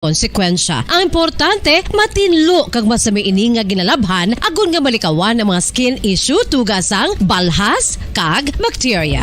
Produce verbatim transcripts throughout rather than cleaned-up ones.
konsekwensya. Ang importante, matinlo kag masami ini nga ginalabhan agod nga malikawan ang mga skin issue tungod sang balhas kag bakterya.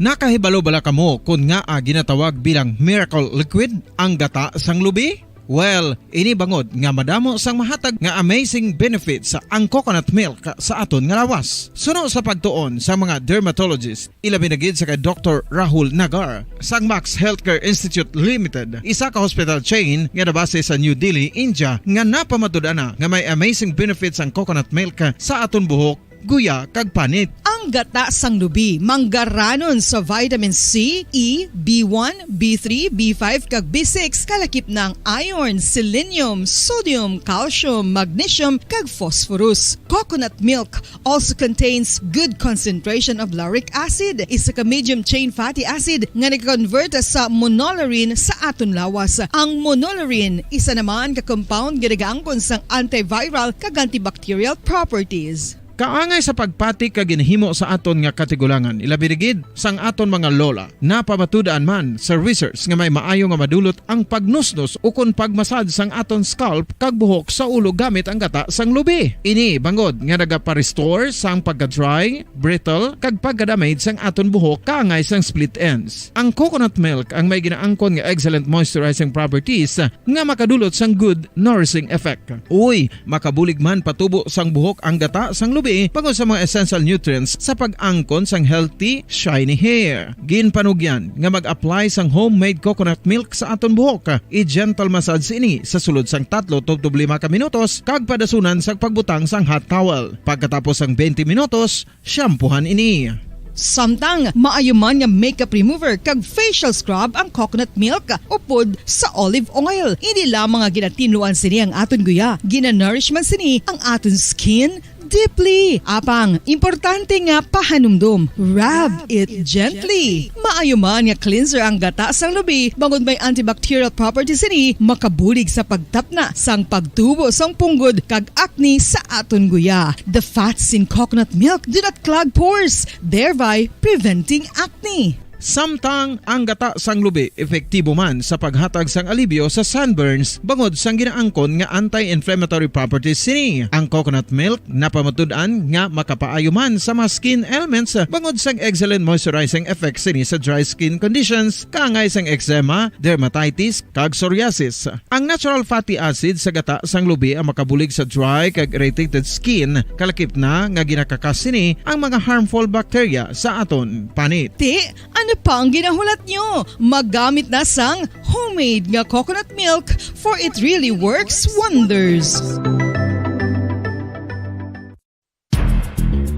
Nakahibalo bala kamo kon ngaa ginatawag bilang miracle liquid ang gata sang lubi? Well, ini bangod nga madamo sang mahatag nga amazing benefits ang coconut milk sa aton nga lawas. Suno sa pagtuon sa mga dermatologist, ilabi na gid sa kay Doktor Rahul Nagar sang Max Healthcare Institute Limited, isa ka hospital chain nga nabase sa New Delhi, India, nga napamatud-an na nga may amazing benefits ang coconut milk sa aton buhok, guya, kag panit. Ang gata sang lubi manggaranon sa vitamin C, E, B one, B three, B five, kag B six, kalakip na ang iron, selenium, sodium, calcium, magnesium, kag phosphorus. Coconut milk also contains good concentration of lauric acid, isa ka medium chain fatty acid nga nag-convert sa monolaurin sa aton lawas. Ang monolaurin, isa naman ka compound nga nagaangkon sang antiviral kag antibacterial properties. Kaangay sa pagpati kag ginhimo sa aton nga katigulangan, ilabi na gid sang aton mga lola. Napamatud-an man sa research nga may maayo nga madulot ang pagnusnos ukon pagmasad sang aton scalp kag buhok sa ulo gamit ang gata sang lubi. Ini bangod nga nagapa-restore sang pagka-dry, brittle, kag pagka-damage sang aton buhok kaangay sang split ends. Ang coconut milk ang may ginaangkon nga excellent moisturizing properties nga makadulot sang good nourishing effect. Uy, makabulig man patubo sang buhok ang gata sang lubi bangod sa mga essential nutrients sa pag-angkon sang healthy, shiny hair. Ginpanugyan nga mag-apply sang homemade coconut milk sa aton buhok. I-gentle massage ini sa sulod sang tatlo tubtob lima ka minutos kag padasunan sang pagbutang sang hot towel. Pagkatapos sang twenty minutos, shampoohan ini. Samtang maayo man nga makeup remover kag facial scrub ang coconut milk upod sa olive oil. Hindi lamang nga ginatinluan sini ang aton guya, ginanourish man sini ang aton skin deeply. Apang, importante nga pahanumdom, rub it gently. Maayo man nga cleanser ang gata sang lubi bangod may antibacterial properties sini, makabulig sa pagtapna sang pagtubo sang punggod kag acne sa aton guya. The fats in coconut milk do not clog pores, thereby preventing acne. Samtang ang gata sang lubi epektibo man sa paghatag sang alibyo sa sunburns bangod sang ginaangkon nga anti-inflammatory properties sini. Ang coconut milk napamatud-an nga makapaayo man sa mga skin ailments bangod sang excellent moisturizing effects sini sa dry skin conditions, kaangay sang eczema, dermatitis, kag psoriasis. Ang natural fatty acid sa gata sang lubi ang makabulig sa dry kag irritated skin, kalakip na nga ginakakas sini ang mga harmful bacteria sa aton panit. Ti, ano pa ang ginahulat nyo? Maggamit na sang homemade nga coconut milk, for it really works wonders.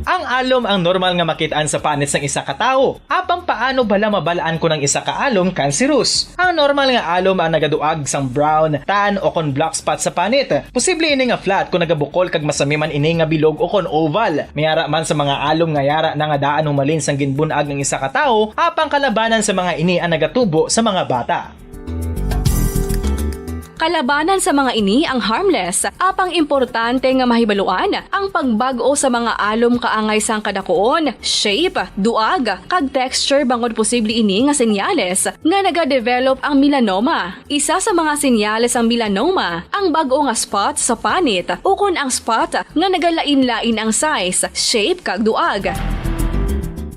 Ang alom ang normal nga makit-an sa panit sang isa ka tawo. Apang paano bala mabal-an kon ang isa ka alom cancerous? Ang normal nga alom ang nagaduag sang brown, tan, o kon black spot sa panit. Posible ini nga flat kon nagabukol kag masami man ini nga bilog o kon oval. May ara man sa mga alom nga yara na nga daan humalin sang ginbun-ag ang isa ka tawo, apang kalabanan sa mga ini ang nagatubo sa mga bata. Kalabanan sa mga ini ang harmless, apang importante nga mahibaluan ang pagbag-o sa mga alom kaangay sang kadakuon, shape, duag, kag texture bangod posible ini nga senyales nga nagadevelop ang melanoma. Isa sa mga senyales sang melanoma ang bag-o nga spot sa panit ukon ang spot nga nagalain-lain ang size, shape, kag duag.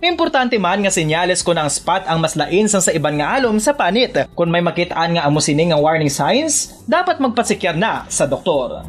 Importante man nga senyales kon ang spot ang mas lain sang sa iban nga alom sa panit. Kon may makit-an nga amo sini nga warning signs, dapat magpatsikyar na sa doktor.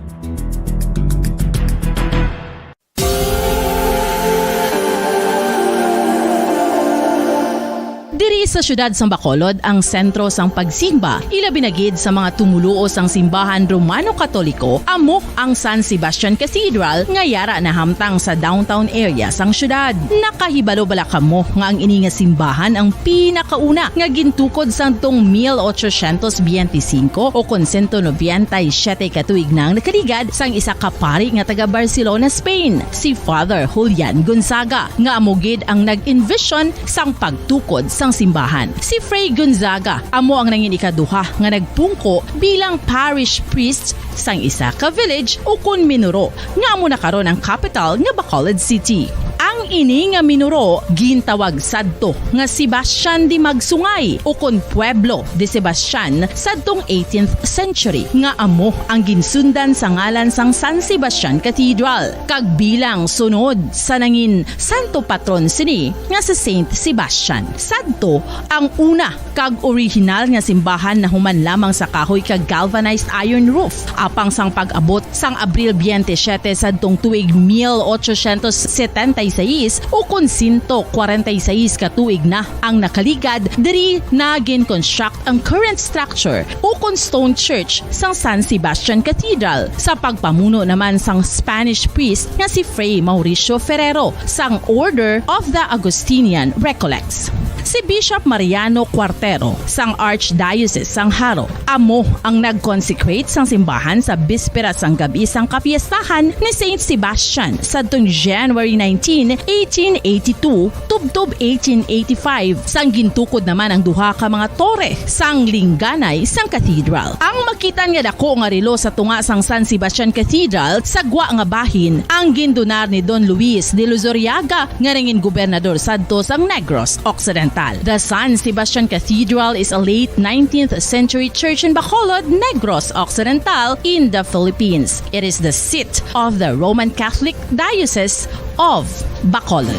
Diri sa siyudad sang Bacolod ang sentro sang pagsimba, ilabi na gid sa mga tumoluo sang simbahan Romano-Katoliko, amo ang San Sebastian Cathedral nga yara nahamtang sa downtown area sang siyudad. Nakahibalo bala kamo nga ang ini nga simbahan ang pinakauna nga gintukod sadtong mil ochocientos biyente singko o kon sento nobenta y siyete ka tuig nang nakaligad sang isa ka pari nga taga Barcelona, Spain, si Father Julian Gonzaga, nga amo gid ang nag-envision sang pagtukod sang simbahan. Si Fray Gonzaga amo ang nangin ikaduha nga nagpungko bilang parish priest sang isa ka village ukon minuro nga amo na karon ang kapital nga Bacolod City. Ang Ini nga minuro gintawag sadto nga Sebastian de Magsungay, ukon Pueblo de Sebastian, sadtong eighteenth century, nga amo ang ginsundan sa ngalan sang San Sebastian Cathedral, kag bilang sunod sa nangin santo patron sini nga si Saint Sebastian. Sadto ang una kag orihinal nga simbahan nahuman lamang sa kahoy kag galvanized iron roof. Apang sang pag-abot sang Abril twenty-seven sadtong tuig mil ochocientos setenta y seis, ukon sento kwarenta y seis ka tuig na ang nakaligad, diri na gin-construct ang current structure, ukon stone church, sang San Sebastian Cathedral, sa pagpamuno naman sang Spanish priest nga si Fray Mauricio Ferrero sang Order of the Augustinian Recollects. Si Bishop Mariano Cuartero sang Archdiocese sang Jaro amo ang nag-consecrate sang simbahan sa bispera sang gab-i sang kapiestahan ni Saint Sebastian sadtong January nineteen, eighteen eighty-two, tubtob eighteen eighty-five, sang gintukod naman ang duha ka mga tore sang lingganay sang cathedral. Ang makitan nga dako nga relo sa tunga sang San Sebastian Cathedral sa gwa nga bahin ang gindonar ni Don Luis de Luzuriaga, nga nangin gobernador sadto sang Negros Occidental. The San Sebastian Cathedral is a late nineteenth century church in Bacolod, Negros Occidental, in the Philippines. It is the seat of the Roman Catholic Diocese of Bacolod.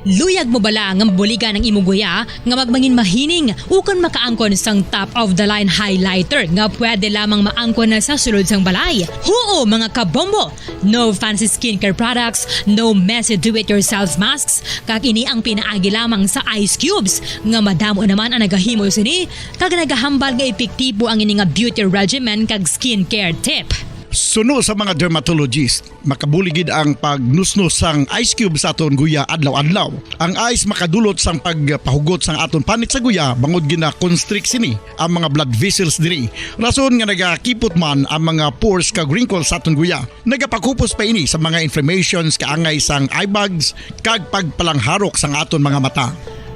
Luyag mo bala nga mabuligan ang imo guya nga magmangin mahining ukon makaangkon sang top-of-the-line highlighter nga pwede lamang maangkon na sa sulod sang balay? Huo, mga kabombo! No fancy skincare products, no messy do-it-yourself masks, kag ini ang pinaagi lamang sa ice cubes nga madamo naman ang nagahimo sini kag nagahambal nga epektibo ang ini nga beauty regimen kag skincare tip. Suno sa mga dermatologist, makabulig gid ang pagnusnos sang ice cube sa aton guya adlaw-adlaw. Ang ice makadulot sang pagpahugot sang aton panit sa guya bangod gina-constrict sini ang mga blood vessels diri. Rason nga nagakipot man ang mga pores kag wrinkles sa aton guya. Nagapakupos pa ini sa mga inflammations kaangay sang eye bags kag pagpalangharok sang aton mga mata.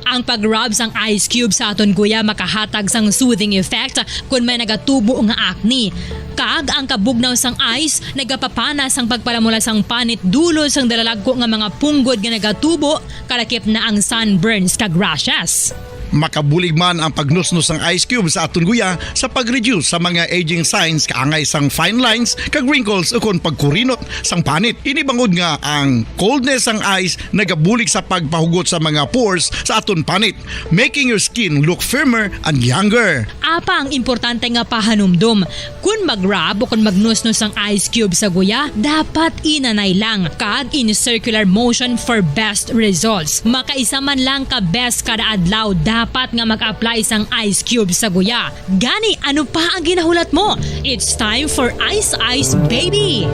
Ang pag-rub sang ice cube sa aton guya makahatag sang soothing effect kon may nagatubo nga acne. Kag ang kabugnaw sang ice nagapapana sang pagpalamula sang panit dulot sang dalalagko nga mga punggod nga nagatubo, kalakip na ang sunburns kag rashes. Makabulig man ang pagnusnos sang ice cube sa aton guya sa pag-reduce sa mga aging signs kaangay sang fine lines kag wrinkles ukon pagkurinot sang panit. Ini bangod nga ang coldness sang ice nagabulig sa pagpahugot sa mga pores sa aton panit, making your skin look firmer and younger. Apang importante nga pahanumdom, kon mag-rub o kon magnusnos ang ice cube sa guya, dapat inanay lang kag in circular motion for best results. Makaisa man lang ka beses kada adlaw dapat nga mag-apply sang ice cube sa guya. Gani, ano pa ang ginahulat mo? It's time for Ice Ice Baby!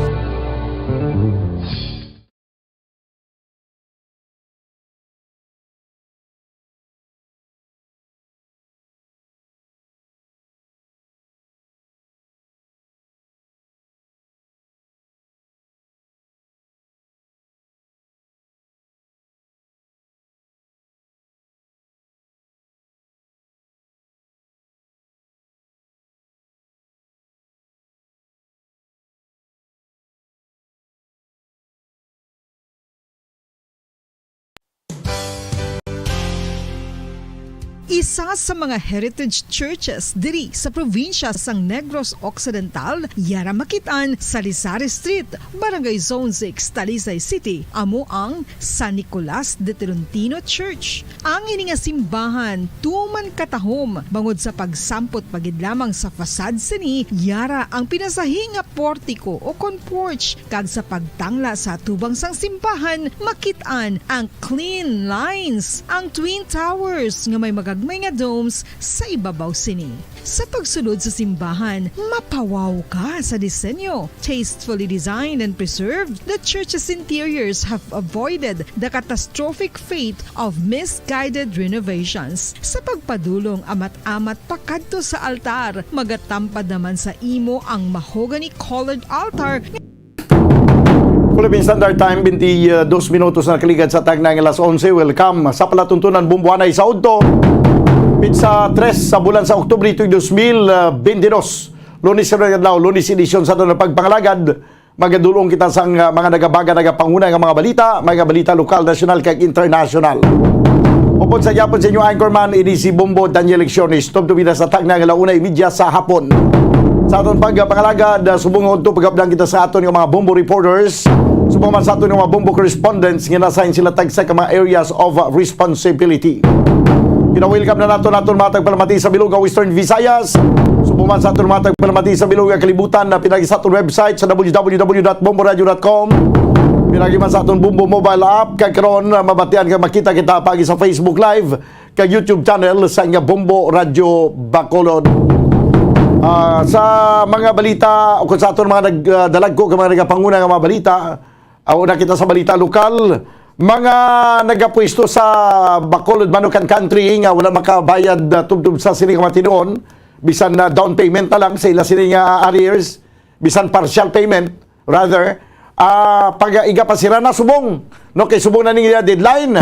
Isa sa mga heritage churches diri sa probinsya sang Negros Occidental, yara makit-an sa Lizares Street, Barangay Zone six, Talisay City, amo ang San Nicolas de Tolentino Church. Ang ini nga simbahan tuman katahom bangod sa pagsampot pa gid lamang sa facade sini, yara ang pinasahi nga portiko o kon porch, kag sa pagtangla sa atubang sang simbahan, makit-an ang clean lines, ang twin towers nga may magagmay nga domes sa ibabaw sini. Sa pagsulod sa simbahan, mapawaw ka sa disenyo. Tastefully designed and preserved, the church's interiors have avoided the catastrophic fate of misguided renovations. Sa pagpadulong amat-amat pakadto sa altar, magatampad naman sa imo ang mahogany-colored altar. Philippine Standard Time, twenty-dos minutos na nakaligad sa tagnang alas onse. Welcome sa palatuntunan, Bumbuanay sa Udto. Pitsa tres sa bulan sa Oktubre tuig dos mil bentidós. Lunes sa adlaw, Lunes edition sa aton pagpangalagad. Magadulong kita sang, ah, mga nagabaga, nagapanguna nga mga balita, mga balita lokal, nasyonal, kag internasyonal. Upod sa gyapon sa inyo anchorman, ini si Bombo Daniel Lecciones. Tubtob kita sa tagna nga alauna y media sa hapon. Sa aton pagpangalagad, ah, subong nga udto pagabdang kita sa aton nga mga Bombo reporters, subong man sa aton nga mga Bombo correspondents nga na-assign sila tagsa ka mga areas of, ah, responsibility. Gina-welcome na nato naton mga tagpalamati sa bilog nga Western Visayas. Subong man sa aton mga tagpalamati sa bilog nga kalibutan, na pinagi sa aton website sa w w w dot bombo radio dot com. Pinagi man sa aton Bombo mobile app, kag karon, ah, mabatian kag makita kita pagi sa Facebook Live kag YouTube channel sa nga Bombo Radio Bacolod. Ah, sa mga balita o kung sa aton mga nag-, ah, dalagko kag mga nagapanguna nga mga balita, aw na kita sa balita lokal, mga nagapwesto sa Bacolod Manukan Country nga wala makabayad, ah, tubtob sa sini nga mga tinuon, bisan na down payment na lang sa ila sini nga arrears, bisan partial payment, rather, ah, pag-iga pa sila na subong, no, kay subong na ning ila deadline.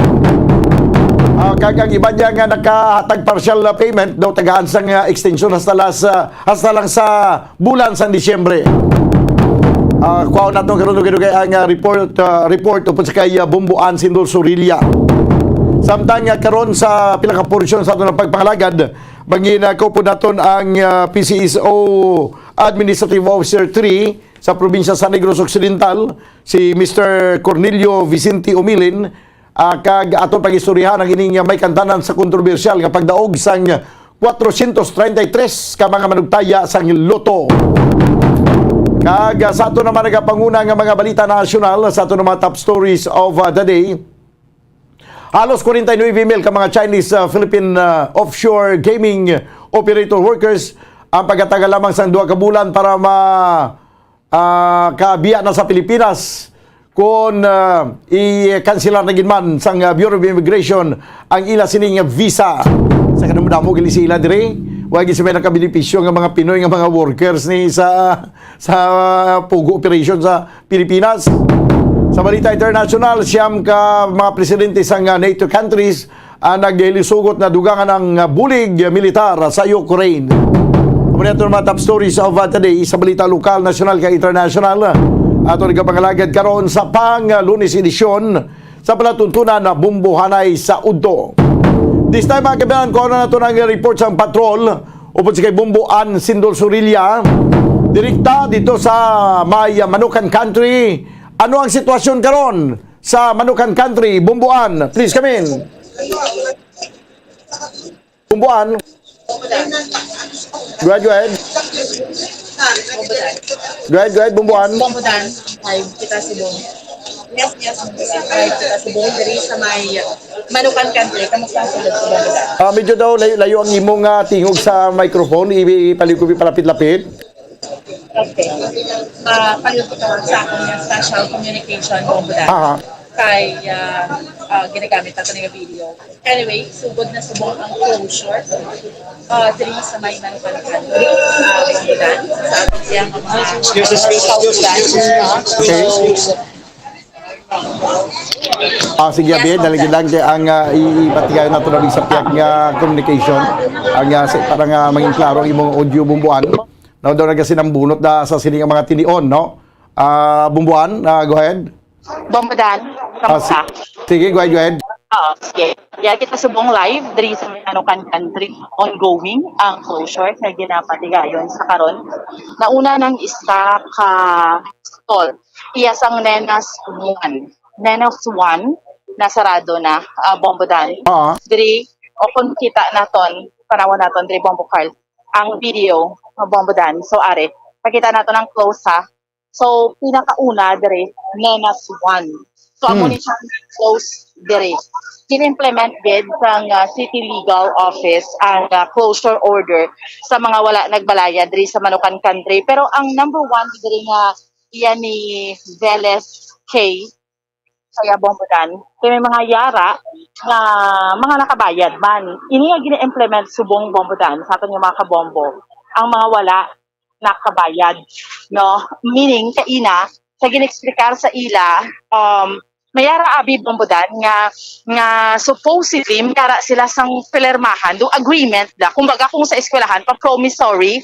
Ah, kag ang iban niya nga nakahatag partial na payment, daw tagaan sang, ah, extension hasta las-, ah, hasta lang sa bulan sang Disyembre. Ah, kuhaon naton karon dugay-dugay ang, ah, report, ah, report upod sa kay, ah, Bombo Ann Sindol Sorilla. Samtang, ah, karon sa pila ka porsyon sa aton pagpangalagad, mangin-, ah, kaupod naton ang, ah, P C S O Administrative Officer three sa probinsya sa Negros Occidental, si Mister Cornelio Vicente Umilin, ah, kag aton pag-istoryahan ang ining may kantanan sa kontrobersyal nga pagdaog sang kwatrosyentos treinta y tres ka mga manugtaya sang lotto. Kag, ah, sa aton naman nagapanguna nga mga balita nasyonal, sa aton mga top stories of, ah, the day, halos forty-nine mil ka mga Chinese, ah, Philippine, ah, offshore gaming operator workers ang pagatagal lamang sang duha ka bulan para ma- ah, kabiya na sa Pilipinas kon, ah, i-kanselar na gid man sang, ah, Bureau of Immigration ang ila sining visa. Sa kadamo-damo gali sila diri, wa gid sila nakabenepisyo nga mga Pinoy nga mga workers ni sa, sa pugo operation sa Pilipinas. Sa balita international, siyam ka mga presidente sang, ah, NATO countries ang naghilisugot na dugangan ang, ah, bulig militar sa Ukraine. Amo ni aton mga top stories of, ah, the day sa balita lokal, nasyonal, kag international. Aton igapangalagad karon sa pang, ah, Lunes edisyon sa palatuntunan na Bombohanay sa Udto. This time, mga kaibigan, kuha na nato ang report sa patrol upod si kay Bombo Ann Sindol Sorilla. Direkta dito sa may, ah, Manukan Country. Ano ang sitwasyon karon sa Manukan Country, Bombo Ann? Please come in. Bombo Ann. Go ahead, go ahead. Go ahead, go ahead, Bombo Ann. Bombo Ann, live kita si Bong. Yes, yes, live kita si Bong. Diri sa may Manukan Country, kamusta ang sulod sa Bombo Ann? Ah, medyo daw layo, layo ang imong, ah, tingog sa microphone. I-, ipalikupi palapit-lapit. Okay. Ah, palihog ko sa akong special communication, Bombo Ann. Aha. Kay, ah, ah, ginagamit nato nga video. Anyway, sugod na subong ang closure, ah, diri sa may Manukan Country, ah, Bombo Ann. Sa aton siya nga mga Excuse, excuse, excuse, excuse me, ha? Okay. So, Ah, sige, yes, abi, okay. Dali lang kay ang, ah, i-, ipatigayon nato na sa pihak nga communication. Ang, ah, sa, para nga maging klaro ang imong audio, Bombo Ann. Na daw nagasinambunot da sa sini nga mga tinion, no? Ah, Bombo Ann, ah, go ahead. Bombo Ann, Ah, si-, kamusta? Sige, go ahead, go ahead. Oo, sige. Yeah, kita subong live diri sa Manukan Country, ongoing ang closure nga ginapatigayon sa karon. Nauna nang isa ka stall, iya sang Nenas One. Nenas One, nasarado na, ah, Bombo Ann. Oo. Diri, o kung kita naton, tanawan naton diri, Bombo Carl, ang video, ah, Bombo Ann. So, are, pakita naton ang close, ha. So, pinakauna diri, Nenas One. So, amo Hmm. ni siya close diri. Gin-implement gid sang, ah, City Legal Office ang, ah, closure order sa mga wala nagbalayad diri sa Manukan Country. Pero ang number one diri nga iya ni Veles K, kaya Bombo Ann, kay may mga yara nga mga nakabayad man. Ini nga gina-implement subong Bombo Ann sa aton nga mga kabombo, ang mga wala nakabayad, no? Meaning, kaina, sa gin-explicar sa ila, um, may ara abi, Bombodan, nga, nga supposedly may ara sila sang pirmahan, do agreement da. Kumbaga, kung sa eskwelahan pa, promissory,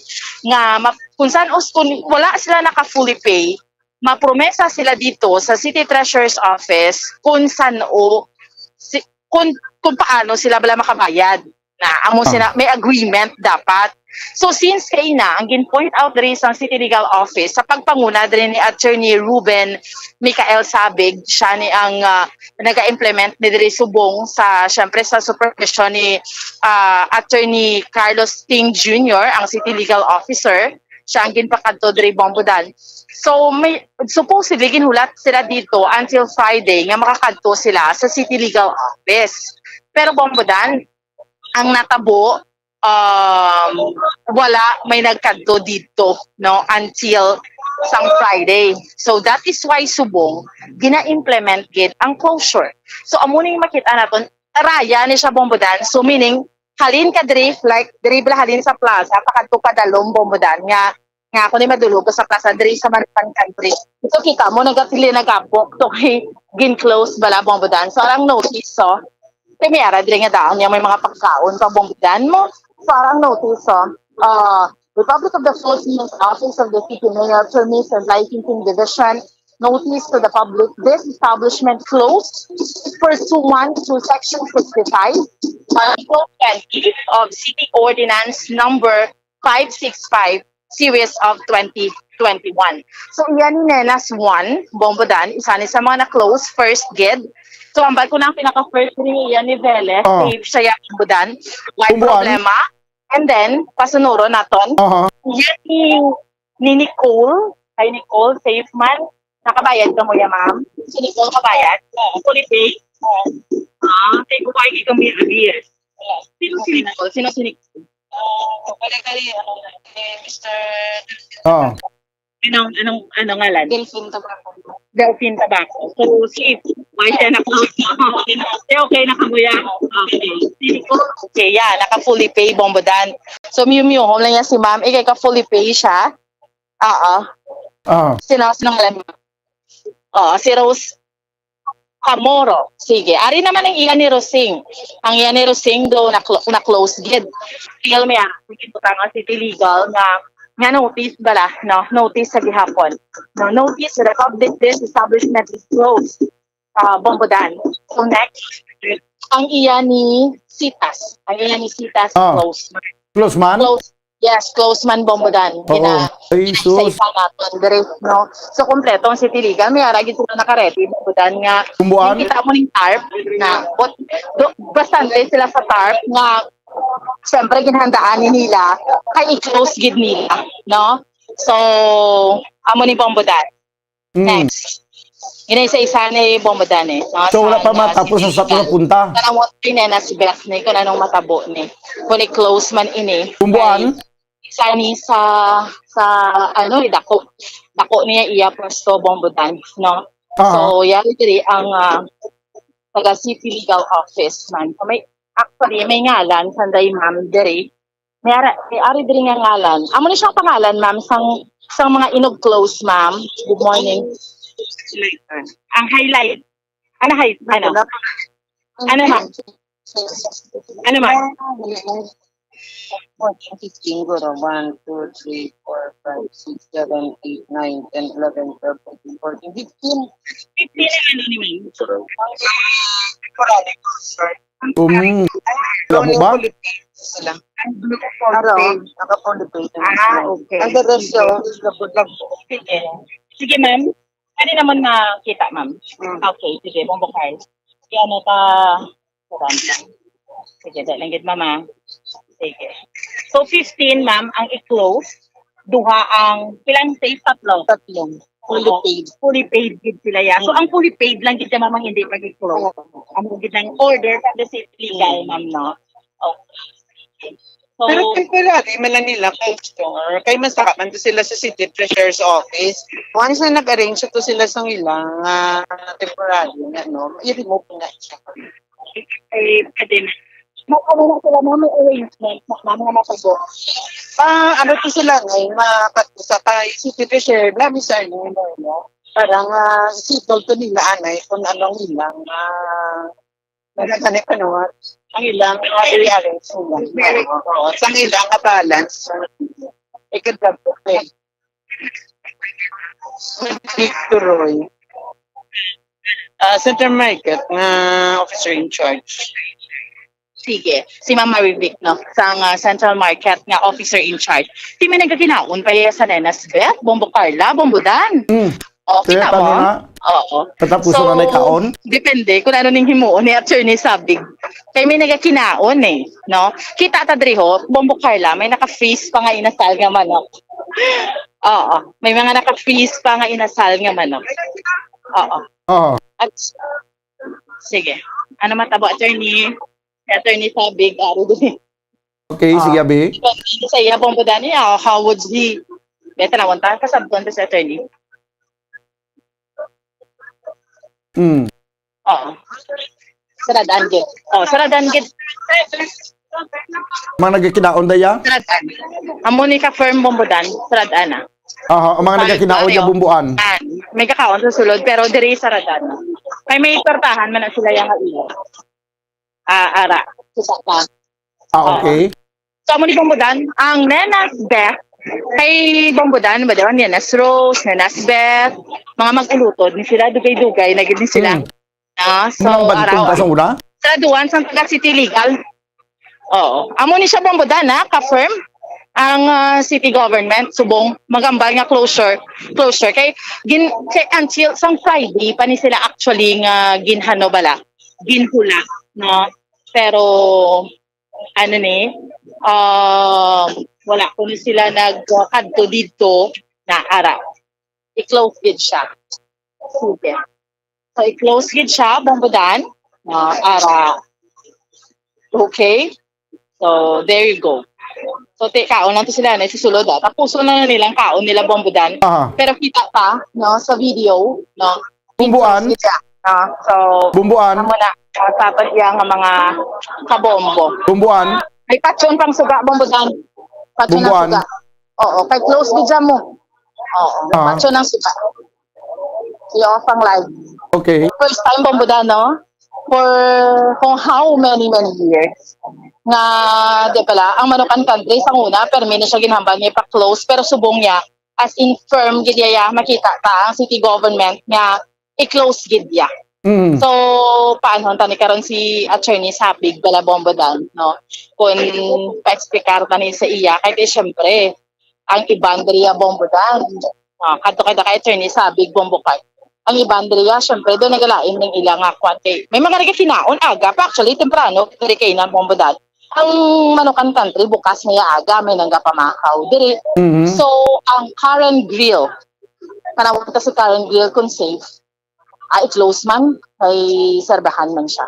nga ma-, kung san os-, kung wala sila naka fully pay, mapromesa sila dito sa City Treasurer's Office kung san-o, si, kung, kung paano sila bala makabayad. Na amo Ah. sila, may agreement dapat. So, since kay na, ang gin-point out diri sa City Legal Office, sa pagpanguna diri ni Attorney Ruben Michael Sabig, siya ni ang, ah, naga-implement ni diri subong sa, syempre, sa supervision ni, ah, Attorney Carlos Ting Junior, ang City Legal Officer. Siya ang ginpakadto diri, Bombodan. So, may, supposedly, ginhulat sila dito until Friday nga makakadto sila sa City Legal Office. Pero, Bombodan, ang natabo, um, wala may nagkadto dito, no, until sang Friday. So, that is why subong gina-implement gid ang closure. So, amo ning makita naton, raya ni siya, Bombodan. So, meaning, halin ka diri, like, diri bala halin sa plaza, pakadto pa dalom, Bombodan, nga nga ako ni madulog sa plaza diri sa Manukan Country. So, kita mo, nagatili, nagapok to kay gin-close bala, Bombodan. So, arang notice, so, kay may ara diri nga daon niya, may mga pagkaon pa, Bombodan mo. So, arang notice, so, uh, Republic of the Philippines, Office of the City Mayor, Permits and Licensing Division, notice to the public, this establishment closed pursuant to Section sixty-five, Article twenty of City Ordinance Number five six five, Series of twenty twenty-one. So, iya ni Nenas one, Bombodan, isa ni sa mga na-close, first gid. So, ambal ko na ang pinaka-first ni iya ni Velez, Oh. Save siya, Bombodan. Why Kumbuan? Problema? And then, pasunuron naton. Aha. Iya ni, ni Nicole, kay Nicole, safe man. Nakabayad ka mo ya, ma'am? Si Nicole kabayad? Oo. Fully paid? Oo. Ah, kay Kuwai kay kami arrears. Sino si Nicole? Sino si Nicole? Ah, kali-kali, ano, eh, Mister Ah. Anong, anong, anong ngalan? Delphine Tabaco. Delphine Tabaco. So, si, why siya na-close? Okay, okay na kamo ya? Okay. Si Nicole, okay, yeah, naka-fully pay, Bombodan. So, Miu Miu, home lang niya si ma'am. Ikay ka fully pay siya. Oo. Ah. Sino, sino ngalan mo? Oo, si Rose Camoro. Sige. Ari naman ang iya ni Rosing. Ang iya ni Rosing do na, na-close gid. Feel me, ah, sige, butang ang City Legal nga, nga notice bala, no? Notice sa gihapon. No, notice that the public, this establishment is closed. Ah, Bombodan. So next, ang iya ni Sitas. Ang iya ni Sitas, Ah. Close man. Close man? Close. Yes, close man, Bombodan. Oo. Gina-, Ay, sus. Sa isa naton diri, no? So, kompleto ang City Legal. May ara gid sila naka-ready, Bombodan, nga Kumbuan? Kita mo ning tarp na, but, do, bastante sila sa tarp nga, siyempre, ginhandaan ni nila, kay i-close gid nila, no? So, amo ni, Bombodan. Mm. Next. Ina isa-isa ni Bombodan eh. No? So, wala pa matapos ang sa pagpunta. Tanawon ni Nena si Beth ni kung anong matabo ni. Kung i-close man ini. Kumbuan? Isa ni sa, sa, ano, eh, dako. Dako niya iya pwesto, Bombodan, no? Aha. So, yari diri ang, ah, taga City Legal Office man. So, may, actually, may ngalan, sanday ma'am, diri. May ara-, may ari diri nga ngalan. Amo ni siyang pangalan, ma'am, sang, sang mga inug close, ma'am. Good morning. Ang highlight. Ano, hi-, ano? Ano, ma'am? Ano, ma'am? Fifteen, guro. One, two, three, four, five, six, seven, eight, nine, ten, eleven, twelve, thirteen, fourteen, fifteen. Fifteen ang ano ni ma'am? Temporary closure. Um, alam mo ba? Sila. Ang blue full Araw, page. Naka-full page na Ah, sila. Okay. Ang the rest Sige. Is the good lang po. Sige. Sige, ma'am. Pwede naman makita, ma'am. Mm. Okay, sige, Bombo Carl. Sige, ano ta? Sige, dahil lang gid, mama. Sige. So, fifteen, ma'am, ang i-close. Duha ang, pilang safe? Tatlo? Tatlo. Fully Oo. Paid. Fully paid gid sila, ya. So, Mm. Ang fully paid lang gid, ma'am, ang hindi pag-i-close. Oo. Ang gid ang order from the city legal, Mm. ma'am, no? Okay. So, pero temporary man lang nila kung store. Kay masaka man to sila sa city treasurer's office. Once na nag-arrange to sila sa ilang, ah, temporary nga, no, i-remove na siya. Ay, pwede na. May ano na sila, ma'am, may arrangement na, ma'am, nga matabo. Ah, ano to sila, ngay, makatusa kay city treasurer, bla, Mister Lino, no? Parang ah, settle to nila anay kung anong ilang ah, nagagani pa naman. Ang ilang uh, i-arrange nila. Oo, oo. Sa ilang nga balance, ikagabot eh. Turoy. Ah, Senator Maricate nga officer in charge. Sige, si Ma'am Marivic, no, sang ah, Central Market nga officer in charge. Ti may nagakinaon pa iya sa Nenas Beth, Bombo Carla, Bombo Dan. Mm. O, Kaya kita kami mo? nga, Oo. katapusan na nay kaon. Depende kung ano ning himuon ni Attorney Sabig. Kay may nagakinaon eh, no? Kita ta diri ho, Bombo Carla, may naka-freeze pa nga inasal nga manok. Oo, may mga naka-freeze pa nga inasal nga manok. Oo. Oo. At sige, ano matabo, Attorney? Si Attorney Sabig, aro din. Okay, sige, Abi. Sa iya, Bombo Dani, ah, how would he? Beta na, one time, kasabton ta si Attorney. Mm. Oo. Saradan gid. Oh, saradan gid. Mga nagakinaon da ya? Saradan. Amo ni ka firm, Bombo Dan, saradan na. Aha, ang mga nagakinaon ya, Bombo An. May kakaon sa sulod, pero diri saradan. Kay may tortahan man na sila yang iya. Ah, ara. Kita ka. Ah, okay. So, amo ni Bombo Dan, ang Nenas Beth, kay Bombo Dan, ba daw, Nenas Rose, Nenas Beth, mga mag-ulutod ni sila, dugay-dugay na gid ni sila. Mm. Ah, so, Muna ang bagtog araw, ka sa una? Saraduan sang taga City Legal. Oo. Amo ni siya, Bombo Dan, ha? Ka-firm ang ah, city government subong magambal nga closure, closure kay gin kay until sang Friday pa ni sila actually nga ginhano bala, ginhula, no? Pero ano ni, um, wala ko ni sila nagkadto didto na ara. I-close gid siya. Sige. So, i-close gid siya, Bombo Dan. Ah, ara. Okay. So, there you go. So, ti kaon lang to sila na sa sulod, ah. Tapuson na nilang kaon nila, Bombo Dan. Aha. Pero kita pa, no, sa video, no. Bombo An? Kita. Ah, so, Bombo An? Amo na, uh, tapos iya nga mga kabombo. Bombo An? May patyon pang suga, Bombo Dan. Patyon Bombo ang An? Suga. Oo, kay close gid siya mo. Oo, may Ah. patyon ang suga. Iyo, pang live. Okay. First time, Bombo Dan, no? For, for how many, many years? Nga, di pala, ang Manukan Country, sa una, pero may na siya ginhambal niya pa-close, pero subong niya, as in firm, gid iya, makita ta, ang city government nga i-close gid iya. Mm. So, paano tani karon si Attorney Sabig bala, Bombo Dan, no? Kung pa-explicar tani sa iya, kay di, syempre, ang iban diri ya, Bombo Dan. Ah, kadto kay da kay Attorney Sabig, Bombo Kay. Ang iban diri ya, syempre, do nagalain ning ila nga kwan kay may mga nagakinaon aga pa, actually, temprano, diri kay na, Bombo Dan. Ang Manukan Country, bukas nga ya aga, may nanggapamakaw diri. Mhm. So, ang Karen Grill, tanawon ta si Karen Grill kung safe, ah, i-close man, kay serbahan man siya.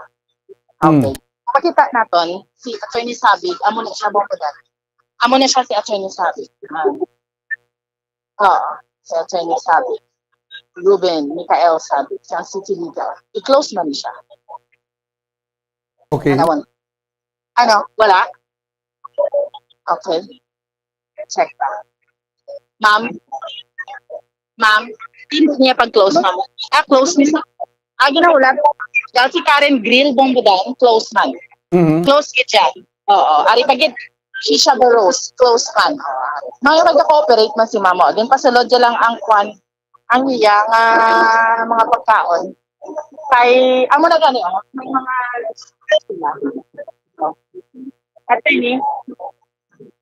Mm. Okay. Makita naton, si Attorney Sabig, amo na siya, Bombo Dan. Amo na siya si Attorney Sabig. Ah. Oo, si Attorney Sabig. Ruben, Michael Sabig, sa City Legal. I-close man siya. Okay. Tanawon. Ano? Wala? Okay. Check pa. Ma'am? Ma'am? Hindi niya pag-close, ma'am. Ah, close ni sa... Ah, ginahulat. Dahil si Karen Grill, Bombo Dan, close man. Mhm. Close gid siya. Oo. Ari pa gid, Shisha Barros, close man. Mga nagka-cooperate man si ma'am. Din pasulod siya lang ang kwan, ang iya nga mga pagkaon. Kay, amo na gani, oh. May mga sila. At ini,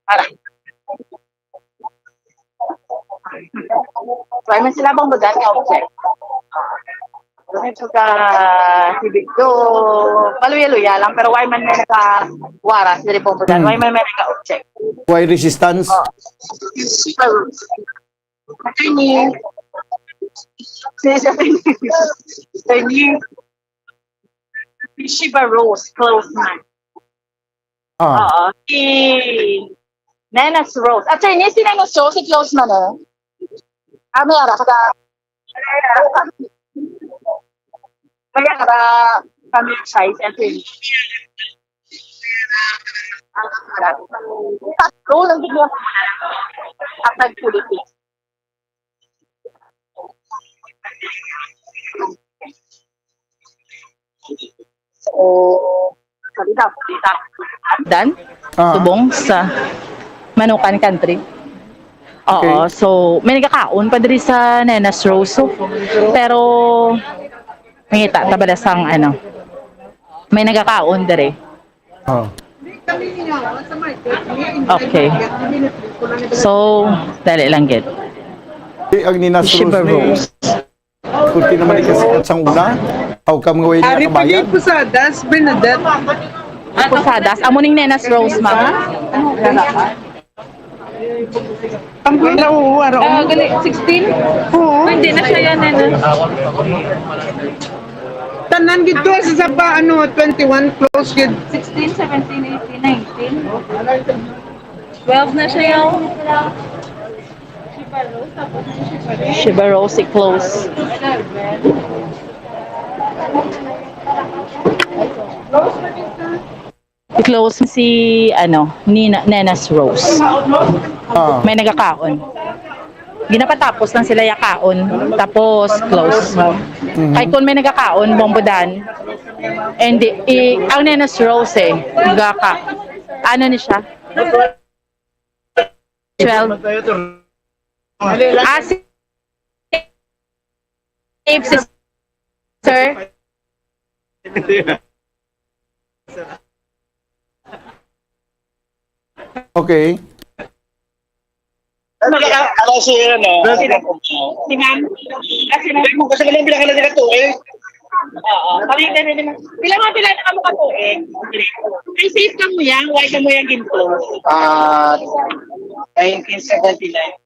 para. Why man sila, Bombo Dan, nga object? Medyo ka, hindi ko, maluya-luya lang, pero why man may naka-wara, si Bombo Dan, why man may naka-object? Why resistance? Oh. Attorney. Si Attorney. Attorney. Shiba Rose, close man. Ah. Oo. Si Nenas Rose. Attorney, si Nenas Rose, si close man eh. Ah, may ara ka. May ara kami size, Attorney. Ang ara. Tatlo lang din yung ang nag-politics. So, salita, salita. Dan? Ah. Subong sa Manukan Country. Oo, okay. So, may nagakaon pa diri sa Nenas Rose. Pero, mangita, tabala sang, ano, may nagakaon diri. Oh. Okay. So, dali lang gid. Eh, ang Nenas Rose ni, Rose. Kunti naman ikasikat sang una. Aw, ka mga way niya kabayad. Posadas, Bernadette. Ah, Posadas. Amo ning Nenas Rose, ma'am. Ang wala, oo, araw. Ah, gali, sixteen? Oo. Hindi na siya yan, eh, no? Tanan gid to sa, sa pa, ano, twenty-one close gid. Sixteen, seventeen, eighteen, nineteen. Twelve na siya, oh. Shiba Rose, close. I-close si, ano, ni Nenas Rose. Ah. May nagakaon. Ginapatapos lang sila yakaon, tapos close. Mhm. Kay kung may nagakaon, Bombo Dan, and i, ang Nenas Rose, eh, gaka, ano ni siya? Twelve. Ah, si, safe si sir. Okay. Ano si, ano? Si ma'am. Ah, si ma'am. Kasi wala pila ka na nila to, eh. Oo. Pangita na naman. Pila mo, pila na kamo ka to, eh? Ay, safe ka mo yan. Why ka mo yan ginto? Ah, nineteen seventy-nine.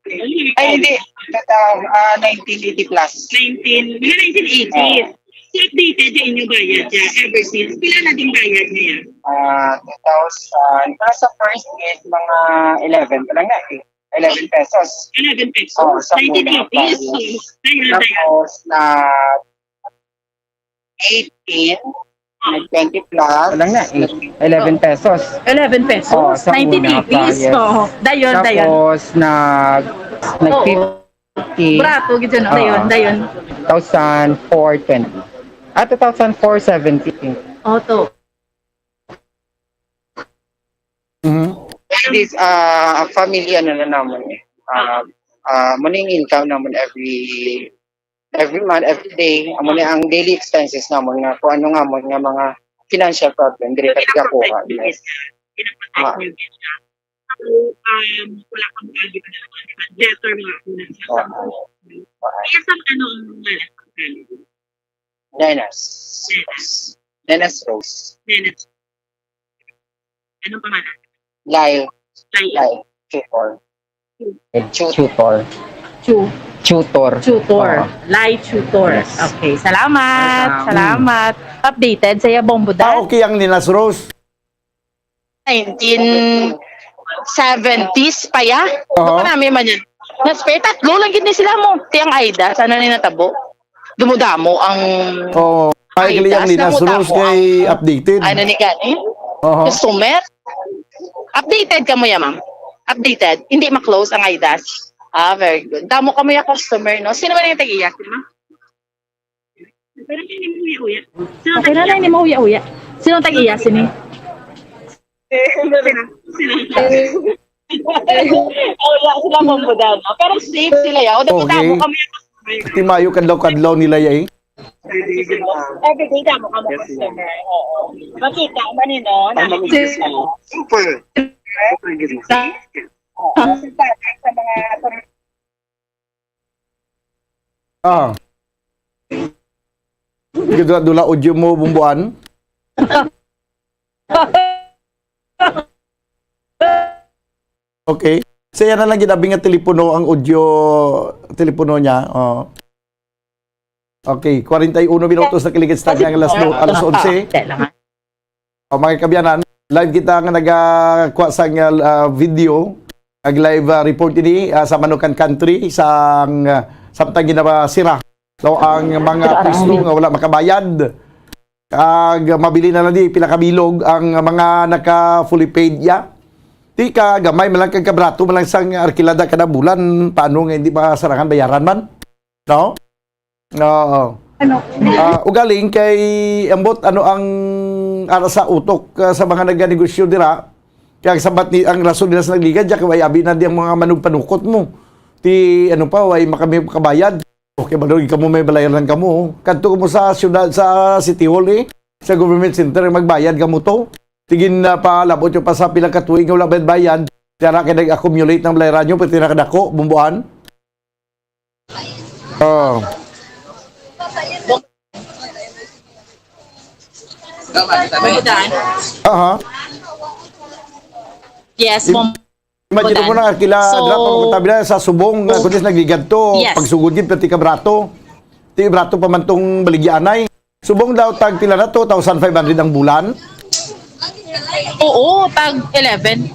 Ay, hindi. Tata-, ah, nineteen eighty plus. Nineteen, mga nineteen eighties. Oo. So, updated yung inyo bayad niya ever since. Pila na ding bayad niya? Ah, two thousand, nasa first is mga eleven pa lang na eh. Eleven pesos. Eleven pesos? Oo, sa nineteen eighties. Una pa. So, ayun, ayun. Tapos na eighteen, nag twenty plus. Walang na eh. Eleven pesos. Eleven pesos? Oo, sa una pa, nineteen eighties? Yes. Oo. Dayon, dayon. Tapos nag, nag Oo. fifty. Barato gid yun, no? Dayon, ah, dayon. Two thousand four twenty. Ah, two thousand four seventy. Oh, to. Mhm. This, ah, family, ano na naman eh. Ah, ah, mo ning income naman every, every month, every day. Amo ni ang daily expenses naman nga kung ano nga mo nga mga financial problem, diri ka gakuha. Ah. So, um, wala kang value na naman. Better nga ako na sa. Oo. Kaya sa ano ang mga Nenes. Nenes. Nenes Rose. Nenes. Anong pangalan? Lyle. Lyle. Lyle. Tutor. Tutor. Chu-, Tutor. Tutor. Oo. Lai Tutor. Yes. Okay, salamat. Welcome. Salamat. Updated sa iya, Bombo Dan. Ah, okay ang Nenes Rose. Nineteen seventies pa ya. Oo. Baka namin man yan. Nas, pero tatlo lang gid ni sila mo. Ti ang Aidas, ano ni natabo? Dumudamo ang Oo. Ay, Aidas, kali ang Nenes Rose namudamo kay ang updated. Ano ni gani? Oo. Customer? Updated ka mo ya, ma'am? Updated? Hindi ma-close ang Aidas? Ah, very good. Damo ka mo ya customer, no? Sino ba na yung tag-iya? Sino? Pero hindi mo uya-uya. Sino Okay na tag-iya? Na, hindi mo uya-uya. Sino tag-iya, sini? Sino? Sino? Wala sila pambudan, no? Pero safe sila, ya. O, dapat Okay. Damo kami yung customer. Ti mayo kadlaw-kadlaw nila ya, eh. Every day, damo kami customer. Oo. Makita man, eh, no? Ay, mag-, Nakikita mo. Super. Super, gid mo. Sa Oo. Sa mga Ah. Dula, dula audio mo, Bumbuan. Okay. Sa iya na lang ginabi nga telepono ang audio, telepono niya. Oh. Okay, kwarenta y uno minutos na kiligit sa nga alas do-, alas onse. Dahil lang, ha? O, mga kaabyanan, live kita nga nagakuha sang, ah, video, nag-live, ah, report ini, ah, sa Manukan Country, sang, ah, samtang ginasira daw ang mga pwesto nga wala makabayad. Kag mabili na lang di pila ka bilog ang mga naka fully paid ya. Di ka gamay man lang kag kabrato man lang sang arkilada kada bulan, paano nga hindi masarangan bayaran man? No? Oo. Ah, ugaling kay ambot ano ang ara sa utok, ah, sa mga naganegosyo dira. Kaya sabat ni ang rason nila sa nagligad, ya kay way abi na di ang mga manugpanukot mo. Ti ano pa, way makami kabayad. Okay, balog kamo may balayran kamo. Kadto mo sa syudad, sa City Hall, eh, sa Government Center, magbayad kamo to. Tigin na palabot yung pa sa pila ka tuig nga wala bayad-bayad. Kaya na kay nag-accumulate ng balayran nyo, pati na kadako, bumbuan. Oh. Aha. Yes, Im- ma'am. Imagine mo na, kila, So, dra pa, tabi na sa subong, na Oh. kundi nagligad to, Yes. pagsugod gid, pati ka brato. Ti brato pa man tong baligyaanay. Subong daw, tag pila na, two thousand five hundred ang bulan? Oo, tag eleven.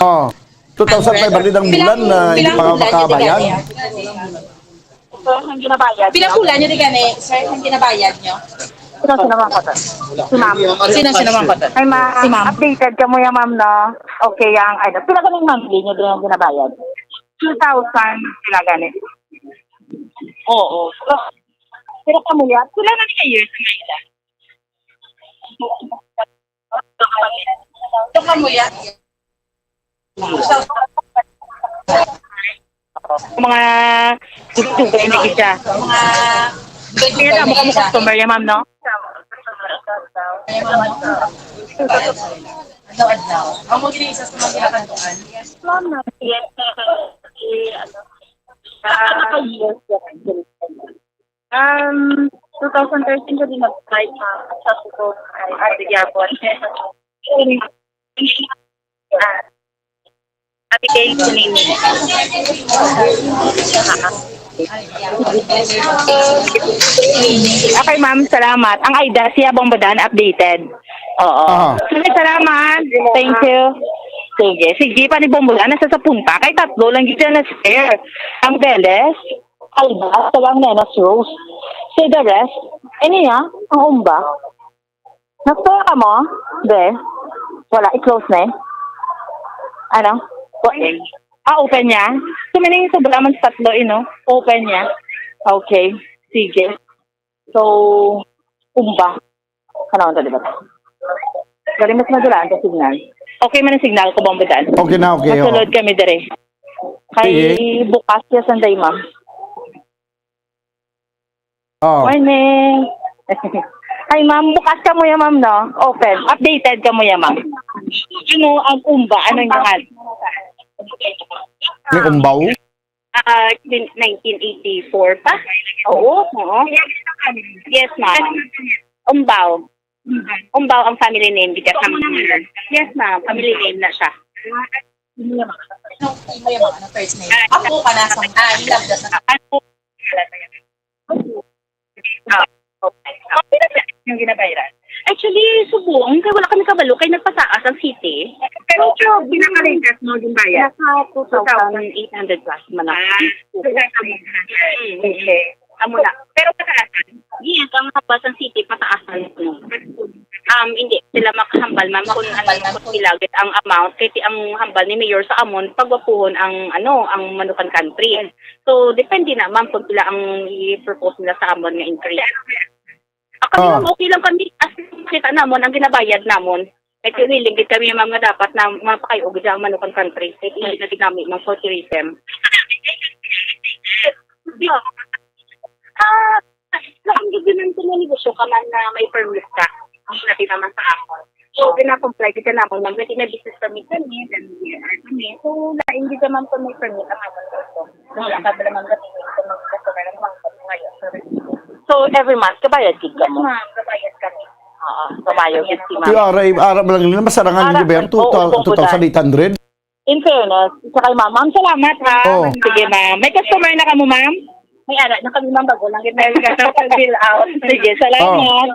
Oh, two thousand five hundred ang bulan na hindi pa makabayad. Ito ang ginabayad Pila niyo. Pula niyo di gani, sir, ang ginabayad niyo? Sino, sino man ko to? Si ma'am. Sino, sino man ko to? Ay, ma'am. Si ma'am. Updated ka mo yan, ma'am, no? Okay, ang, ano, pila ka ng monthly niyo din ang ginabayad? Two thousand, pila gani? Oo. Pero ka mo yan, pila na niya years na ila? Ito ka mo yan. Mga dugay-dugay na siya. Kaya na mo kamo customer yan, ma'am, no? Adlaw-adlaw. Amo gini isa sa mga ginakantuan. Yes, ma'am, no? Yes, ma'am. Ano ka years? Um, two thousand thirteen ko din nag-flight, ma'am, sa Cebu. Ay, ay, Yapon. Ah, Abigail Cunini. Okay, ma'am, salamat. Ang Aida, siya Bombodan, updated. Oo. Aha. Sige, salamat. Thank you. Sige, sige, pa ni Bombodan, nasa sa punta. Kay tatlo lang gid siya na-spare. Ang Veles, Aida, saka ang Nenas Rose. Say the rest, ano niya? Ang Umba. Nag-spare ka mo? Be? Wala, i-close na eh. Ano? Wa- Ah, open niya? So, meaning, sobra man sa tatlo, eh, no? Open niya? Okay. Sige. So, Umba. Ano ang tali ba? Galing mas madulaan ka signal. Okay man ang signal ko, Bombodan. Okay na, okay, oh. Masulod kami dire. Kay Sige. Bukas ya Sunday, ma'am. Oh. Morning. Hi, ma'am. Bukas ka mo ya, ma'am, no? Open. Updated ka mo ya, ma'am. Ano ang Umba? Ano yung hal? May Umbaw? Ah, nineteen eighty-four pa? Oo, oo. Yes, ma'am. Umbaw. Umbaw ang family name, because ang, yes, ma'am, family name na siya. Imo yung mga, ano, first name? Apo ka na sa, ah, ilab na sa. Ano? Ah, okay. Yung ginabayran. Actually, subong, kay wala kami kabalo, kay nagpataas ang city. Pero ito, pinaka-latest mo, ginabayad? Nasa two thousand eight hundred plus man lang. Ah, two thousand eight hundred. Mm, mm. Okay. Amo na. Pero pataasan. Yes, ang hambal sang city, pataasan, no? Um, hindi sila makahambal, ma'am, kung ano, kung sila gid ang amount. Kay ti ang hambal ni Mayor sa amon, pagwapuhon ang, ano, ang Manukan Country. So, depende na, ma'am, kung sila ang i-propose nila sa amon nga increase. Ako, Oh. ma'am, okay lang kami. As kita namon, ang ginabayad namon, nagsiling gid kami, ma'am, nga dapat na mapakayo gid ang Manukan Country. Kay hindi na gid nami, ma'am, for tourism. Ah, lain gid man kung negosyo ka man na may permit ka. Ang labi naman sa ako. So, gina-comply gid ka namon, ma'am, kasi may business permit kami, then we are kami. So, lain gid naman kung may permit ang amon dito. Wala ka ba naman kami sa mga customer ng mga ngayon? So, every month, kabayad gid ka mo? Ma'am, kabayad kami. Oo, kamayo gid si ma'am. Yung aray, ara ba lang nila, masarangan Ara, yung gobyerno, oo, two thousand eight hundred? In fairness, isa kay ma'am. Ma'am, salamat, ha. Oh. Sige, ma'am. May customer na kamo, ma'am? May ara na kami, ma'am, bago lang gid may bill out. Sige, salamat. Oh.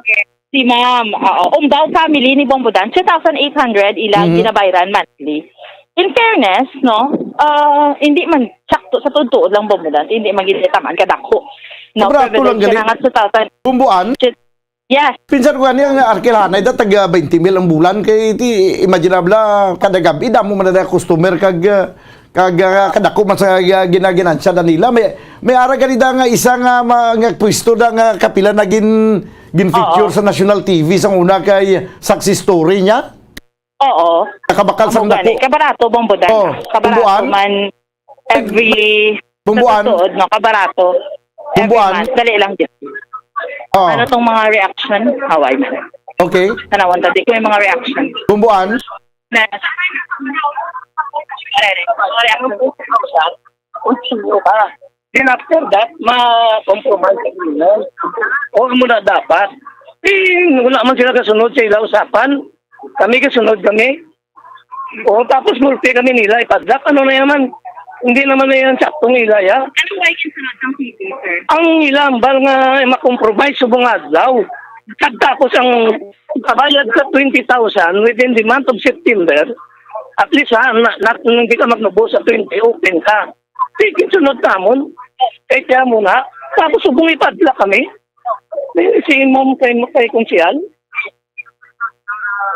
Si ma'am, oo. Umbaw family ni Bombodan, two thousand eight hundred ilang Mhm. ginabayran monthly. In fairness, no, ah, hindi man sakto sa tuod-tuod lang Bombodan, hindi man gid taman kadako. No, Sobra ato lang privilege gali. Na nga two thousand. Bumbuan? Yes. Pinsan ko gani ang Arkelhanay, da taga twenty mil ang bulan, kay ti, imaginable, kada gabi, damo man na customer, kag, ah, Kag, ah, kadako man sa, ah, ginaginansya na nila. May, may ara gani da nga isa nga ma-, nga pwesto da nga kapila na gin-, gin-feature Oo. sa national T V sang una kay success story niya. Oo. Nakabakal Amo sang gani. dako. Kabarato, Bombo Dan. Oh, Kabarato Bumbuan? man every Bumbuan? sa tuod, no? Kabarato. Every Bumbuan? month. Dali lang din. Oh. Ano tong mga reaction? Haway na. Okay. Tanawan ta, di ko yung mga reaction. Bumbuan? Na. Mga reaction. Then after that, ma-compromise ang ilan. O, amo na dapat. Eh, wala man sila kasunod sa ila usapan. Kami kasunod kami. O, tapos gulpi kami nila, ipadlak. Ano na yaman? Hindi naman na yan saktong ila, ya. Anong way kayo sunod ng P P, sir? Ang ila, ambal nga ma-compromise subong adlaw. Kag tapos ang kabayad sa twenty thousand within the month of September, at least, ha, na, na, hindi ka magnubo sa twenty, open ka. Sige, sunod namon. Kay kaya mo na. Tapos, kung ipadlak kami, eh, si ma'am kay, kay konsehal.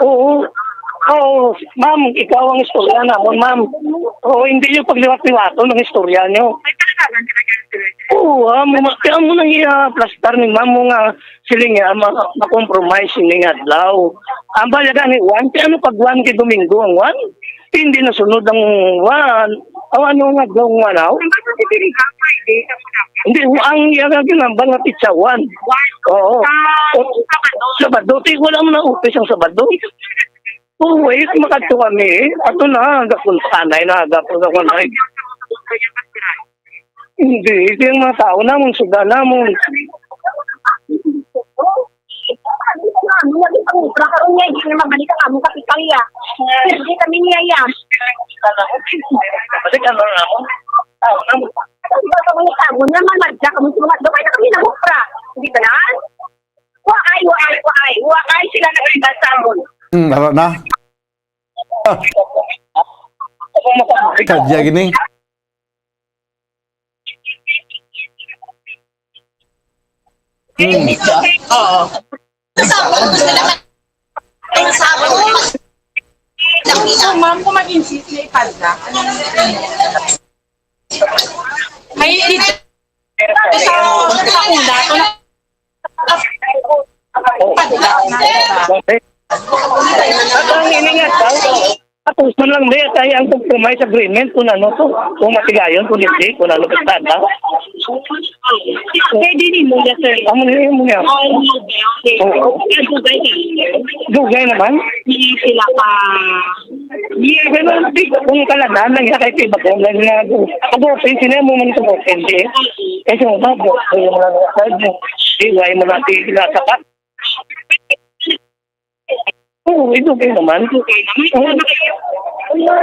Oo. Oo, ma'am, ikaw ang istorya namon, ma'am. Oo, hindi yung pagliwat-liwaton ang istorya nyo. May talakagan ka na dyan, sir? Oo, ah, mo, kaya mo nang iya-plastar ni ma'am mo nga siling nga ma-, ma-compromise ini nga adlaw. Ang bayagan ni Juan, kaya ano pag Juan kay Domingo ang Juan? Hindi nasunod ang Juan. Ang ano nga daw nga raw? Ang basta si Pilihan, Friday, sa Bulacan. Hindi, ang iya nga ginambal nga petsa Juan. Juan. Oo. Sa O-, Sabado. Sabado. Ti, wala mo na office ang Sabado. Oo, eh, makadto kami, eh. Ato na, gapon sa kanay na, gapon sa kanay. Hindi, ito yung mga tao namon, suga namon. Ano lagi pang obra karon nga, hindi na mabalik ang among kapital, ya. Hindi kami niya, ya. Balik ang mga tao namon. Ang mga tao naman, madya kami sa mga doon, kaya kami nangupra. Hindi ba na? Waay, waay, waay. Waay sila nagkita sa amon. Hmm, ara na. Ah. Kadya gini. Hmm. Oo. Ang sabon, gusto naman. Ang sabon. So, ma'am, kung mag-insist na ipadla, ano yung may dito sa, sa una, kung ipadla na, diba? At ang iningat daw, tapos man lang, may tayo ang compromise agreement kung ano to, kung matigayon, kung hindi, kung ano, basta na. Pwede din mo, yes, sir. Amo na yun mo niya. Ay, hindi. Okay. Oo. Ang dugay ka. Dugay naman. Hindi sila pa. Hindi, pero di ko kung kalangan lang yan kahit iba ko lang nga. Pag-open, sila mo man ito open, di. Kasi mo ba, bukas ko yung mga nasa, di, why mo natin sila sapat? Oo, it's okay naman. Okay naman. Oo. Wala na kayo. Wala.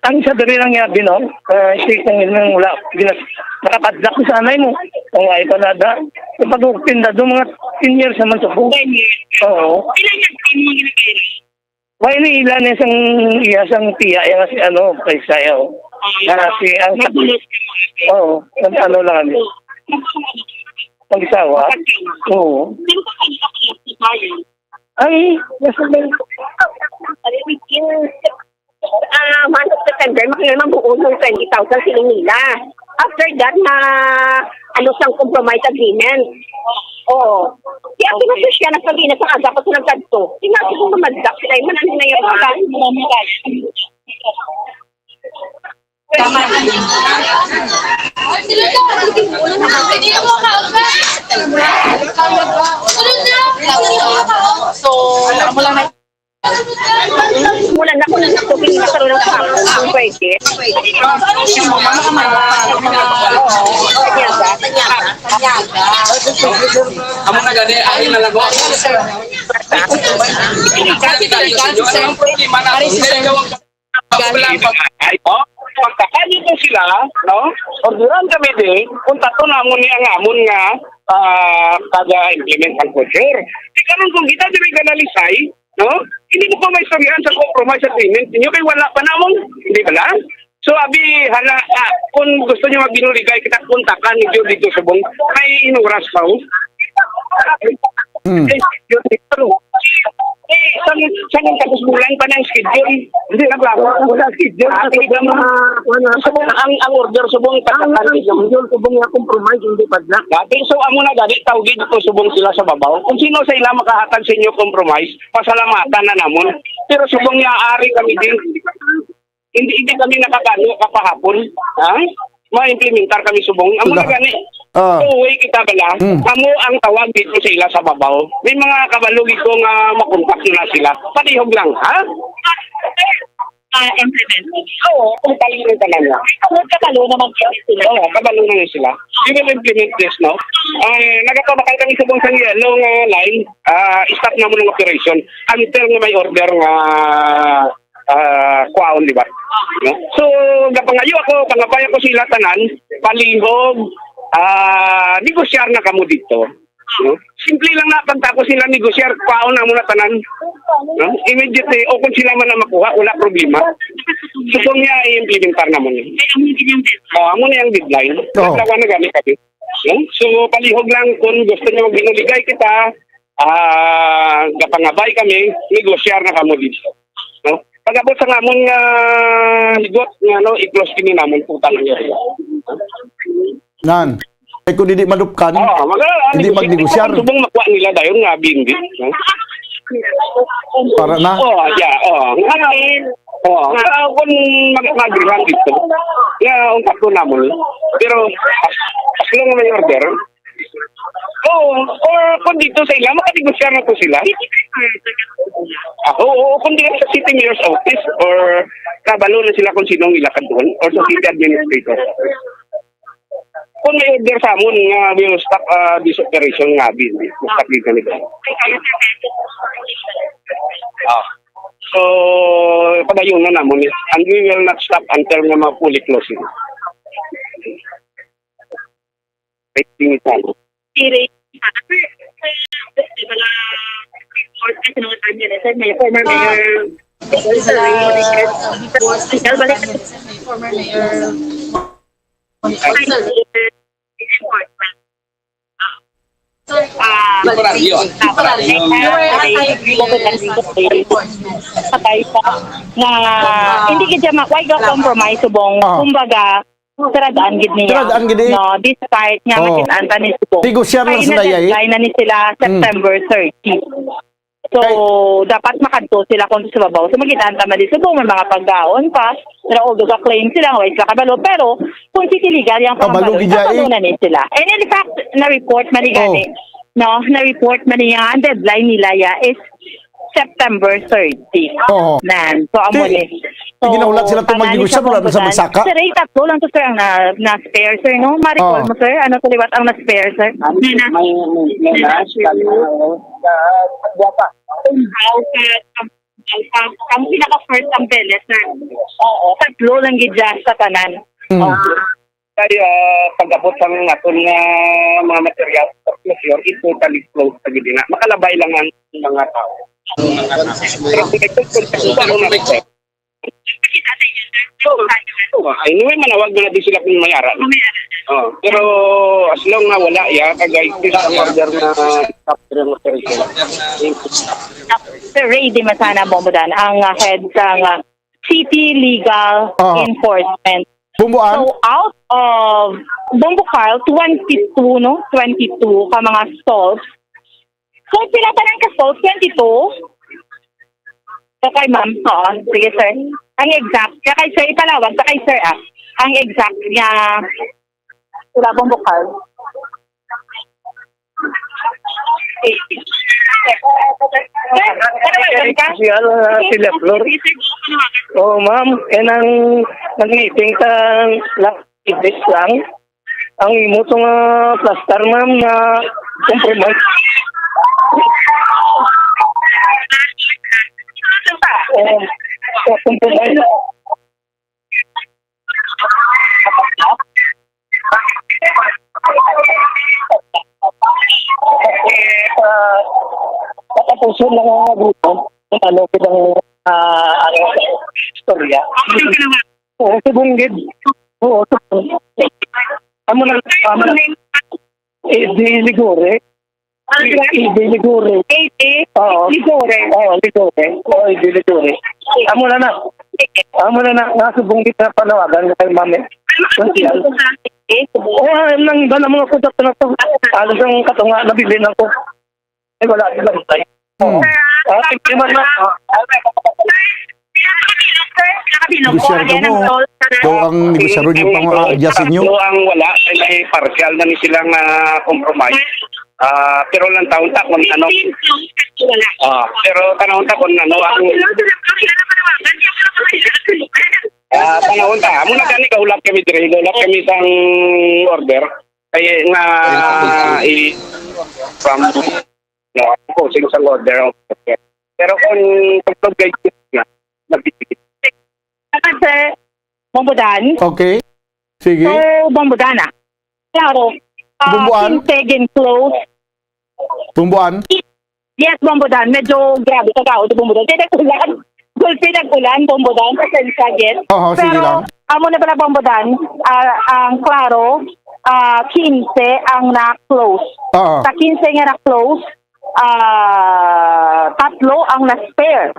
Ang sa dali lang niya, Bino, ah, si kung yun ang wala, ginas-, nakapadlak ko sa anay mo. Kung ay pa nada, pag-open na doon, mga ten years naman sa buhay. Ten years. Oo. Ilan yung time mo ginagawa? Why ni ila ni sang iya sang tiya, iya si ano, kay sayo. Ah, si ang, nagdulot ka mo, ate. Oo, ang ano lang kami. So, magsawa. Magsawa. Oo. Pero kung ano ka pala, si Mayo? Ay, nasa may, ah, month of September, makikita man buo ng twenty thousand siling nila. After that, na, ano, sang compromise agreement. Oo. Kaya okay. Pinasya siya, nagsabi na sa aga pa sila kadto. Tingnan ko kung mamadyak sila, eh, manano na yung mga. Tama. So, wala na. Mula na ko na sa tubig, nakaroon ng hapon, kung pwede. Amo na gani, ay, nalago. Kasi talaga, sa iyong problema na, ay, oh, pagkakan nito sila, no? Orderan kami din, kung tato namon ni ang amon nga, ah, taga-implement ang culture. Di karon kung kita diri ka nalisay, no? Hindi mo ko may istoryahan sa compromise agreement ninyo kay wala pa namon, hindi ba lang? So, abi, hala, ah, kung gusto niyo magbinuligay, kita kontakan ninyo dito subong. May inuras pa, oh. Hmm. Eh, yun, ito. Eh, Sang, sang kakusbulan pa ng schedule. Hindi na ba? Wala schedule. Ah, hindi ka ma-, wala. Subong ang, ang order, subong ang pagkakal schedule, subong nga compromise, hindi pa na. Dati, so, amo na gani, tawgi dito, subong sila sa babaw. Kung sino sa ila makahatag sa inyo compromise, pasalamatan na namon. Pero subong niya, ari kami din. Hindi, hindi kami nakakano kapahapon. Ha? Ma-implementar kami subong. Amo na gani. Ah. Two-way kita bala. Mm. Amo ang tawag dito sa ila sa babaw. May mga kabalo dito nga makontak na sila. Palihog lang, ha? Ah, implement. Oo, kung palihog ka lang. Kung kabalo naman sila. Oo, kabalo na yun sila. We will implement this, no? Ang nagapabakal kami sa buong sang yellow nga line, ah, stop na mo ng operation until nga may order nga, ah, kwaon, di ba? No? So, gapangayo ako, pangabay ako sila tanan, palihog, ah, negosyar na kamo dito. No? Simple lang na pagtapos nila negosyar, kwaon na muna tanan. No? Immediately, o kung sila man ang makuha, wala problema. Subong niya, i-implementar naman yun. Oh, amo na yung deadline. Oh. Naglawan na gani kami. No? So, palihog lang kung gusto niyo magbinuligay kita, ah, gapangabay kami, negosyar na kamo dito. No? Pag-abot sa ngamon nga higot, nga, no, i-close kini namon, putang niya. Nan. Eh, kung hindi malupkan, Oo, mag-, hindi ano, magnegosyar. Subong makuha nila dayon nga bindi, no? Para na? Oh, yeah, oh. Nga, oh, nga, kung mag-, mag-agreehan dito, nga, ang tatlo namon. Pero, as, as long may order, oo, or kung dito sa ila, makanegosyar na to sila. Ah, oo, oo, kung di sa city mayor's office or kabalo na sila kung sinong ila kadtuon or sa city administrator. Kung may order sa amon nga we will stop, ah, this operation nga, bi-, bi-, stop dito nito. Ah. So, padayon na namon, eh. And we will not stop until nga ma-fully closing. Waiting time. May former mayor. Former mayor. Ah, temporaryo. Sabay pa nga hindi gid siya ma-, why ga compromise subong? Ah. Kumbaga, tiradaan gid niya. Tiradaan gid eh. No, despite nga Oh. makit-an ta ni subong. Negosyar lang Kay sila, eh. na-deadline na ni sila Mm. September thirty. So, Kay dapat makadto sila kung sa babaw. So, makit-an ta man di subong, may mga pagkaon pa. Pero although ga-claim sila, nga way sila kabalo. Pero, kung city legal, yung Kabalo pangabalon, gid ya, eh. kabalo na ni sila. And in fact, na-report man ni Oh. gani, no? Na-report man niya, ang deadline nila ya is September thirty. Oo. Nan. So, amo Ti-, ni. So, ginaulat sila itong pangalan magnegosyar, sa wala na sa pambulan. magsaka. Sir, eh, tatlo lang to, sir, ang na, na-spare, sir, no? Ma-recall Oo. mo, sir? Ano to liwat ang na-spare, sir? May, may, may, may May na-spare. na-spare. Ah, ah, ah, Ang, ang, ang pinaka-first ang Beles, sir. Oo. Tatlo lang gid dyan sa tanan. Mm. Ah. Kay, ah, pag-abot sang aton nga mga material, for sure, it totally closed sa gid na. Makalabay lang ang mga tao. Pero kung may contact sa mga tao, anyway, manawag na natin sila kung may ara. Oh, pero as long nga wala, ya, kagay, please, ang order na stop the operation. Sir Ray Di Masana Bombodan, ang, ah, head sa, ah, City Legal Oo. Enforcement. Bumbuan? So, out of, Bombo Carl, twenty-two, no? Twenty-two ka mga stalls. So, pila tanan ka stalls? Twenty-two? Sa kay ma'am. Oo, sige, sir. Ang exact, sa kay sir, ipalawag, sa kay sir, ah. Ang exact nga, wala pong bukal. Si, ano, si Flor? Oh, ma'am, eh, nang, nag-meeting ta lang, ibis lang. Ang imo to nga plaster, ma'am, nga compromise. Oh, oh, compromise. Eh, ah, katapusan lang ang grupo, kung ano, kung, ah, ang istorya. Oo, subong gid. Oo, subong. Amo na, amo na. Eh, di ligure. Eh, di ligure. Oo. Ligore. Oo, Ligore. Oo, di Ligore. Amo na na. Amo na na, nga subong kita panawagan kay Mami. Social. Oo, ah, nang iba na mga product na to. Halos ang katunga, nabilin ako. Ay, wala, di ba? Hmm. Ah, hindi man na. Ah, Negosyar ka mo. Ikaw ang negosyaro niyo pa nga adya sa inyo? Ang wala, ay may partial na ni silang, ah, compromise. Ah, pero lang taon ta kung ano. Ah, pero tanawon ta kung ano ang, ah, tanawon ta. Amo na gani, gahulat kami dire, gahulat kami sang order. Kay nga, i-, from, no, ako, sino sa order. Pero kung, kung, kung, nga, nabibigay. Kasi, Bombodan. Okay. Sige. So, Bombodan, ah. Klaro. Ah, Bomboan? Quince gin-close. Bomboan? Yes, Bombodan. Medyo grabe ka daw, Bombodan. Kaya nag-ulan. Gulpi nag-ulan, Bombodan. Pasensya, yes. Oho, sige lang. Pero, amo na pala, Bombodan. Ah, ang klaro, ah, quince ang na-close. Oo. Sa quince nga na-close, ah, tatlo ang na-spare.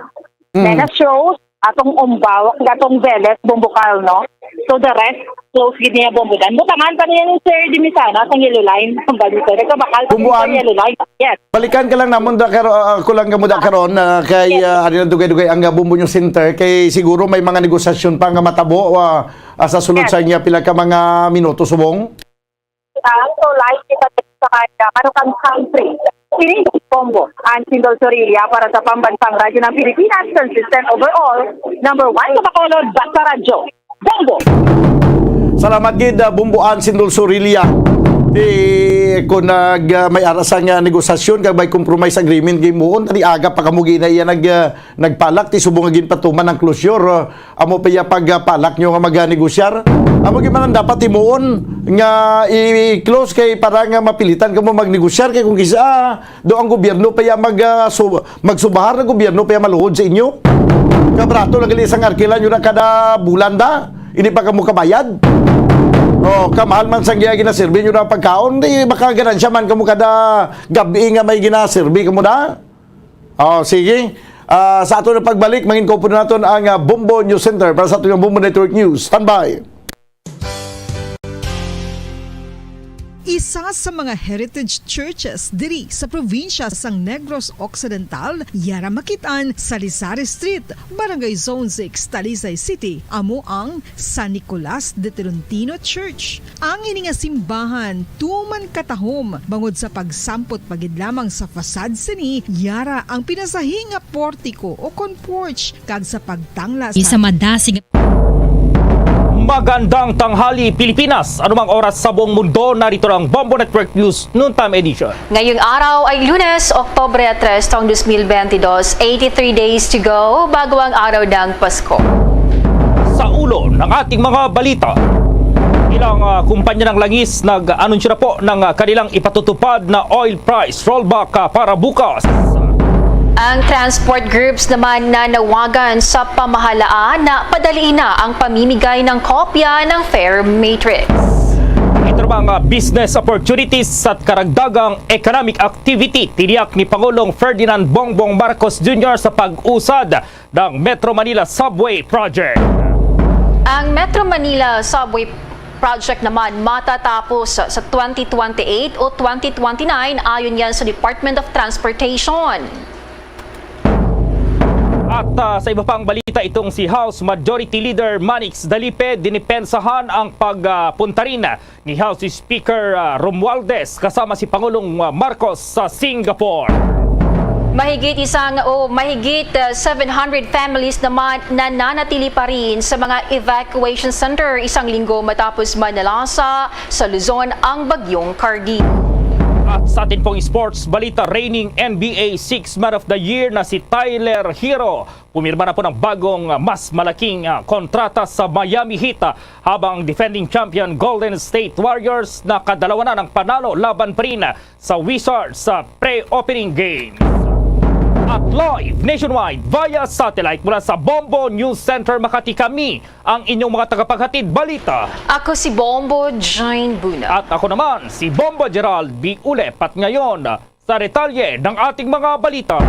Mm. May na-shows, atong Umbawak, atong Veles, Bombokal, no? So the rest, close gid niya Bombodan. Butangan pa niya ni Sir Dimisana sa yellow line. Ang balita, nagkabakal pa Bomboan. Sa yellow line. Yes. Balikan ka lang namon da karo-, ah, ako lang kamo da karon, ah, kay, Yes. ah, ari na dugay-dugay ang, ah, Bombo News Center, kay siguro may mga negosasyon pa nga matabo, ah, ah, sa sulod Yes. sa niya pila ka mga minuto subong. Ah, so live kita sa kanya, ano kang country? Ini Bombo, ang Sindol Sorilla para sa Pambansang Radyo ng Pilipinas, consistent overall, number one sa Bacolod, basta radyo. Bombo! Salamat gid, ah, Bomboan Sindol Sorilla. Di ko nag, ah, may ara sang, ah, negosasyon kag may compromise agreement kay muon, tani aga pa kamo gina iya nag, ah, nagpalak ti subong nga ginpatuman ang closure, ah, amo pa iya pagpalak nyo nga maganegosyar. Amo gid man ang dapat himuon nga i-close kay para nga mapilitan kamo magnegosyar kay kung kisa, ah, do ang gobyerno pa iya mag, ah, su-, magsubahar na gobyerno pa iya maluhod sa inyo. Kabrato lang gali sang arkila nyo na kada bulan da. Hindi pa kamo kabayad. Oh, kamahal man sang iya ginaserbi nyo na pagkaon, di makaganansya man kamo kada gabi nga may ginaserbi kamo da. Oh, sige. Ah, sa ato na pagbalik, mangin ko po naton ang, ah, Bombo News Center para sa ato nga Bombo Network News. Standby. Isa sa mga heritage churches diri sa probinsya sang Negros Occidental, yara makit-an sa Lizares Street, Barangay Zone six, Talisay City, amo ang San Nicolas de Tolentino Church. Ang ini nga simbahan tuman katahom bangod sa pagsampot pa gid lamang sa fasad sini, yara ang pinasahi nga portiko o kon porch, kag sa pagtangla sa Isa madasig Magandang tanghali, Pilipinas. Anumang oras sa buong mundo, narito ang Bombo Network News Noontime Edition. Ngayong araw ay Lunes, Oktubre tres, taong dos mil bentidós, eighty-three days to go bago ang araw ng Pasko. Sa ulo ng ating mga balita, ilang, ah, kumpanya ng langis nag-anunsyo na po ng, ah, kanilang ipatutupad na oil price rollback, ah, para bukas. Ang transport groups naman nanawagan sa pamahalaan na padaliin na ang pamimigay ng kopya ng fare matrix. Ito namang, ah, business opportunities at karagdagang economic activity, tiniyak ni Pangulong Ferdinand Bongbong Marcos Junior sa pag-usad ng Metro Manila Subway Project. Ang Metro Manila Subway Project naman matatapos sa twenty twenty-eight o twenty twenty-nine, ayon yan sa Department of Transportation. At, ah, sa iba pang balita, itong si House Majority Leader Manix Dalipe dinipensahan ang pagpunta rin ni House Speaker, ah, Romualdez kasama si Pangulong, ah, Marcos sa Singapore. Mahigit isang, o mahigit, ah, seven hundred families naman nananatili pa rin sa mga evacuation center isang linggo matapos manalasa sa Luzon ang Bagyong Cardi. At sa atin pong sports balita, reigning N B A Sixth Man of the Year na si Tyler Herro pumirma na po ng bagong, ah, mas malaking, ah, kontrata sa Miami Heat, ah, habang defending champion Golden State Warriors nakadalawa na ng panalo laban pa rin, ah, sa Wizards sa pre-opening games. At live nationwide via satellite mula sa Bombo News Center Makati, kami ang inyong mga tagapaghatid balita. Ako si Bombo Jane Buna. At ako naman si Bombo Gerald B. Ulep. At ngayon, Sa detalye ng ating mga balita,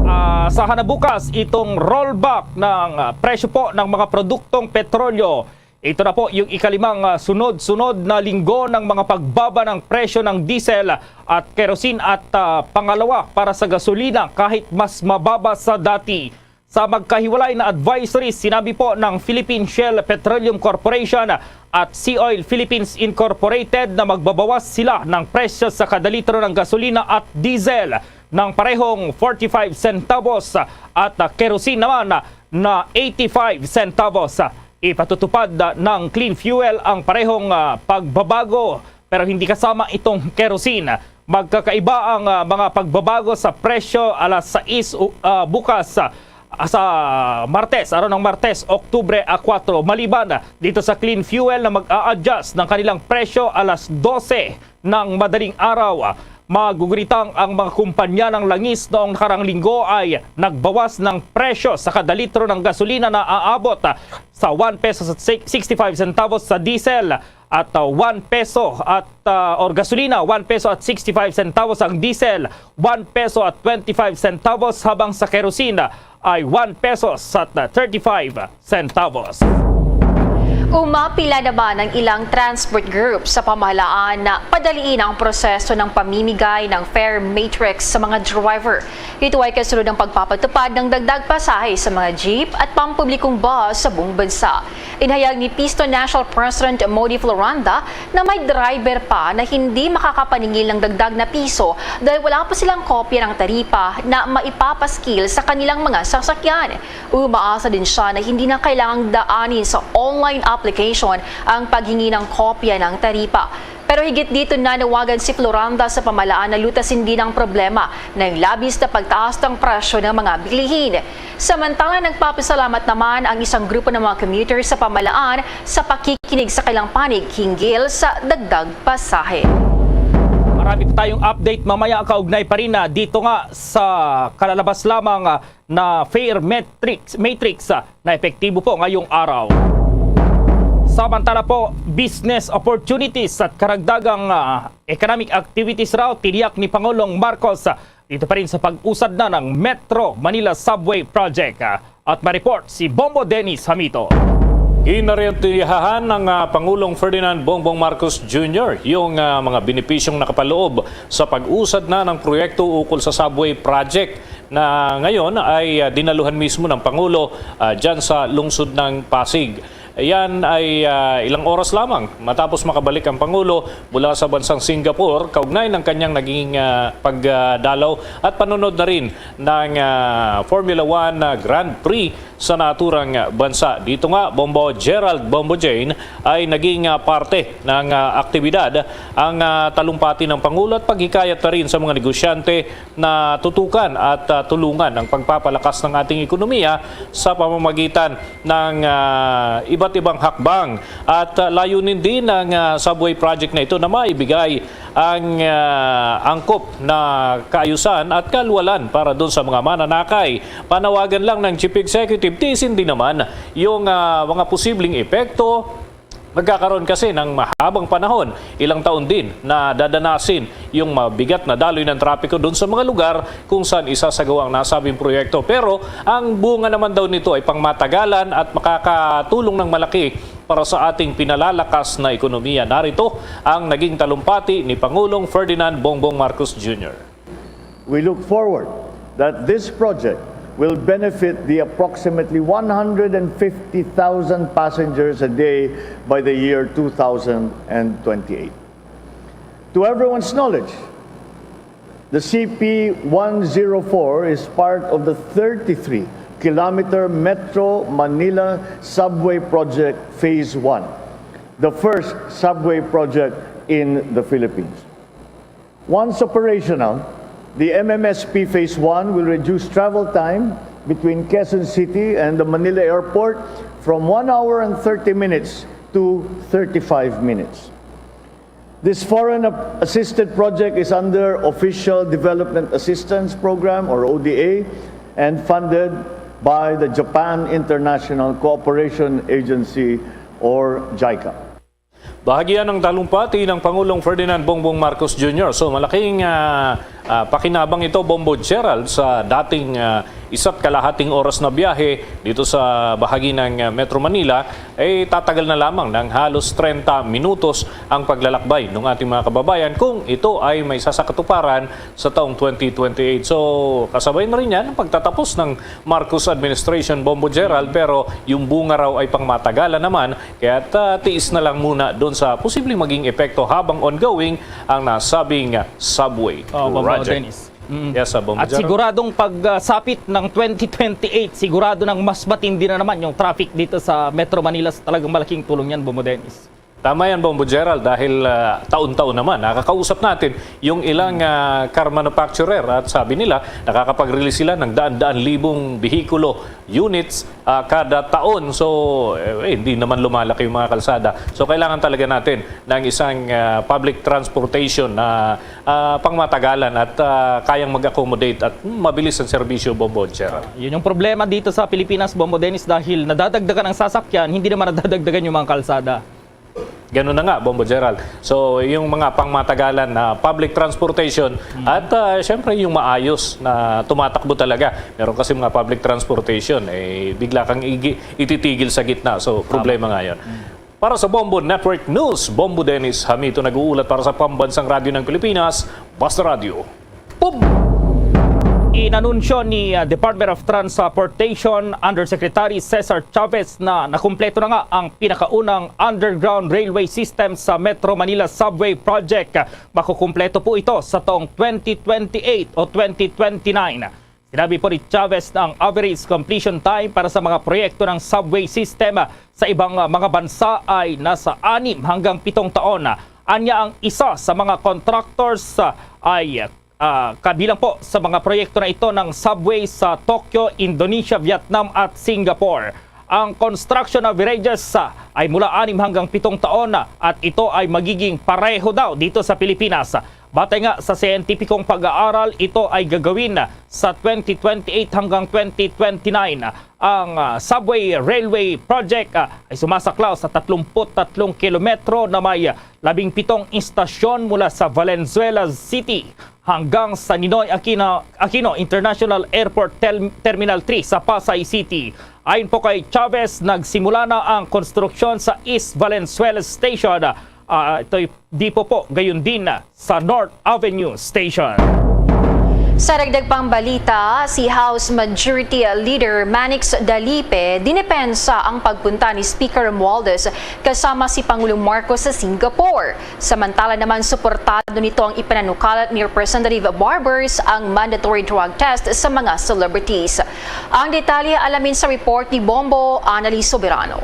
ah, sa hanabukas itong rollback ng, ah, presyo po ng mga produktong petrolyo. Ito na po yung ikalimang, ah, sunod-sunod na linggo ng mga pagbaba ng presyo ng diesel at kerosene at, ah, pangalawa para sa gasolina kahit mas mababa sa dati. Sa magkahiwalay na advisory, sinabi po ng Philippine Shell Petroleum Corporation at Sea Oil Philippines Incorporated na magbabawas sila ng presyo sa kada litro ng gasolina at diesel ng parehong forty-five centavos at, ah, kerosene naman na eighty-five centavos. Ipatutupad ng Clean Fuel ang parehong, ah, pagbabago, pero hindi kasama itong kerosene. Magkakaiba ang, ah, mga pagbabago sa presyo alas sais u-, ah, bukas, ah, sa Martes, araw ng Martes, Oktubre a kuwatro. Maliban dito sa Clean Fuel na mag-a-adjust ng kanilang presyo alas dose ng madaling araw, maguguritang ang mga kumpanya ng langis noong nakarang linggo ay nagbawas ng presyo sa kada litro ng gasolina na aabot sa one pesos at sixty-five centavos, sa diesel at, uh, one peso at, uh, or gasolina, one peso at sixty-five centavos, ang diesel, one peso at twenty-five centavos, habang sa kerosene ay one pesos at, uh, thirty-five centavos. Umapila naman ang ilang transport group sa pamahalaan na padaliin ang proseso ng pamimigay ng fare matrix sa mga driver. Ito ay kasunod ng pagpapatupad ng dagdag pasahe sa mga jeep at pampublikong bus sa buong bansa. Inhayag ni Pisto National President Modi Floranda na may driver pa na hindi makakapaningil ng dagdag na piso dahil wala pa silang kopya ng taripa na maipapaskil sa kanilang mga sasakyan. Umaasa din siya na hindi na kailangang daanin sa online application ang paghingi ng kopya ng taripa. Pero higit dito, nanawagan si Floranda sa pamahalaan na lutasin din ang problema ng labis na pagtaas ng presyo ng mga bilihin. Samantala, nagpapasalamat naman ang isang grupo ng mga commuter sa pamahalaan sa pakikinig sa kailang panig hinggil sa dagdag pasahe. Marami pa tayong update mamaya kaugnay pa rin na dito nga sa kalalabas lamang, ah, na fare matrix, matrix, ah, na epektibo po ngayong araw. Samantala po, business opportunities at karagdagang, ah, economic activities raw tiniyak ni Pangulong Marcos, ah, dito pa rin sa pag-usad na ng Metro Manila Subway Project. Ah, at ma-report si Bombo Dennis Hamito. Ginaryantiyahan ng, ah, Pangulong Ferdinand Bongbong Marcos Junior yung, ah, mga benepisyong nakapaloob sa pag-usad na ng proyekto ukol sa subway project na ngayon ay, ah, dinaluhan mismo ng Pangulo, ah, dyan sa lungsod ng Pasig. Yan ay, ah, ilang oras lamang matapos makabalik ang Pangulo mula sa bansang Singapore kaugnay ng kanyang naging, ah, pagdalaw at panonood na rin ng, ah, Formula One, ah, Grand Prix sa naturang bansa. Dito nga, Bombo Gerald Bombo Jane ay naging, ah, parte ng, ah, aktibidad ang, ah, talumpati ng Pangulo at paghikayat na rin sa mga negosyante na tutukan at, ah, tulungan ang pagpapalakas ng ating ekonomiya sa pamamagitan ng, ah, iba't ibang hakbang. At, ah, layunin din ng, ah, subway project na ito na maibigay ang, ah, angkop na kaayusan at kalwalan para dun sa mga mananakay. Panawagan lang ng Chief Executive, tiisin din naman yung, ah, mga posibleng epekto. Magkakaroon kasi ng mahabang panahon, ilang taon din na dadanasin yung mabigat na daloy ng trapiko dun sa mga lugar kung saan isasagawa ang nasabing proyekto. Pero ang bunga naman daw nito ay pangmatagalan at makakatulong ng malaki para sa ating pinalalakas na ekonomiya. Narito ang naging talumpati ni Pangulong Ferdinand Bongbong Marcos Junior. We look forward that this project will benefit the approximately one hundred and fifty thousand passengers a day by the year two thousand twenty-eight. To everyone's knowledge, the C P one zero four is part of the thirty-three kilometer Metro Manila Subway Project Phase one, the first subway project in the Philippines. Once operational, the M M S P Phase one will reduce travel time between Quezon City and the Manila Airport from one hour and thirty minutes to thirty-five minutes. This foreign assisted project is under Official Development Assistance Program, or O D A, and funded by the Japan International Cooperation Agency, or JICA. Bahagian ng talumpati ng Pangulong Ferdinand Bongbong Marcos Junior. So, malaking, ah, ah, pakinabang ito, Bombo Gerald, sa dating, ah, isa't kalahating oras na biyahe dito sa bahagi ng, ah, Metro Manila, eh, tatagal na lamang ng halos treinta minutos ang paglalakbay ng ating mga kababayan kung ito ay may sasakatuparan sa taong twenty twenty-eight. So, kasabay na rin yan ang pagtatapos ng Marcos administration, Bombo Gerald, pero yung bunga raw ay pangmatagalan naman, kaya ta-, tiis na lang muna doon sa posibleng maging epekto habang ongoing ang nasabing, ah, subway Oh, Bombo project. Dennis. Mm. Yes, ah, Bombo At Gerald. Siguradong pag, ah, sapit ng twenty twenty-eight, sigurado nang mas matindi na naman yung traffic dito sa Metro Manila. Sa talagang malaking tulong yan, Bombo Dennis. Tama yan, Bombo Gerald, dahil, ah, taon-taon naman nakakausap natin yung ilang, ah, car manufacturer at sabi nila nakakapag-release sila ng daan-daan libong behikulo, units, ah, kada taon. So, eh, eh, hindi naman lumalaki yung mga kalsada. So, kailangan talaga natin ng isang, ah, public transportation na, ah, pangmatagalan at, ah, kayang mag-accommodate at mabilis ang serbisyo, Bombo Gerald. Yun yung problema dito sa Pilipinas, Bombo Dennis, dahil nadadagdagan ang sasakyan, hindi naman nadadagdagan yung mga kalsada. Ganun na nga, Bombo Gerald. So, yung mga pangmatagalan na public transportation at, ah, syempre, yung maayos na tumatakbo talaga. Meron kasi mga public transportation, eh, bigla kang igi-, ititigil sa gitna. So, problema nga yun. Para sa Bombo Network News, Bombo Dennis Hamito nag-uulat para sa Pambansang Radyo ng Pilipinas, Basta Radyo. Boom! Inanunsyo ni, uh, Department of Transportation Undersecretary Cesar Chavez na nakumpleto na nga ang pinakaunang underground railway system sa Metro Manila Subway Project. Makukumpleto po ito sa taong twenty twenty-eight o twenty twenty-nine. Sinabi po ni Chavez na ang average completion time para sa mga proyekto ng subway system sa ibang, uh, mga bansa ay nasa anim hanggang pitong taon. Anya, ang isa sa mga contractors, uh, ay, uh, kabilang po sa mga proyekto na ito ng subway sa Tokyo, Indonesia, Vietnam at Singapore. Ang construction averages, uh, ay mula anim hanggang pitong taon, uh, at ito ay magiging pareho daw dito sa Pilipinas. Batay nga sa siyentipikong pag-aaral, ito ay gagawin sa twenty twenty-eight hanggang twenty twenty-nine. Ang, ah, subway railway project, ah, ay sumasaklaw sa tatlumpu't tatlong kilometro na may labing pitong istasyon mula sa Valenzuela City hanggang sa Ninoy Aquino, Aquino International Airport Tel-, Terminal three sa Pasay City. Ayon po kay Chavez, nagsimula na ang konstruksyon sa East Valenzuela Station. Ah, ito'y Dipo po, gayon din sa North Avenue Station. Sa dagdag pang balita, si House Majority Leader Manix Dalipe dinepensa ang pagpunta ni Speaker Romualdez kasama si Pangulong Marcos sa Singapore. Samantala naman, suportado nito ang ipinanukalat ni Representative Barbers ang mandatory drug test sa mga celebrities. Ang detalye alamin sa report ni Bombo Annalise Soberano.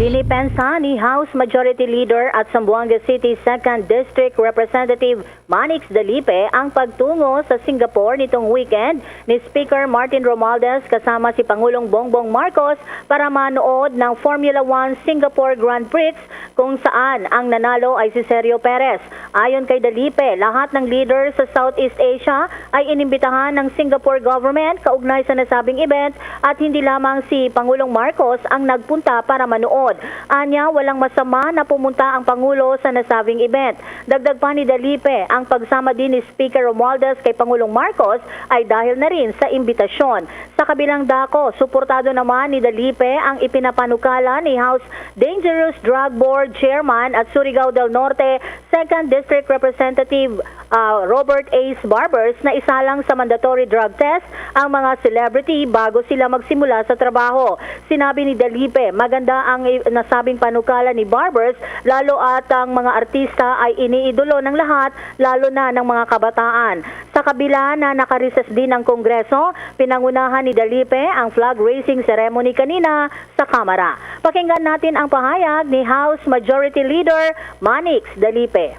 Dinipensa ni House Majority Leader at Zamboanga City Second District Representative Manix Dalipe ang pagtungo sa Singapore nitong weekend ni Speaker Martin Romualdez kasama si Pangulong Bongbong Marcos para manood ng Formula One Singapore Grand Prix, kung saan ang nanalo ay si Sergio Perez. Ayon kay Dalipe, lahat ng leader sa Southeast Asia ay inimbitahan ng Singapore government kaugnay sa nasabing event at hindi lamang si Pangulong Marcos ang nagpunta para manood. Anya, walang masama na pumunta ang Pangulo sa nasabing event. Dagdag pa ni Dalipe, ang pagsama din ni Speaker Romualdez kay Pangulong Marcos ay dahil na rin sa imbitasyon. Sa kabilang dako, suportado naman ni Dalipe ang ipinapanukala ni House Dangerous Drug Board Chairman at Surigao del Norte Second District Representative, ah, Robert Ace Barbers na isalang sa mandatory drug test ang mga celebrity bago sila magsimula sa trabaho. Sinabi ni Dalipe, maganda ang i-, nasabing panukala ni Barbers, lalo at ang mga artista ay iniidolo ng lahat, lalo na ng mga kabataan. Sa kabila na naka-recess din ang Kongreso, pinangunahan ni Dalipe ang flag raising ceremony kanina sa Kamara. Pakinggan natin ang pahayag ni House Majority Leader Manix Dalipe.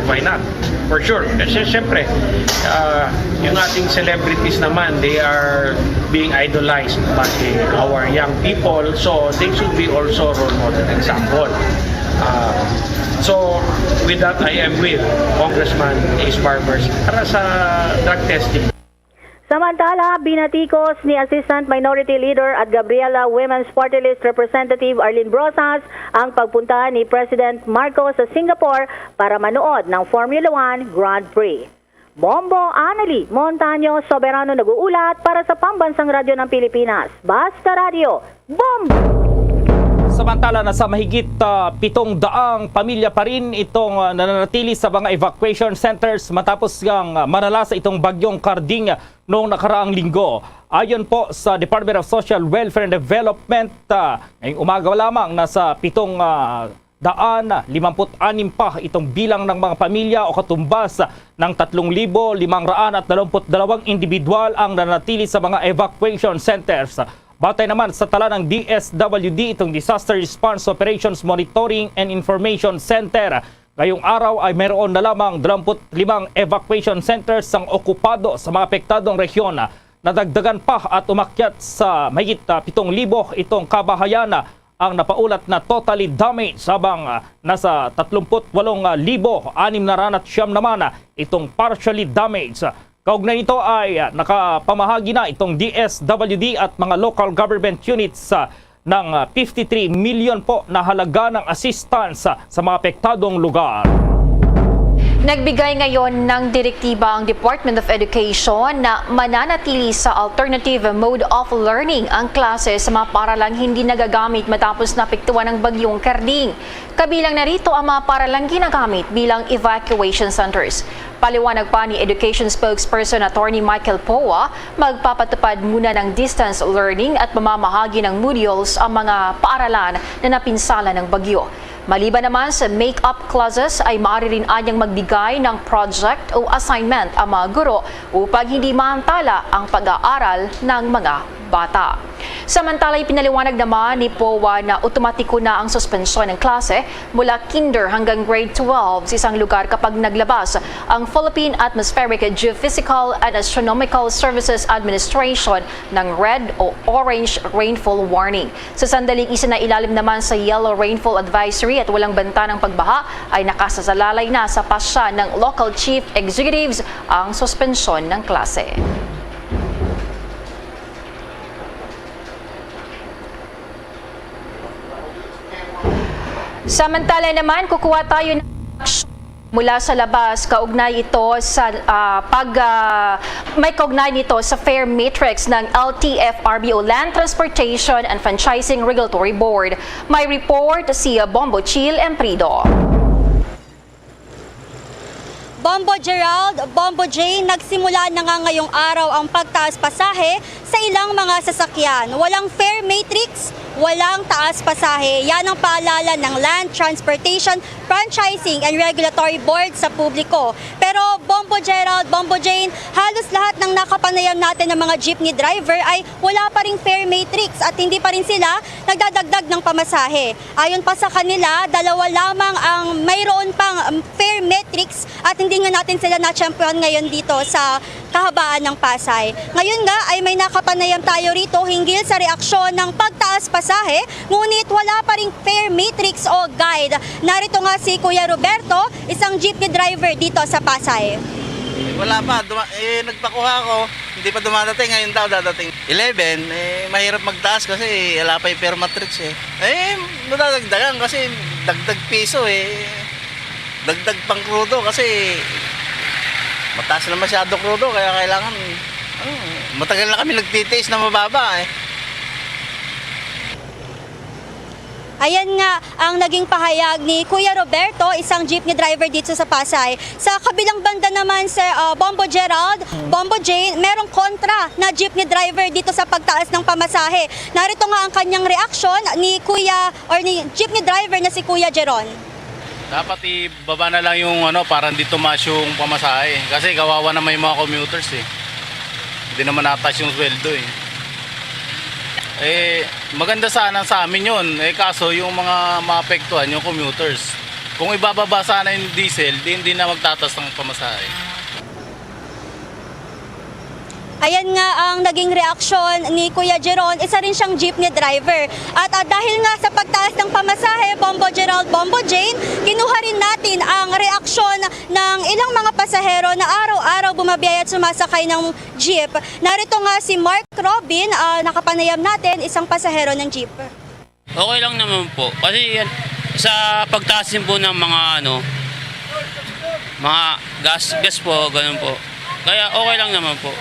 Why not? For sure. Kasi siyempre, ah, yung ating celebrities naman, they are being idolized by our young people. So, they should be also role model example. Ah, so, with that, I am with Congressman Ace Barbers para sa drug testing. Samantala, binatikos ni Assistant Minority Leader at Gabriela Women's Party List Representative Arlene Brosas ang pagpunta ni President Marcos sa Singapore para manood ng Formula One Grand Prix. Bombo Annalie Montaño Soberano nag-uulat para sa Pambansang Radyo ng Pilipinas, Basta Radyo, Bombo! Samantala, nasa mahigit, ah, pitong daang pamilya pa rin itong, ah, nananatili sa mga evacuation centers matapos ang, ah, manalasa itong bagyong Karding noong nakaraang linggo. Ayon po sa Department of Social Welfare and Development, ah, ngayong umaga lamang nasa pitong, ah, daan limamput anim pa itong bilang ng mga pamilya o katumbas ng tatlong libo limang raan at dalawamput dalawang individual ang nanatili sa mga evacuation centers. Batay naman sa tala ng D S W D, itong Disaster Response Operations Monitoring and Information Center, ngayong araw ay mayroon na lamang dalawamput limang evacuation centers ang okupado sa mga apektadong rehiyon. Nadagdagan pa at umakyat sa mahigit, ah, pitong libo itong kabahayan, ah, ang napaulat na totally damaged, habang, ah, nasa tatlumpu't walong libo anim na raan at siyam naman, ah, itong partially damaged. Kaugnay nito ay, ah, nakapamahagi na itong D S W D at mga local government units, ah, ng, ah, fifty-three million po na halaga ng assistance, ah, sa mga apektadong lugar. Nagbigay ngayon ng direktiba ang Department of Education na mananatili sa alternative mode of learning ang klase sa mga paaralang hindi nagagamit matapos naapektuhan ng Bagyong Karding. Kabilang na rito ang mga paaralang ginagamit bilang evacuation centers. Paliwanag pa ni Education Spokesperson Attorney Michael Poa, magpapatupad muna ng distance learning at mamamahagi ng modules ang mga paaralan na napinsala ng bagyo. Maliban naman sa make-up classes, ay maaari rin anyang magbigay ng project o assignment ang mga guro upang hindi maantala ang pag-aaral ng mga bata. Samantala, ipinaliwanag naman ni Poa na otomatiko na ang suspensyon ng klase mula kinder hanggang grade twelve sa isang lugar kapag naglabas ang Philippine Atmospheric, Geophysical and Astronomical Services Administration ng red o orange rainfall warning. Sa sandaling isinailalim naman sa yellow rainfall advisory at walang banta ng pagbaha, ay nakasasalalay na sa pasya ng local chief executives ang suspensyon ng klase. Samantala naman, kukuha tayo ng aksyon mula sa labas, kaugnay ito sa, ah, pag, ah, may kaugnay nito sa fare matrix ng L T F R B O, Land Transportation and Franchising Regulatory Board. May report si Bombo Chill Emprido. Bombo Gerald, Bombo Jane, nagsimula na nga ngayong araw ang pagtaas pasahe sa ilang mga sasakyan. Walang fare matrix, walang taas pasahe. Yan ang paalala ng Land Transportation, Franchising and Regulatory Board sa publiko. Pero Bombo Gerald, Bombo Jane, halos lahat ng nakapanayam natin ng mga jeepney driver ay wala pa ring fare matrix at hindi pa rin sila nagdadagdag ng pamasahe. Ayon pa sa kanila, dalawa lamang ang mayroon pang, um, fare matrix at hindi nga natin sila natsyempohan ngayon dito sa kahabaan ng Pasay. Ngayon nga ay may nakapanayam tayo rito hinggil sa reaksyon ng pagtaas pasahe, ngunit wala pa ring fare matrix o guide. Narito nga si Kuya Roberto, isang jeepney driver dito sa Pasay. Eh, wala pa. Duma- eh, nagpakuha ako. Hindi pa dumadating. Ngayon daw dadating. Eleven, eh, mahirap magtaas kasi wala pa yung fare matrix eh. Eh, madadagdagan kasi dagdag piso eh. Dagdag pang krudo kasi mataas na masyado krudo kaya kailangan, ano, matagal na kami nagtitiis na mababa eh. Ayan nga ang naging pahayag ni Kuya Roberto, isang jeepney driver dito sa Pasay. Sa kabilang banda naman, Sir, ah, Bombo Gerald, Bombo Jane, merong kontra na jeepney driver dito sa pagtaas ng pamasahe. Narito nga ang kanyang reaksyon ni Kuya or ni jeepney driver na si Kuya Jeron. Dapat ibaba na lang yung ano, parang di tumaas yung pamasahe. Kasi kawawa naman yung mga commuters eh. Hindi naman natas yung sweldo eh. Eh, maganda sana sa amin yun. Eh, kaso yung mga maapektuhan, yung commuters. Kung ibababa sana yung diesel, di, hindi na magtatas ng pamasahe. Ayan nga ang naging reaksyon ni Kuya Jeron, isa rin siyang jeepney driver. At, ah, dahil nga sa pagtaas ng pamasahe, Bombo Gerald, Bombo Jane, kinuha rin natin ang reaksyon ng ilang mga pasahero na araw-araw bumabiyaya at sumasakay ng jeep. Narito nga si Mark Robin, ah, nakapanayam natin, isang pasahero ng jeep. Okay lang naman po. Kasi yan, sa pagtaas din po ng mga ano, mga gas, gas po, ganun po. Kaya okay lang naman po.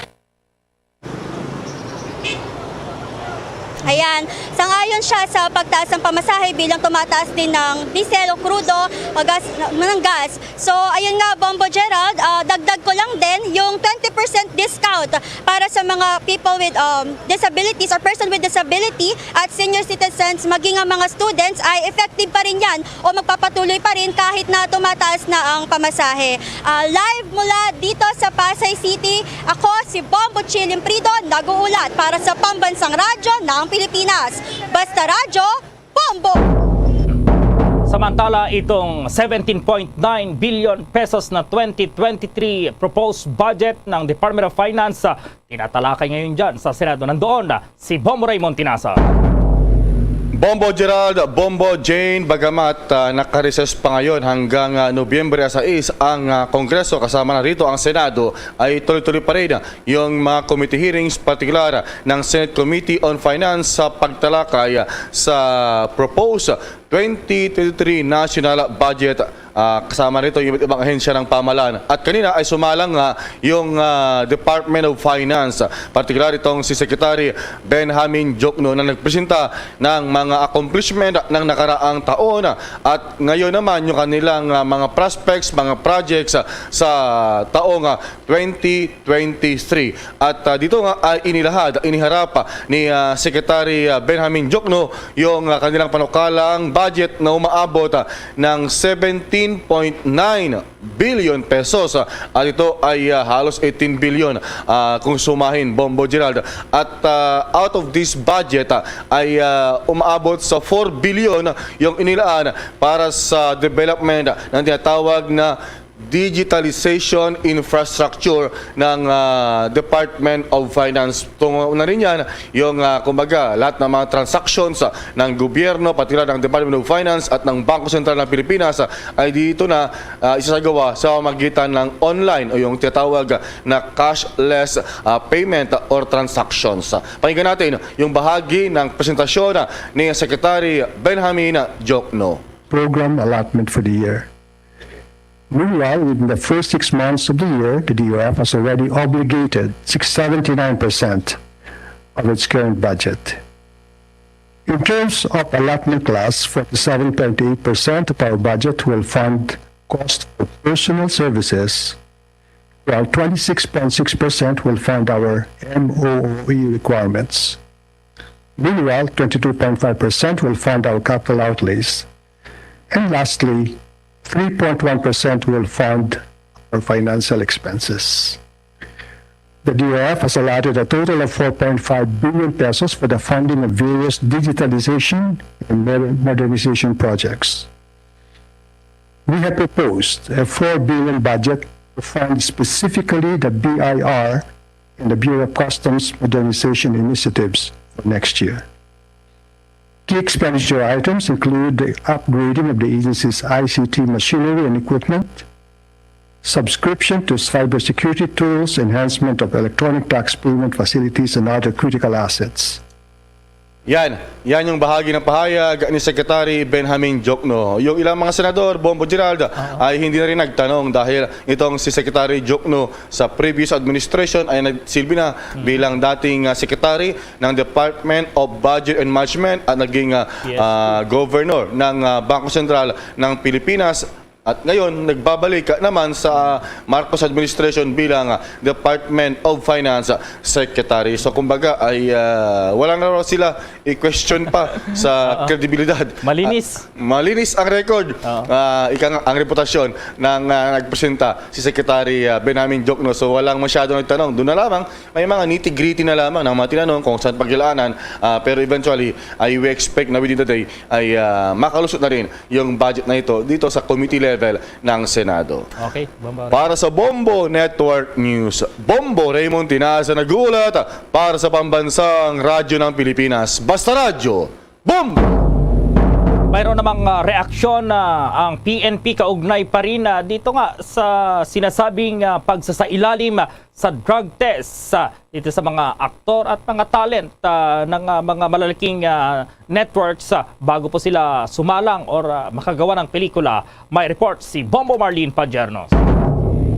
Ayan, sangayon siya sa pagtaas ng pamasahe bilang tumataas din ng diesel o krudo o gas, ng gas. So, ayun nga, Bombo Gerald, ah, dagdag ko lang din yung twenty percent discount para sa mga people with, um, disabilities or person with disability at senior citizens, maging ang mga students ay effective pa rin yan o magpapatuloy pa rin kahit na tumataas na ang pamasahe. Ah, live mula dito sa Pasay City, ako si Bombo Chilim Prido, nag-uulat para sa Pambansang Radyo ng Pilipinas. Basta Radyo, Bombo! Samantala, itong seventeen point nine billion pesos na twenty twenty-three proposed budget ng Department of Finance, ah, tinatalakay ngayon dyan sa Senado. Nandoon na si Bombo Raymond Tinasan. Bombo Gerald, Bombo Jane, bagamat ah, naka-recess pa ngayon hanggang ah, Nobyembre sais ang ah, Kongreso, kasama na rito ang Senado, ay tuloy-tuloy pa rin yung mga committee hearings, partikular ng Senate Committee on Finance sa pagtalakay sa proposed twenty twenty-three national budget. Ah, kasama rito yung iba't ibang ahensya ng pamahalaan. At kanina ay sumalang nga yung ah, Department of Finance, partikular itong si Secretary Benjamin Jokno na nagpresenta ng mga accomplishment ng nakaraang taon at ngayon naman yung kanilang ah, mga prospects, mga projects ah, sa taong ah, twenty twenty-three. At ah, dito nga ay inilahad, iniharap ah, ni ah, Secretary ah, Benjamin Jokno yung ah, kanilang panukalang budget na umaabot ah, ng seventeen point nine billion pesos. Ah, at ito ay ah, halos eighteen billion ah, kung sumahin, Bombo Gerald. At ah, out of this budget ah, ay ah, umaabot sa four billion yung inilaan para sa development ng tinatawag na digitalization infrastructure ng ah, Department of Finance. Tungo na rin yan yung ah, kumbaga, lahat ng mga transactions ah, ng gobyerno, pati na ng Department of Finance at ng Bangko Sentral ng Pilipinas ah, ay dito na ah, isasagawa sa pamamagitan ng online o yung tinatawag na cashless ah, payment or transactions. Pakinggan natin yung bahagi ng presentasyon ah, ni Secretary Benjamin Jokno. Program allotment for the year. Meanwhile, within the first six months of the year, the D O F has already obligated seventy-nine percent of its current budget. In terms of allotment class, forty-seven point eight percent of our budget will fund cost for personal services, while twenty-six point six percent will fund our M O O E requirements. Meanwhile, twenty-two point five percent will fund our capital outlays. And lastly, three point one percent will fund our financial expenses. The D O F has allotted a total of four point five billion pesos for the funding of various digitalization and modernization projects. We have proposed a four billion budget to fund specifically the B I R and the Bureau of Customs modernization initiatives for next year. Key expenditure items include the upgrading of the agency's I C T machinery and equipment, subscription to cybersecurity tools, enhancement of electronic tax payment facilities, and other critical assets. Yan. Yan yung bahagi ng pahayag ni Secretary Benjamin Jokno. Yung ilang mga senador, Bombo Gerald, ay hindi na rin nagtanong dahil itong si Secretary Jokno sa previous administration ay nagsilbi na bilang dating ah, secretary ng Department of Budget and Management at naging ah, ah, governor ng ah, Bangko Sentral ng Pilipinas. At ngayon, nagbabalik naman sa Marcos administration bilang ah, Department of Finance ah, Secretary. So kumbaga ay ah, wala na raw sila i-question pa sa kredibilidad. Malinis. Ah, malinis ang record. Ah, ika nga, ang reputasyon ng ah, nagpresenta si Secretary ah, Benjamin Jokno. So walang masyado nagtanong. Doon na lamang, may mga nitty-gritty na lamang ng mga tinanong kung saan pagilaanan. Ah, pero eventually, ay we expect na within the day ay ah, makalusot na rin yung budget na ito dito sa committee level ng Senado. Okay, Bombo. Para sa Bombo Network News, Bombo Raymond Tinaza nag-uulat para sa Pambansang Radyo ng Pilipinas. Basta Radyo, Bombo! Mayroon namang, ah, reaksyon na ang P N P kaugnay pa rin, ah, dito nga sa sinasabing, ah, pagsasailalim sa drug test, ah, dito sa mga aktor at mga talent, ah, ng, ah, mga malalaking, ah, networks, ah, bago po sila sumalang or, ah, makagawa ng pelikula. May report si Bombo Marlene Padiernos.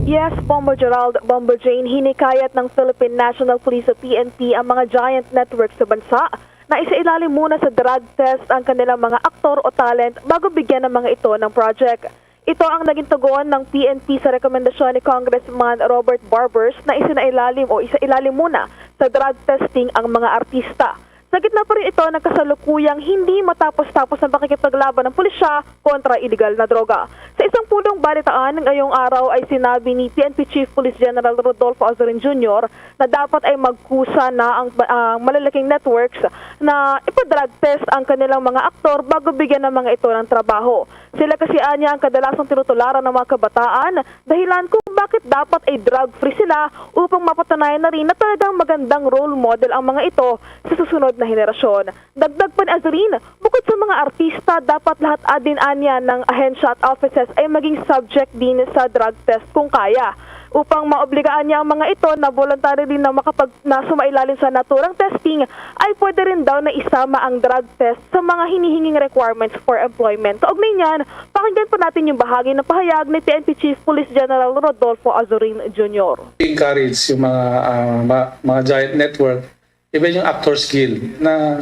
Yes, Bombo Gerald, Bombo Jane, hinikayat ng Philippine National Police o P N P ang mga giant network sa bansa na isailalim muna sa drug test ang kanilang mga aktor o talent bago bigyan ng mga ito ng project. Ito ang naging tugon ng P N P sa rekomendasyon ni Congressman Robert Barbers na isinailalim o isailalim muna sa drug testing ang mga artista. Sa gitna pa rin ito ng kasalukuyang hindi matapos-tapos ang pakikipaglaban ng pulisya kontra iligal na droga. Sa isang pulong balitaan ngayong araw ay sinabi ni P N P Chief Police General Rodolfo Azorin Junior na dapat ay magkusa na ang, ang malalaking networks na ipa-drug test ang kanilang mga aktor bago bigyan ng mga ito ng trabaho. Sila kasi anya ang kadalasang tinutularan ng mga kabataan, dahilan kung bakit dapat ay drug-free sila upang mapatunayan na rin na talagang magandang role model ang mga ito sa susunod na henerasyon. Dagdag pa ni Azorin, bukod sa mga artista, dapat lahat admin anya ng ahensya at offices ay maging subject din sa drug test kung kaya. Upang maobligaan niya ang mga ito na voluntary din na makapag na sumailalim sa naturang testing, ay pwede rin daw na isama ang drug test sa mga hinihinging requirements for employment. Kaugnay niyan, pakinggan po natin yung bahagi ng pahayag ni P N P Chief Police General Rodolfo Azorin Junior. Encourage yung mga, ah, ma- mga giant network, even yung Actors Guild, na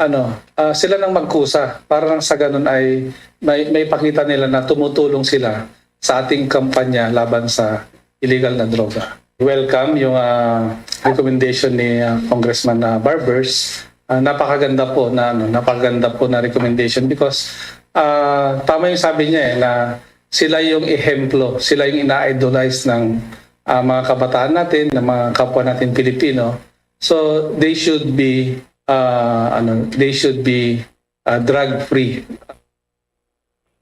ano, ah, sila nang magkusa para lang sa ganun ay may, may pakita nila na tumutulong sila sa ating kampanya laban sa illegal na droga. Welcome yung, ah, recommendation ni, ah, Congressman, ah, Barbers. Ah, napakaganda po na, ano, napakaganda po na recommendation because, ah, tama yung sabi niya, eh, na sila yung ehemplo, sila yung ina-idolize ng, ah, mga kabataan natin, ng mga kapwa natin Pilipino. So they should be, ah, ano, they should be, ah, drug-free.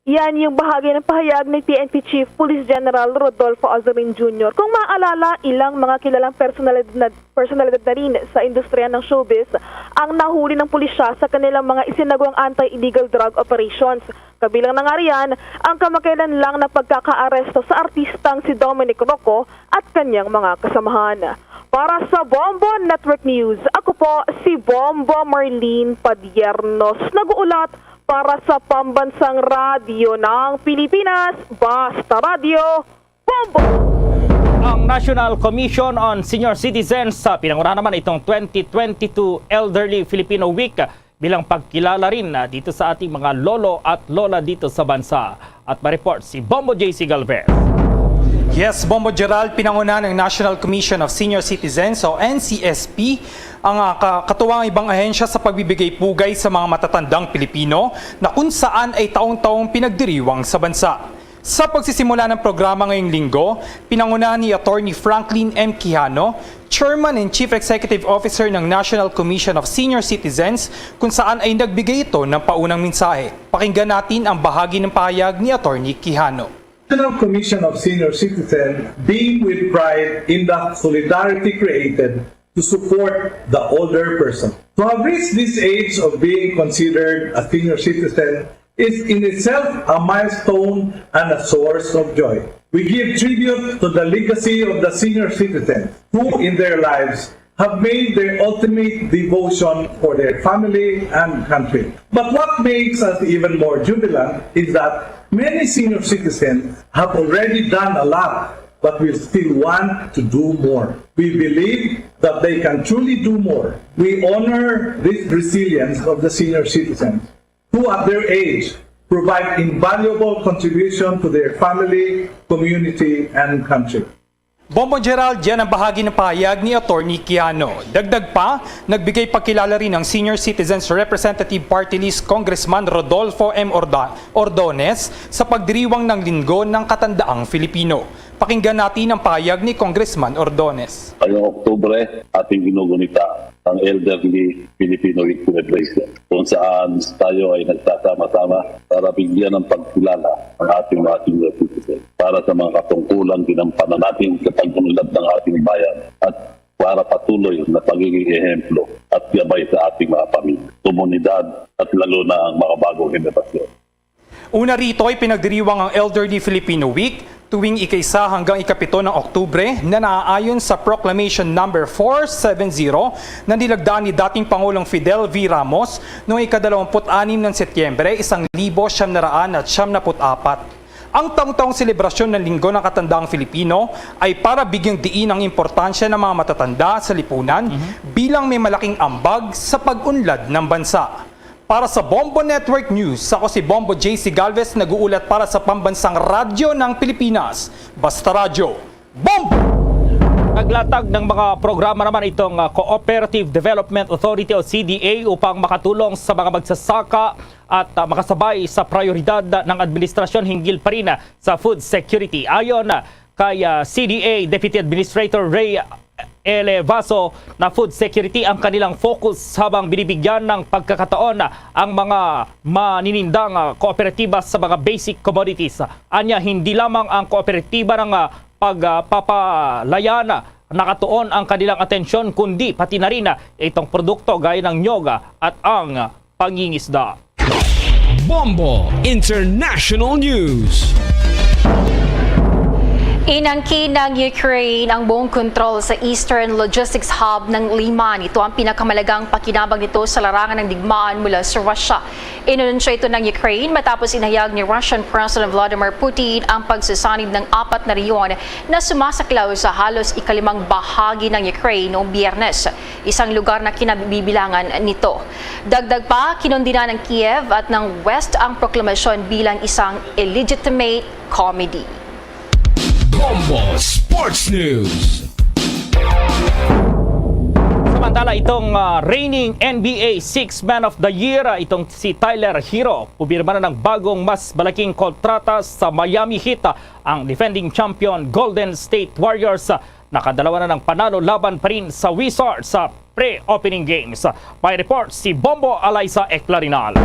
Yan yung bahagi ng pahayag ni P N P Chief Police General Rodolfo Azorin Junior. Kung maalala, ilang mga kilalang personalidad na, personalidad na rin sa industriya ng showbiz ang nahuli ng pulisya sa kanilang mga isinagawang anti-illegal drug operations. Kabilang na nga riyan ang kamakailan lang na pagkakaaresto sa artistang si Dominic Roco at kanyang mga kasamahan. Para sa Bombo Network News, ako po si Bombo Marlene Padiernos, nag-uulat para sa Pambansang Radyo ng Pilipinas, Basta Radyo, Bombo! Ang National Commission on Senior Citizens, ah, pinangunahan naman itong twenty twenty-two Elderly Filipino Week bilang pagkilala rin, ah, dito sa ating mga lolo at lola dito sa bansa. At ma-report si Bombo J C Galvez. Yes, Bombo Gerald, pinangunahan ng National Commission of Senior Citizens o N C S P ang, ah, ka- katuwang ibang ahensya sa pagbibigay pugay sa mga matatandang Pilipino na kung saan ay taong-taong pinagdiriwang sa bansa. Sa pagsisimula ng programa ngayong linggo, pinangunahan ni Attorney Franklin M. Quijano, Chairman and Chief Executive Officer ng National Commission of Senior Citizens, kung saan ay nagbigay ito ng paunang mensahe. Pakinggan natin ang bahagi ng pahayag ni Attorney Quijano. National Commission of Senior Citizens beam with pride in the solidarity created to support the older person. To have reached this age of being considered a senior citizen is in itself a milestone and a source of joy. We give tribute to the legacy of the senior citizens who, in their lives, have made their ultimate devotion for their family and country. But what makes us even more jubilant is that many senior citizens have already done a lot but will still want to do more. We believe that they can truly do more. We honor this resilience of the senior citizens who at their age provide invaluable contribution to their family, community, and country. Bombo Gerald, yan ang bahagi ng pahayag ni Attorney Quijano. Dagdag pa, nagbigay pagkilala rin ang Senior Citizens Representative Party List Congressman Rodolfo M. Orda- Ordones sa pagdiriwang ng Linggo ng Katandaang Filipino. Pakinggan natin ang pahayag ni Congressman Ordones. Ngayong Oktubre, ating ginugunita ang Elderly Filipino Week Celebration, kung saan tayo ay nagsasama-sama para bigyan ng pagkilala ang ating mga senior citizens para sa mga katungkulang ginampanan natin sa pag-unlad ng ating bayan at para patuloy na pagiging ehemplo at gabay sa ating mga pamilya. komunidad at lalo na ang makabagong henerasyon. Una rito ay pinagdiriwang ang Elderly Filipino Week tuwing ika-isa hanggang ikapito ng Oktubre na naaayon sa Proclamation Number four seven zero na nilagdaan ni dating Pangulong Fidel V. Ramos noong ikadalawamput-anim ng Setyembre, isang libo siyam na raan at siyam na put apat. Ang taong-taong selebrasyon ng Linggo ng Katandaang Filipino ay para bigyang diin ang importansya ng mga matatanda sa lipunan Mhm. bilang may malaking ambag sa pag-unlad ng bansa. Para sa Bombo Network News, ako si Bombo J C Galvez, nag-uulat para sa Pambansang Radyo ng Pilipinas. Basta Radyo, Bombo! Naglatag ng mga programa naman itong, ah, Cooperative Development Authority o C D A upang makatulong sa mga magsasaka at, ah, makasabay sa prioridad ng administrasyon hinggil pa rin, ah, sa food security. Ayon, ah, kay, ah, C D A Deputy Administrator Ray Elevaso, na food security ang kanilang focus habang binibigyan ng pagkakataon ang mga maninindang, ah, kooperatiba sa mga basic commodities. Anya, hindi lamang ang kooperatiba ng, ah, pag, ah, papalayan, ah, nakatuon ang kanilang atensyon, kundi pati na rin, ah, itong produkto gaya ng niyog, ah, at ang, ah, pangingisda. Bombo International News. Inangkin ng Ukraine ang buong kontrol sa Eastern Logistics Hub ng Liman. Ito ang pinakamalagang pakinabang nito sa larangan ng digmaan mula sa Russia. Inanunsyo ito ng Ukraine matapos inayag ni Russian President Vladimir Putin ang pagsasanib ng apat na rehiyon na sumasaklaw sa halos ikalimang bahagi ng Ukraine noong Biyernes, isang lugar na kinabibilangan nito. Dagdag pa, kinondena ng Kiev at ng West ang proklamasyon bilang isang illegitimate comedy. Bombo Sports News. Samantala, itong, ah, reigning N B A Sixth Man of the Year, ah, itong si Tyler Herro, pumirma na ng bagong mas malaking kontrata sa Miami Heat. Ah, ang defending champion Golden State Warriors, ah, nakadalawa na ng panalo laban pa rin sa Wizards sa pre-opening games. May report si Bombo Eliza Eclarinal.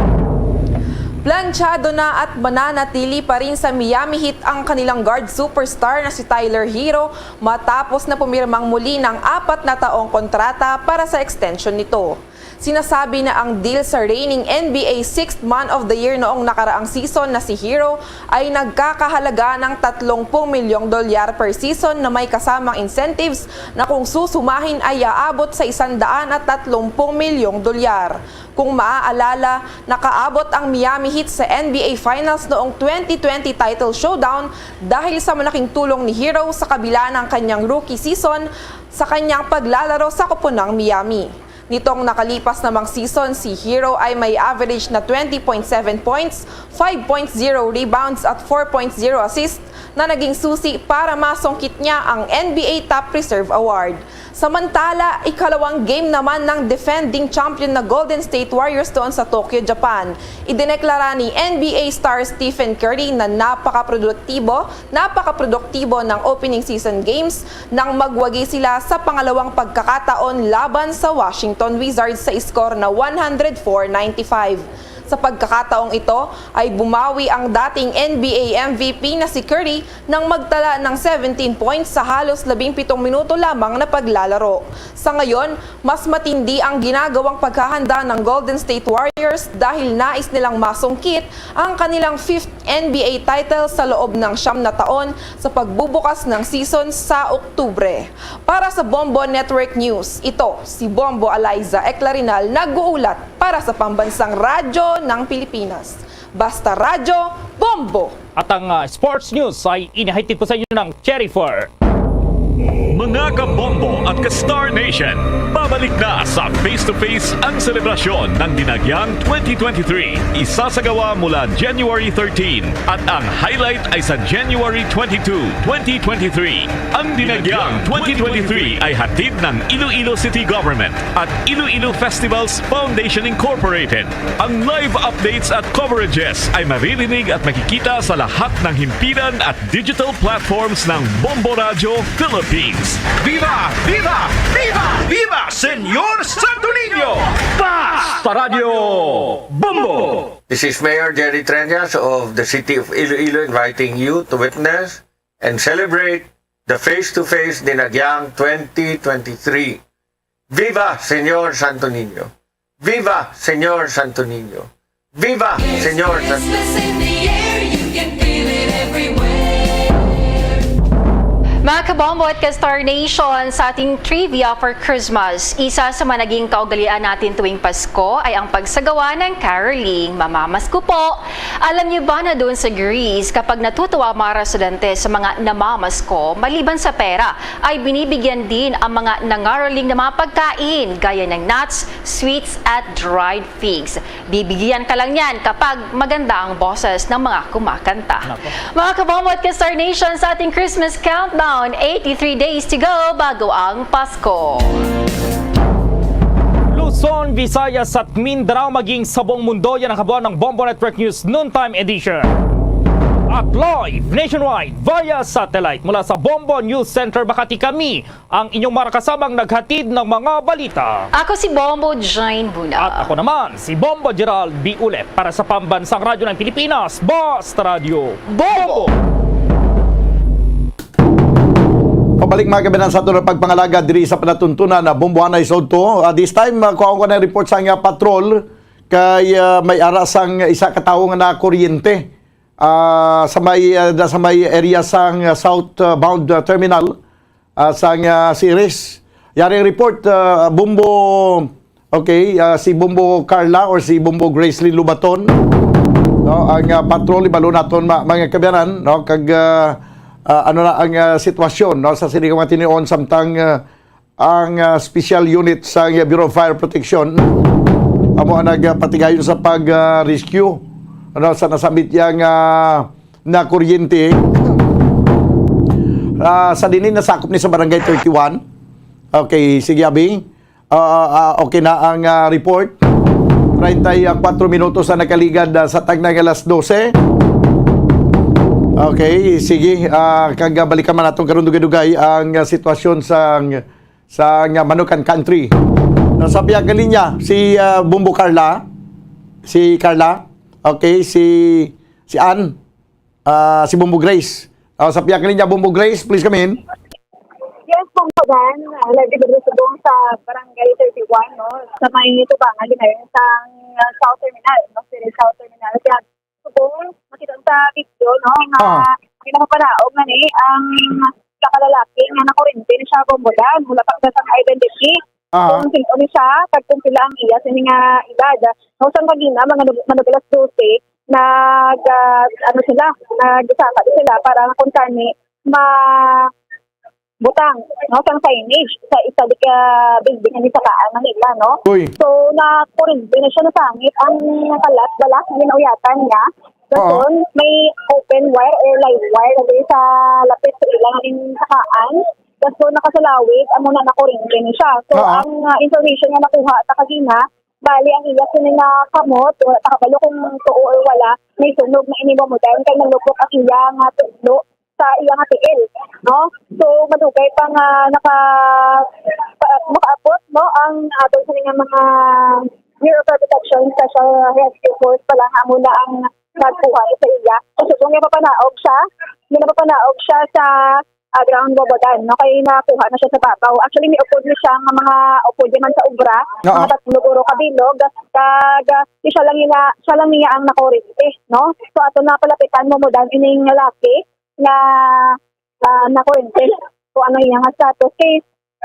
Planchado na at mananatili pa rin sa Miami Heat ang kanilang guard superstar na si Tyler Herro matapos na pumirmang muli ng apat na taong kontrata para sa extension nito. Sinasabi na ang deal sa reigning N B A Sixth Man of the Year noong nakaraang season na si Herro ay nagkakahalaga ng tatlong pung milyong dolyar per season na may kasamang incentives na kung susumahin ay aabot sa isandaan at tatlong pung milyong dolyar. Kung maaalala, nakaabot ang Miami Heat sa N B A Finals noong twenty twenty title showdown dahil sa malaking tulong ni Herro sa kabila ng kanyang rookie season sa kanyang paglalaro sa koponang Miami. Nitong nakalipas namang season, si Herro ay may average na twenty point seven points, five point zero rebounds at four point zero assists na naging susi para masungkit niya ang N B A Top Reserve Award. Samantala, ikalawang game naman ng defending champion na Golden State Warriors doon sa Tokyo, Japan. Idineklara ni N B A star Stephen Curry na napakaproduktibo, napakaproduktibo ng opening season games nang magwagi sila sa pangalawang pagkakataon laban sa Washington Wizards sa score na one hundred four ninety-five. Sa pagkakataong ito ay bumawi ang dating N B A M V P na si Curry nang magtala ng seventeen points sa halos labing pitong minuto lamang na paglalaro. Sa ngayon, mas matindi ang ginagawang paghahanda ng Golden State Warriors dahil nais nilang masungkit ang kanilang fifth N B A title sa loob ng siyam na taon sa pagbubukas ng season sa Oktubre. Para sa Bombo Network News, ito si Bombo Eliza Eclarinal nag-uulat para sa Pambansang Radyo ng Pilipinas. Basta Radyo, Bombo! At ang, ah, sports news ay inihatid po sa inyo ng Cherry Fur. Mga kabombo at ka-Star Nation, babalik na sa Face to Face ang selebrasyon ng Dinagyang twenty twenty-three. Isasagawa mula January thirteen at ang highlight ay sa January twenty-two, twenty twenty-three. Ang Dinagyang twenty twenty-three ay hatid ng Iloilo City Government at Iloilo Festivals Foundation Incorporated. Ang live updates at coverages ay maririnig at makikita sa lahat ng himpilan at digital platforms ng Bombo Radyo Philippines. Viva! Viva! Viva! Viva Señor Santo Niño! Basta Radyo Bombo! This is Mayor Jerry Treñas of the City of Iloilo inviting you to witness and celebrate the Face to Face Dinagyang twenty twenty-three. Viva Señor Santo Niño! Viva Señor Santo Niño! Viva Señor Santo Niño! Christmas in the air, you can feel it everywhere. Mga kabombo at ka-Star Nation, sa ating trivia for Christmas, isa sa mga naging kaugalian natin tuwing Pasko ay ang pagsagawa ng caroling. Mamamasko po. Alam niyo ba na doon sa Greece, kapag natutuwa ang mga residente sa mga namamasko, maliban sa pera, ay binibigyan din ang mga nangaroling ng mga pagkain gaya ng nuts, sweets at dried figs. Bibigyan ka lang yan kapag maganda ang boses ng mga kumakanta. Mga kabombo at ka-Star Nation, sa ating Christmas countdown, eighty-three days to go bago ang Pasko. Luzon, Visayas at Mindanao, maging sa buong mundo, yan ang kabuuan ng Bombo Network News Noontime Edition. At live nationwide via satellite mula sa Bombo News Center Makati, kami ang inyong mga kasamang naghatid ng mga balita. Ako si Bombo Jane Buna. At ako naman, si Bombo Gerald B. Ulep para sa Pambansang Radyo ng Pilipinas, Basta Radyo. Bombo! Pabalik, mga kababayan, sa aton pagpangalaga diri sa palatuntunan na Bomboanay Sodto. Ah, this time, uh, kuha ko na report sa nga patrol kay ah, may ara sang isa ka tawo nga nakuryente. Ah, sa may ah, da- sa may area sang ah, southbound ah, terminal ah, sang ah, Ceres. Yari ang report, ah, Bombo. Okay, ah, si Bombo Carla or si Bombo Grace Lee Lubaton, no, ang ah, patrol, ibalo naton, ma- mga kababayan, no, kag ah, ah, ano na ang ah, sitwasyon, no, sa sini nga mga tinion, samtang ah, ang ah, special unit sa ah, Bureau of Fire Protection amo ang nagpatigayon sa pag ah, rescue, ano, sa nasambit yang ah, na kuryente. Ah, sa dinin, nasakop ni sa Barangay thirty-one. Okay, sige, abi. Ah, ah, ah, okay na ang ah, report. Treinta y cuatro minutos na nakaligad ah, sa tagna nga alas dose. Okay, sige. Ah, kag ah, balikan man naton karon dugay-dugay ang ah, sitwasyon sa sa nga Manukan Country. Nasa pihak nga linya si ah, Bumbo Carla. Si Carla. Okay, si si Ann. Ah, si Bumbo Grace. Ah, sa pihak nga linya, Bumbo Grace, please come in. Yes, Bombo Dan. Uh, live dito sa buong sa Barangay thirty-one, no? Sa may tubangan din ay sa uh, South Terminal, no? Sa South Terminal. Kaya subong makita sa video, no? Nga Ah. Pinapapalaog na ni ang sa kalalaki nga nakurente ni siya, Bombo Dan. Wala pa kita sa identity. Ah. Kung sino ni siya, kag kung pila ang iya sa nga edad. No, sa kagina, mga nag- mga alas dose, nag, ah, ano sila, nagdisaka sila para kung kani ma butang, no, sang signage sa isa di ka building ni sa Kaan, Manila, no? Uy. So, na kurinti na siya nasangit ang kalat, balak, ginauyatan niya. Oo. Dason, may open wire or live wire na diri sa lapit sa ilang aning sakaan. Dason, nakasulawig, amo na nakurinti na siya. So, Oo. Ang ah, information nga nakuha ta kagina, bali ang iya sini nga kamot, wala ta kabalo kung tuo or wala, may sunog na ini mo dahil kay nalupok ang iya nga tudlo sa iya nga tiil, no? So, madugay pa nga naka pa- makaabot, no, ang ato sa nga mga Bureau of Protection Special Rescue Force pala nga muna ang nagkuha sa iya. Kasi kung napapanaog siya, may napapanaog siya sa ah, ground, Bombo Dan, no? Kay nakuha na siya sa babaw. Actually, may upod na siya nga mga upod man sa obra, Oo. Mga tatlo guro ka bilog, kag ah, siya lang ina, siya lang niya ang nakurinti, no? So ato na palapitan, Bombo Dan, ining lalaki nga ah, nakurinti. Kung ano iya nga status kay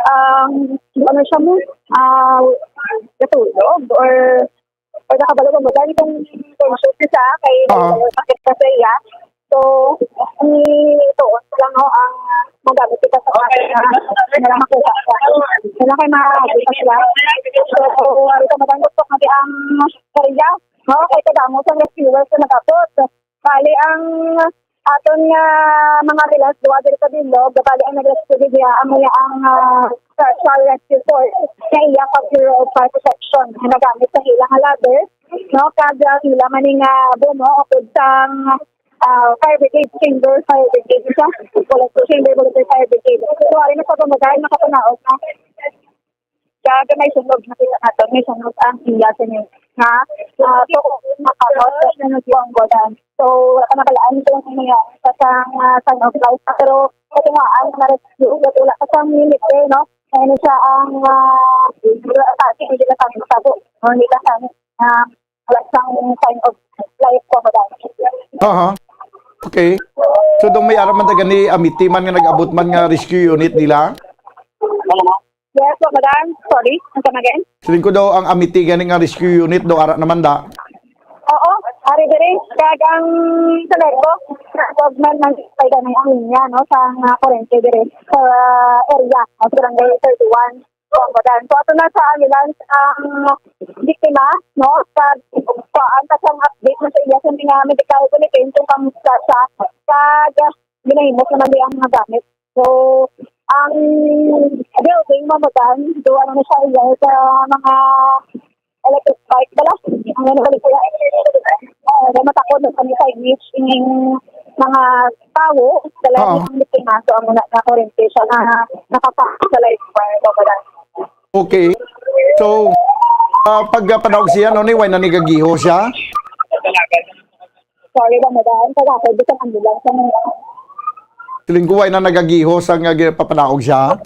um, ano siya mo, ah, natulog or or nakabalo mo dahil kung conscious siya kay Oo. Sakit ka sa iya. So, ito lang, no, ang magamit kita sa mga na lang makuha siya. Wala kay mga kita sila. So, ito madang gusto nga ang area, no, kay kadamo sa rescuers na nagabot. Bali, ang aton nga mga bilas duwa diri sa bilog, bali ang nag-rescue diya amo ya ang ah, Special Rescue Force nga iya pa Bureau of Fire Protection nga nagamit sa ilang ladder, no, kag ah, sila man ni nga bumo upod sang ah, fire brigade, chamber fire brigade siya, volunteer chamber, volunteer fire brigade. So, ari na sa pamagal, nakapanaog na. Kaya may sunog, nakita natin, may sunog ang iya sa niya. Ha? Ah, so, makamot, sa sunog yung godan. So, wala ka nabalaan kung ano yan. Sa sang, ah, sang outlaw. Pero, katungaan na rescue, wala ka sang minute, eh, no? Ano siya ang, ah, sa ating hindi na kami matabo. O, hindi na kami, ah, wala siyang sign of life ko, madam. Aha. Okay. So, daw may ara man ta gani Amity man nga nag-abot man nga rescue unit nila? Yes, po, madam. Sorry, ang come again? Siling ko daw ang Amity gani nga rescue unit daw ara naman da. Oo, ari diri, kag ang Salerbo, nag-abot man ang kay gani ang linya, no, sa mga kurente diri sa area, no, sa barangay thirty-one. Kuan, madam. So, ato na sa ambulance ang biktima, no? Sa kuan, ta sang update na sa iya sa mga medical bulletin kung kamusta siya. Kag ginahimos naman di ang mga gamit. So, ang building, madam, duwa na siya iya sa mga electric bike bala. Ang ano bala siya? Ah, matakod na kami sa inis ining mga tawo, dala Oo. Ang biktima. So, ang una na kurente siya na nakasakit sa life wire, madam. Okay. So, ah, pag ah, panawag siya, no, ni, why na nigagiho siya? Sorry ba, madam? Kaya ako, di ka ambulance sa mga. Siling ko, why na nagagiho sa nga ginapapanaog siya?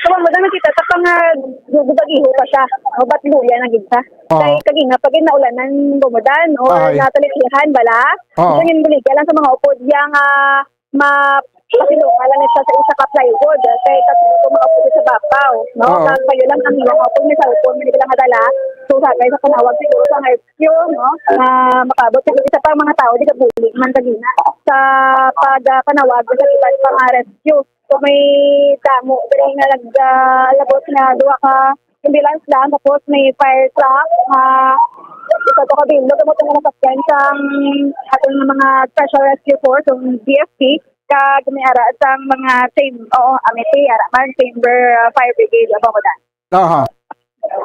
Kamo, madam, kita sa pang, ah, gubagiho pa siya. O, ba't luya na gid siya? Oo. Kay kagina, pag naulanan, gumudan, o Ay. Natalikihan, bala. Oo. Ito yung buligya lang sa mga upod, yang, ah, ma-, pasilungan lang siya sa isa ka plywood. Kay tatlo ko mga upod sa babaw, no? Oo. Kag kayo lang ang mga upod, may cellphone, may lang madala. So, sa guys, sa panawag siguro sa rescue, no? Na makabot sa isa pa ang mga tao, di ka bulig man kagina. Sa pag, ah, panawag sa iban pa nga rescue. So, may damo diri nga nag, ah, labot nga duha ka ambulance lang, tapos may fire truck, ah, isa to ka bilog, amo to nga nasakyan sang aton nga mga special rescue force, ang B F P, kag may ara sang mga cham-, oo, Amity, ara man, chamber, ah, fire brigade, amo ko na. Aha.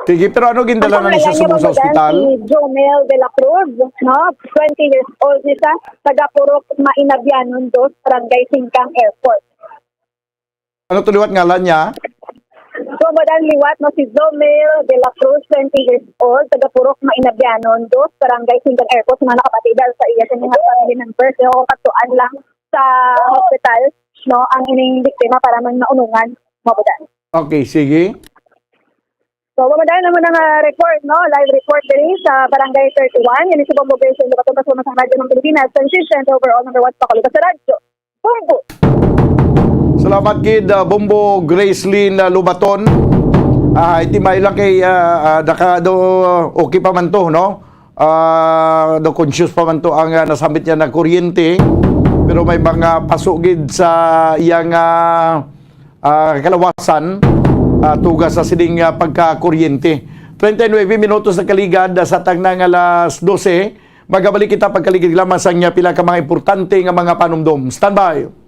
Sige, pero ano gindala Ang na niya pangalan sa niya, subong sa Ma'am Madam, ospital? Si Jomel de la Cruz, no? Twenty years old ni siya, taga Purok Mainabianon dos, Barangay Singkang Airport. Ano to liwat ngalan niya? So, madam, liwat, no, si Zomel de la Cruz, twenty years old, taga Purok Mainabianon dos, Barangay Singkang Airport, mga nakapatid sa iya sa mga family members, no, katuan lang sa hospital, no, ang ining biktima para man maunungan, mga madam. Okay, sige. So, madam, amo na nga report, no, live report diri sa Barangay thirty-one. Ini si Bombo Grace, Lubaton, Pasuma sa Radyo ng Pilipinas, Transmission Overall number one, Pakulitan sa Radyo. Bombo. Salamat gid, ah, Bombo Gracelyn, ah, Lubaton. Ah, itimay lang kay, ah, ah, naka, do, okay pa man to, no? Ah, do conscious pa man to ang, ah, nasambit niya na kuryente. Pero may mga paso gid sa iyang, ah, ah, kalawasan, ah, tuga sa sining, ah, pagkakuryente. Treinta y nueve minutos na kaligad, ah, sa tagna nga alas dose. Magabalik kita pagkaligid lamang sa nga pila ka mga importante nga mga panumdom. Standby!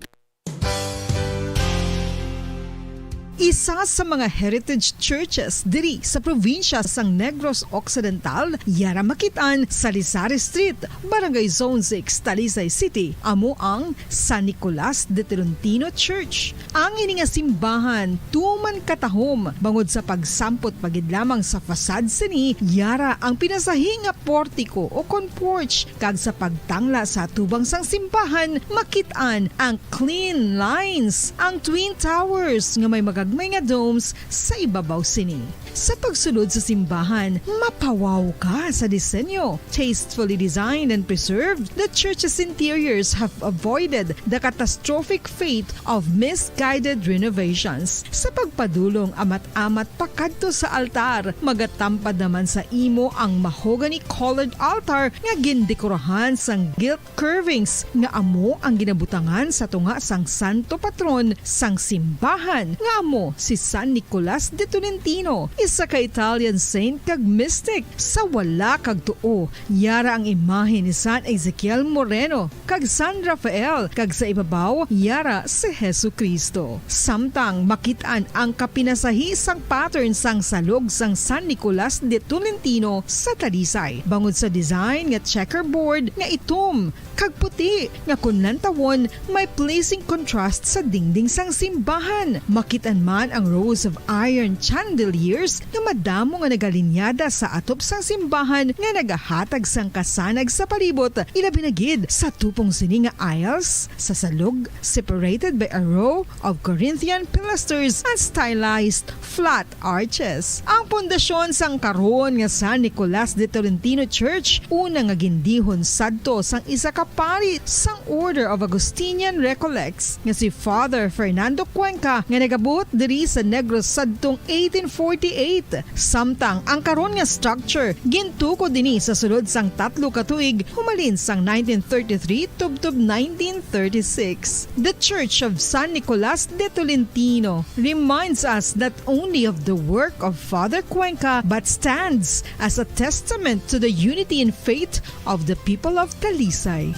Isa sa mga heritage churches diri sa probinsya sang Negros Occidental, yara makit-an sa Salisari Street, Barangay Zone six, Talisay City, amo ang San Nicolas de Tolentino Church. Ang ini nga simbahan tuman katahom bangod sa pagsampot pa gid lamang sa facade sini, yara ang pinasahi nga portico o kon porch, kag sa pagtangla sa atubang sang simbahan makit-an ang clean lines, ang twin towers nga may magagmay nga domes sa ibabaw sini. Sa pagsulod sa simbahan, mapawaw ka sa disenyo. Tastefully designed and preserved, the church's interiors have avoided the catastrophic fate of misguided renovations. Sa pagpadulong amat-amat pakadto sa altar, magatampad naman sa imo ang mahogany-colored altar nga gindekorahan sang gilt curvings nga amo ang ginabutangan sa tunga sang santo patron sang simbahan, nga amo si San Nicolas de Tolentino, isa ka Italian saint kag mystic. Sa wala kag tuo, yara ang imahe ni San Ezekiel Moreno kag San Rafael, kag sa ibabaw, yara si Jesu-Cristo. Samtang makit-an ang kapinasahi sang pattern sang salog sang San Nicolas de Tolentino sa Talisay, bangod sa design nga checkerboard nga itom kag puti nga kon lantawon may pleasing contrast sa dingding sang simbahan. Makit-an man ang rows of iron chandeliers nga madamo nga nagalinyada sa atop sang simbahan nga nagahatag sang kasanag sa palibot, ilabi na gid sa tupong sini nga aisles sa salog, separated by a row of Corinthian pilasters and stylized flat arches. Ang pundasyon sang karon nga San Nicolas de Tolentino Church, una nga gindihon sadto sang isa ka pari sang Order of Augustinian Recollects nga si Father Fernando Cuenca, nga nagabot diri sa Negros sadtong eighteen forty-eight. Samtang ang karon nga structure gintukod dinhi sa sulod sang tatlo ka tuig, humalin sang nineteen thirty-three tubtob nineteen thirty-six. The Church of San Nicolas de Tolentino reminds us not only of the work of Father Cuenca, but stands as a testament to the unity in faith of the people of Talisay.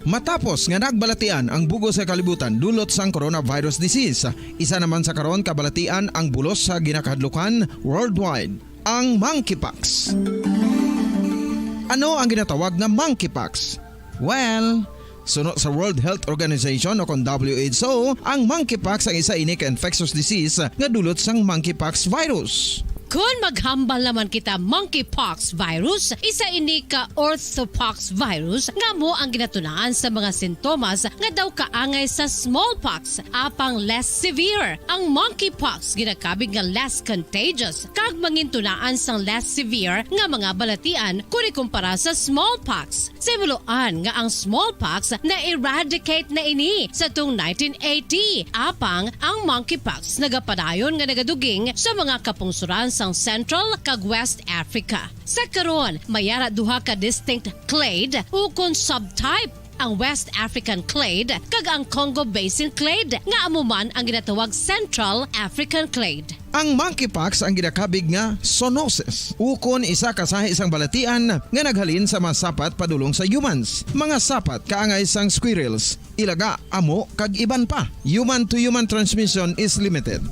Matapos nga nagbalatian ang bug-os nga kalibutan dulot sang coronavirus disease, isa naman sa karon kabalatian ang bulos sa ginakahadlukan worldwide, ang monkeypox. Ano ang ginatawag nga monkeypox? Well, suno sa World Health Organization o kon W H O, ang monkeypox ang isa ini ka infectious disease nga dulot sang monkeypox virus. Kon maghambal naman kita monkeypox virus, isa ini ka orthopox virus nga amo ang ginatunaan sa mga sintomas nga daw kaangay sa smallpox, apang less severe. Ang monkeypox ginakabig nga less contagious kag mangintunaan sang less severe nga mga balatian kon ikumpara sa smallpox. Sa himuloan nga ang smallpox na-eradicate na ini sa tong nineteen eighty, apang ang monkeypox nagapadayon nga nagaduging sa mga kapungsoran sang Central kag West Africa. Sa karon, may ara duha ka distinct clade ukon subtype, ang West African clade kag ang Congo Basin clade, nga amo man ang ginatawag Central African clade. Ang monkeypox ang ginakabig nga zoonosis, ukon isa ka sahi sang balatian nga naghalin sa mga sapat padulong sa humans, mga sapat kaangay sang squirrels, ilaga, amo, kag iban pa. Human-to-human transmission is limited.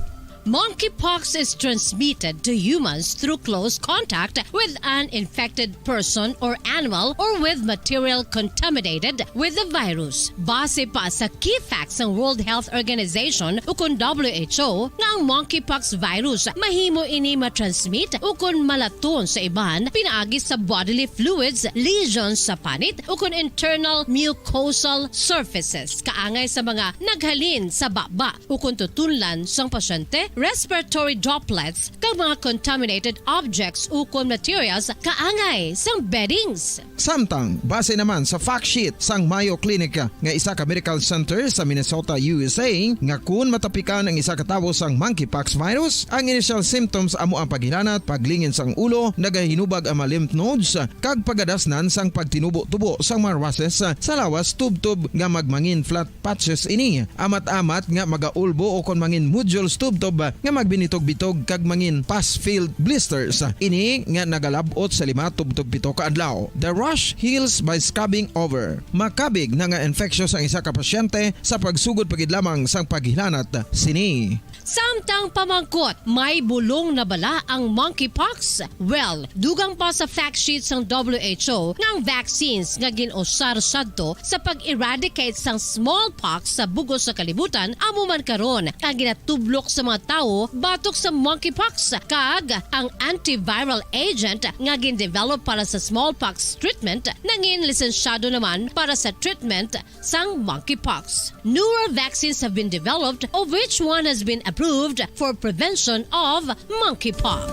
Monkeypox is transmitted to humans through close contact with an infected person or animal or with material contaminated with the virus. Base pa sa key facts sang World Health Organization ukon W H O, nga ang monkeypox virus mahimo ini matransmit ukon malaton sa iban pinaagi sa bodily fluids, lesions sa panit, ukon internal mucosal surfaces, kaangay sa mga naghalin sa baba ukon tutunlan sang pasyente, respiratory droplets, kag mga contaminated objects ukon materials kaangay sang beddings. Samtang, base naman sa fact sheet sang Mayo Clinic nga isa ka medical center sa Minnesota, U S A, nga kun matapikan ang isa ka tawo sang monkeypox virus, ang initial symptoms amo ang paghilanat, paglingin sang ulo, nagahinubag ang mga lymph nodes, kag pagadasnan sang pagtinubo-tubo sang mga rushes sa lawas tubtob nga magmangin flat patches ini, amat-amat nga magaulbo ukon mangin nodules tubtob nga magbinitog-bitog kag mangin pus-filled blisters. Ini nga nagalab-ot sa lima tubtob pito ka adlaw. The rash heals by scabbing over. Makabig na nga infectious ang isa ka pasyente sa pagsugod pa gid lamang sang paghilanat sini. Samtang pamangkot, may bulong na bala ang monkeypox? Well, dugang pa sa fact sheet sang W H O nga ang vaccines nga gin-usar sadto sa pag-eradicate sang smallpox sa bug-os nga kalibutan amo man karon ang ginatublok sa mga tawo batok sa monkeypox, kag ang antiviral agent nga gin-develop para sa smallpox treatment nangin lisensyado naman para sa treatment sang monkeypox. Newer vaccines have been developed, of which one has been approved for prevention of monkeypox.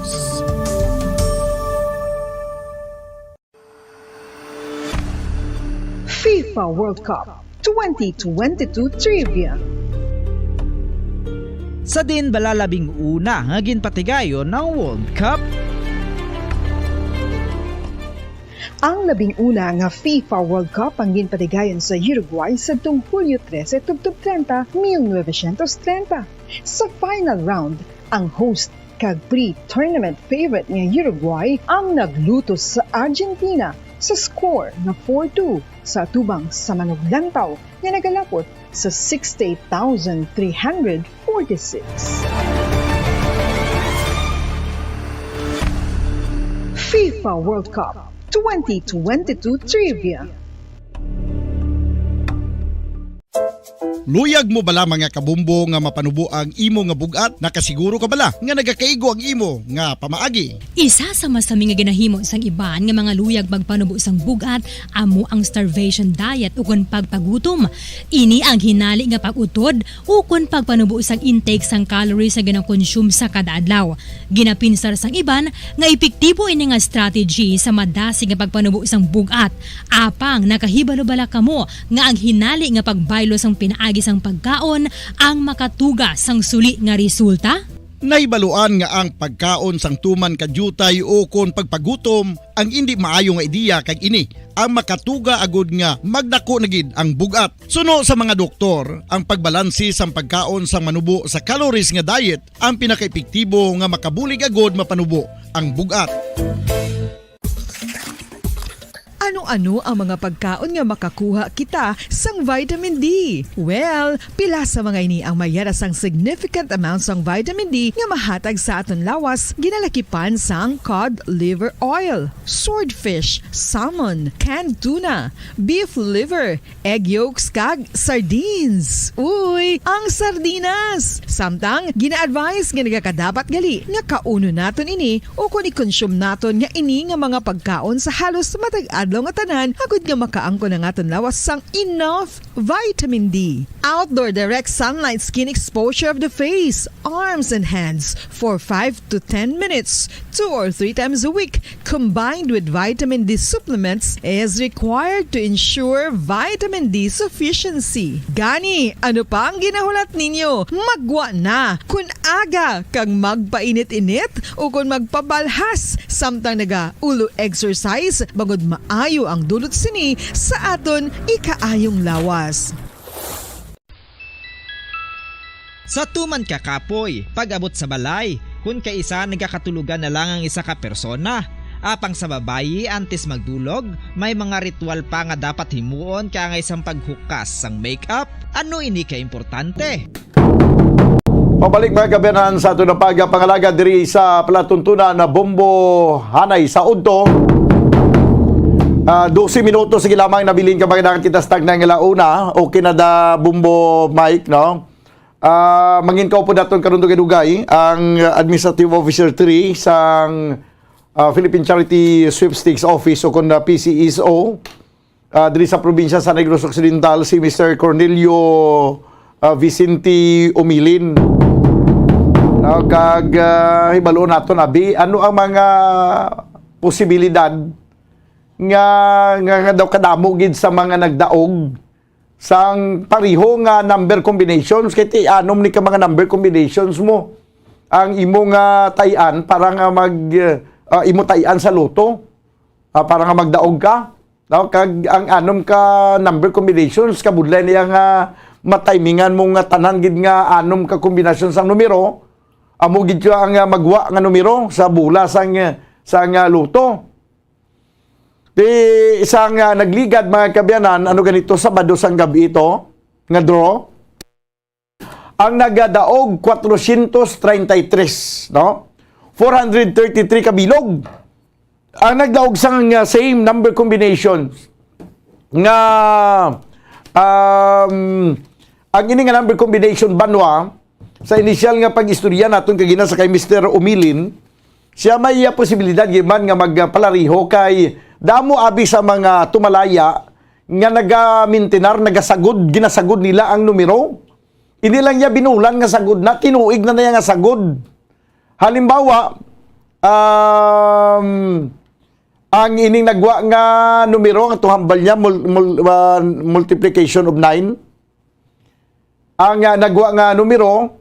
FIFA World Cup twenty twenty-two Trivia. Sa diin bala labing una nga ginpatigayon ang World Cup? Ang labing una nga FIFA World Cup ang ginpatigayon sa Uruguay sadtong Hulyo trese tubtob treinta, mil novecientos treinta. Sa final round, ang host kag pre-tournament favorite nga Uruguay ang naglutos sa Argentina sa score nga four two sa atubang sa manuglantaw nga nagalapot sa sixty-eight thousand three hundred forty-six. FIFA World Cup twenty twenty-two Trivia. Luyag mo bala, mga kabombo, nga mapanubo ang imo nga bug-at? Nakasiguro ka bala nga nagakaigo ang imo nga pamaagi? Isa sa masami nga ginahimo sang iban nga mga luyag magpanubo sang bug-at amo ang starvation diet ukon pagpagutom. Ini ang hinali nga pag-utod ukon pagpanubo sang intake sang calories nga ginakonsume sa kada adlaw. Ginapinsar sang iban nga epektibo ini nga strategy sa madasig nga pagpanubo sang bug-at. Apang nakahibalo bala kamo nga ang hinali nga pagbaylo sang pinaagi sang pagkaon ang makatuga sang suli nga resulta? Nahibaluan nga ang pagkaon sang tuman ka diutay ukon pagpagutom ang indi maayo nga ideya, kag ini ang makatuga agud nga magdako na gid ang bug-at. Suno sa mga doktor, ang pagbalanse sang pagkaon sang manubo sa calories nga diet ang pinakaepektibo nga makabulig agud mapanubo ang bug-at. Ano-ano ang mga pagkaon nga makakuha kita sang vitamin D? Well, pila sa mga ini ang mayara sang significant amount sang vitamin D nga mahatag sa aton lawas, ginalakipan sang cod liver oil, swordfish, salmon, canned tuna, beef liver, egg yolks, kag sardines. Uy, ang sardinas! Samtang, gina-advise nga nagakadapat gali nga kaunon naton ini ukon i-consume naton nga ini nga mga pagkaon sa halos matag adlaw nga tanan, agud nga makaangkon ang aton lawas sang enough vitamin D. Outdoor direct sunlight skin exposure of the face, arms, and hands for five to ten minutes, two or three times a week, combined with vitamin D supplements, is required to ensure vitamin D sufficiency. Gani, ano pa ang ginahulat ninyo? Magwa na! Kun aga kag magpainit-init ukon magpabalhas samtang naga-ulo exercise, bangod maayo ang dulot sini sa aton ikaayong lawas. Sa tuman ka kapoy, pag-abot sa balay, kun kaisa nagakatulogan na lang ang isa ka persona. Apang sa babayi, antes magdulog, may mga ritual pa nga dapat himuon, kaangay sang paghukas sang makeup. Ano ini ka importante? Pabalik, mga kaabyanan, sa aton nga pagpangalaga diri sa palatuntunan na Bombo Hanay sa Udto. Ah, dose minutos, sige lamang, nabilin ka, mga kita sa tagnay nga launa. Okay na da, Bombo Mike, no? Ah, mangin ka po daton karon dugay-dugay ang Administrative Officer three sang, ah, Philippine Charity Sweepstakes Office o kon, ah, P C S O, ah, diri sa probinsya sa Negros Occidental, si Mister Cornelio, ah, Vicente Umilin. No, kag, ah, hibaloon naton, abi, ano ang mga posibilidad nga, nga, nga daw kadamo gid sa mga nagdaog sang pareho nga number combinations, kay ti-anom ni ka mga number combinations mo ang imo nga tay-an para nga mag, ah, imo tay-an sa lotto, ah, para nga magdaog ka, no? Kag ang anom ka number combinations, kabudlay niya nga matimingan mo nga tanan gid nga anom ka kombinasyon sang numero, amo gid siya ang, ah, magwa nga numero sa bola sang, sang, ah, lotto. Di isang, ah, nagligad, mga kaabyanan, ano ganito, Sabado sang gabi ito, nga draw. Ang nagadaog, kwatro syentos treinta y tres, no? Four hundred thirty-three ka bilog. Ang nagdaog sang, ah, same number combinations nga, um, ang ini nga number combination, banwa, sa initial nga pag-istorya naton kagina sa kay Mister Umilin, siya may, ah, posibilidad, giman nga magpalariho kay damo abi sa mga tumalaya nga nagamintinar, nagasagod, ginasagod nila ang numero. Ini lang niya binulan nga sagod na, tinuig na niya nga sagod. Halimbawa, um, ang ining nagwa nga numero, ang tuhambal niya, mul-, mul-, ah, multiplication of nine. Ang, ah, nagwa nga numero,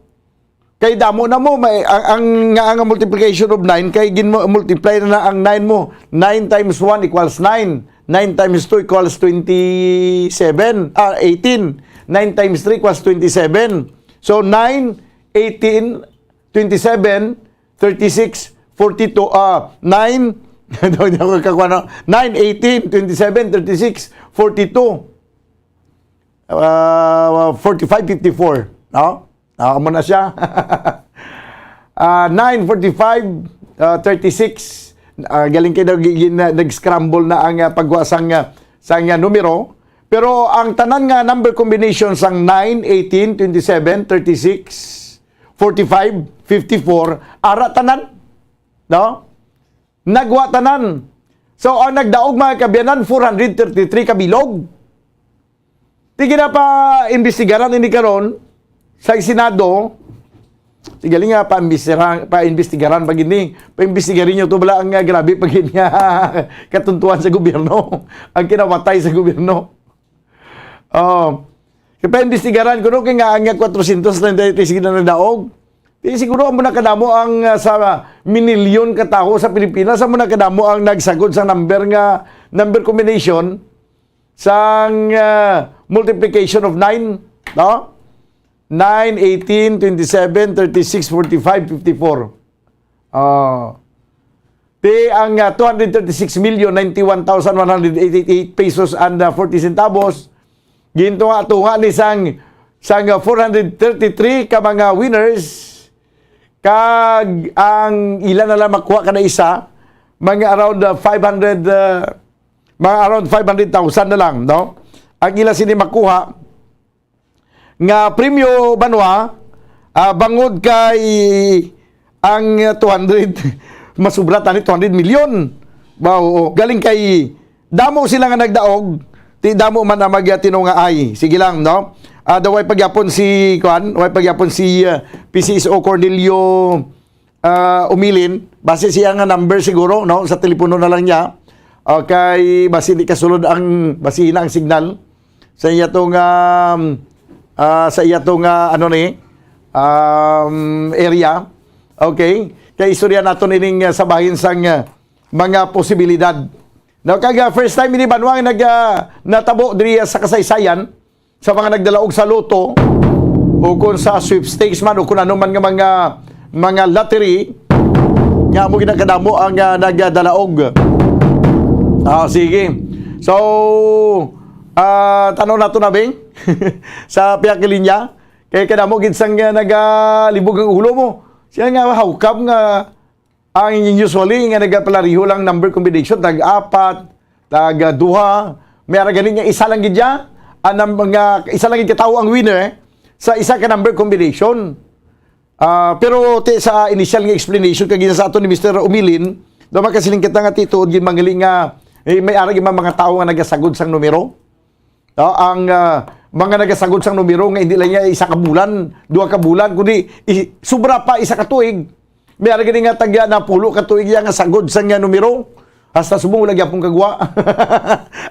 kay damo na mo, may, ang, ang, nga, ang multiplication of nine, kay gin-, multiply na, na ang nine mo. Nine times one equals nine. Nine times two equals twenty-seven, ah, eighteen. Nine times three equals twenty-seven. So, nine, eighteen, twenty-seven, thirty-six, forty-two, ah, nine, daw niya ko kakuha, no? Nine, eighteen, twenty-seven, thirty-six, forty-two. Ah, forty-five, fifty-four, no? Ah, amo na siya. Ah, nine, forty-five, ah, thirty-six, Ah, galing kay daw gi-, gin-, nag-scramble na ang, ah, pagwa sang, ah, sang, ah, numero. Pero ang tanan nga number combination sang nine, eighteen, twenty-seven, thirty-six, forty-five, fifty-four, ara tanan. No? Nagwa tanan. So, ang nagdaog, mga kaabyanan, four hundred thirty-three ka bilog. Ti ginapaimbestigaran ini karon sa Senado. Ti gali nga paimbestigaran, paimbestigaran pa gid ni. Paimbestigarin niyo to bala ang, ah, grabe pa gid nga katuntuan sa gobyerno, ang kinawatay sa gobyerno. Oh. Kaya paimbestigaran ko no kay nga ang, ah, four hundred thirty-three na nadaog. Di siguro amo na kadamo ang, ah, sa minilyon ka tawo sa Pilipinas, amo na kadamo ang nagsagod sa number nga, number combination sang, ah, multiplication of nine, no? Nine, eighteen, twenty-seven, thirty-six, forty-five, fifty-four. Ah. Ti ang, ah, two hundred thirty-six million ninety-one thousand one hundred eighty-eight pesos and, ah, forty centavos, gintunga-tunga ni sang, sang, ah, four hundred thirty-three ka mga winners, kag ang ila na lang makuha kada isa, mga around, ah, five hundred, ah, mga around five hundred thousand na lang, no? Ang ila sini makuha nga premyo, Banwa, ah, bangod kay ang two hundred, masubra tani two hundred million. Ba, oo. Galing kay damo sila nga nagdaog, ti damo man ang magtinungaay. Sige lang, no? Ah, daw way pagyapon si, kuan, way pagyapon si, ah, P C S O Cornelio, ah, Umilin. Basi siya nga number siguro, no? Sa telepono na lang niya. Okay, basi di kasulod ang, basi na ang signal sa iya to nga, um, ah, sa iya to nga, ano ni, um, area. Okay? Kay istorya naton ining, ah, sa bahin sang, ah, mga posibilidad. Now, kag, ah, first time ini, Banwa, nga nag, ah, natabo diri, ah, sa kasaysayan sa mga nagdalaog sa lotto o kung sa sweepstakes man o kung ano man nga mga, mga lottery, nga mo ginakadamo ang, ah, nagdalaog. Ah, sige. So, ah, tanaw nato na, Bing, sa pihak linya. Kay kadamo gid sang, ah, nagalibog ang ulo mo. Siya nga, how come nga ang usually nga nagapalariho lang number combination, tag apat, tag, ah, duha, may ara gani nga isa lang gid ya, ang nam-, nga isa lang gid ka tawo ang winner, eh, sa isa ka number combination. Ah, pero ti sa initial nga explanation kag sa ato ni Mister Umilin, daw makasiling kita nga ti tuod gid mangali nga, eh, may ara gid man mga tawo nga nagasagod sang numero. No, ang, ah, mga nagasagod sang numero nga hindi lang niya isa ka bulan, duha ka bulan, kundi i-, sobra pa isa ka tuig. May ara gani nga tagya na pulo ka tuig iya nga sagod sang, ah, numero. Hasta subong wala gyapon kagwa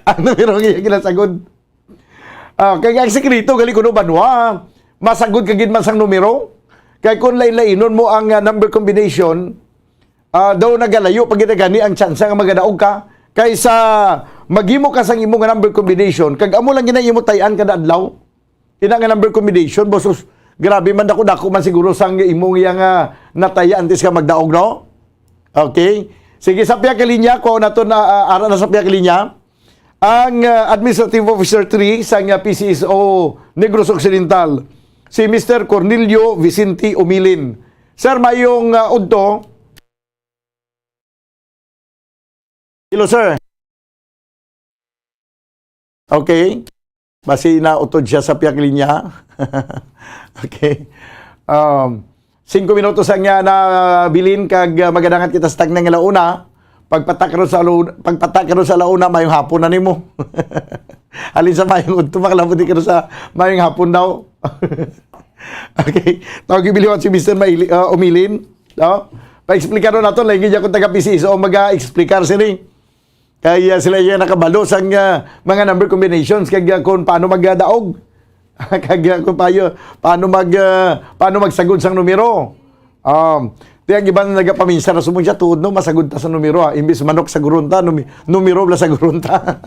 ang numero nga iya ginasagod. Ah, kay ang sekreto gali kuno, Banwa, masagod ka gid man sang numero. Kay kung lain-lainon mo ang, ah, number combination, ah, daw nagalayo pa gid gani ang tsansa nga magadaog ka kaysa maghimo ka sang imo nga number combination kag amo lang gid ang imo tay-an kada adlaw. Ina nga number combination, boss, grabe man, dako-dako man siguro sang imo nga, ah, nataya antes ka magdaog, no? Okay. Sige, sa pihak linya, kuha nato na, ah, ara na sa pihak linya ang, ah, Administrative Officer three sang, ah, P C S O Negros Occidental, si Mister Cornelio Vicente Umilin. Sir, mayong, ah, udto. Hello, sir. Okay. Basi nautod siya sa pihak linya. Okay. Um, singko minutos ang niya na bilin kag, ah, magadangat kita sa tagna nga launa. Pagpatak ron sa lu-, pagpatak ron sa launa, mayong hapon na nimo. Halin sa mayong udto, makalabot di ka ron sa mayong hapon daw. Okay. Tawag yung biliwan si Mister Maili-, ah, Umilin. No? Pa-explicar nato, lagi niya kung taga P C S O, maga-explicar sini. Kay, ah, sila yung nakabalo sa, ah, mga number combinations, kag, ah, kung paano magdaog. Kag, ah, kung payo, paano mag, ah, paano magsagod sang numero. Um, di ang iban nagapaminsar na sumon siya, tuod no, masagod ta sa numero, ah. Imbis manok saguron ta, numi-, numero bala saguron ta.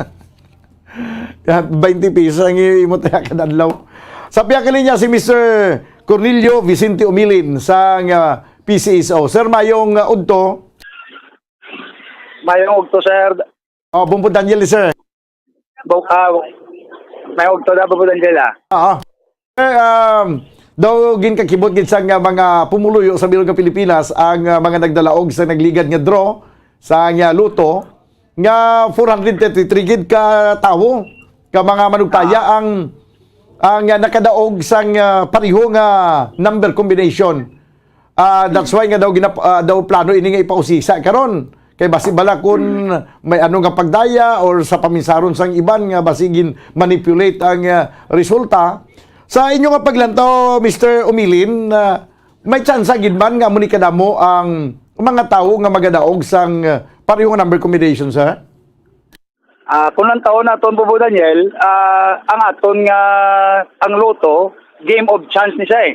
Yan, twenty pesos ang i-, imo tayo kada adlaw. Sa pihak linya si Mister Cornelio Vicente Umilin sa, ah, P C S O. Sir, mayong, ah, udto. Mayong udto, sir. Oh, Bumbo Daniel, sir. Bu-, ah, mayong udto na, Bumbo Daniel, ah. Ah. Eh, um, daw ginkakibot gid sa nga mga pumuluyo sa bilog nga Pilipinas ang, ah, mga nagdalaog sa nagligad nga draw sang, ah, Lotto nga four hundred thirty-three gid ka tawo, ka mga manugtaya ang, ang, ah, nakadaog sang, ah, pareho nga number combination. Ah, that's why nga daw ginap-, ah, daw plano ini nga ipausisa karon. Kay basi bala kun may ano nga pagdaya or sa paminsaron sang iban nga basi gin-manipulate ang, ah, resulta. Sa inyo nga paglantaw, Mister Umilin, ah, may tsansa gid man nga amo ni kadamo ang mga tawo nga magadaog sang, ah, pareho nga number combination, sir? Ah, kung ang taon naton, Bobo Daniel, ah, ang aton nga, ang Lotto, game of chance ni siya eh.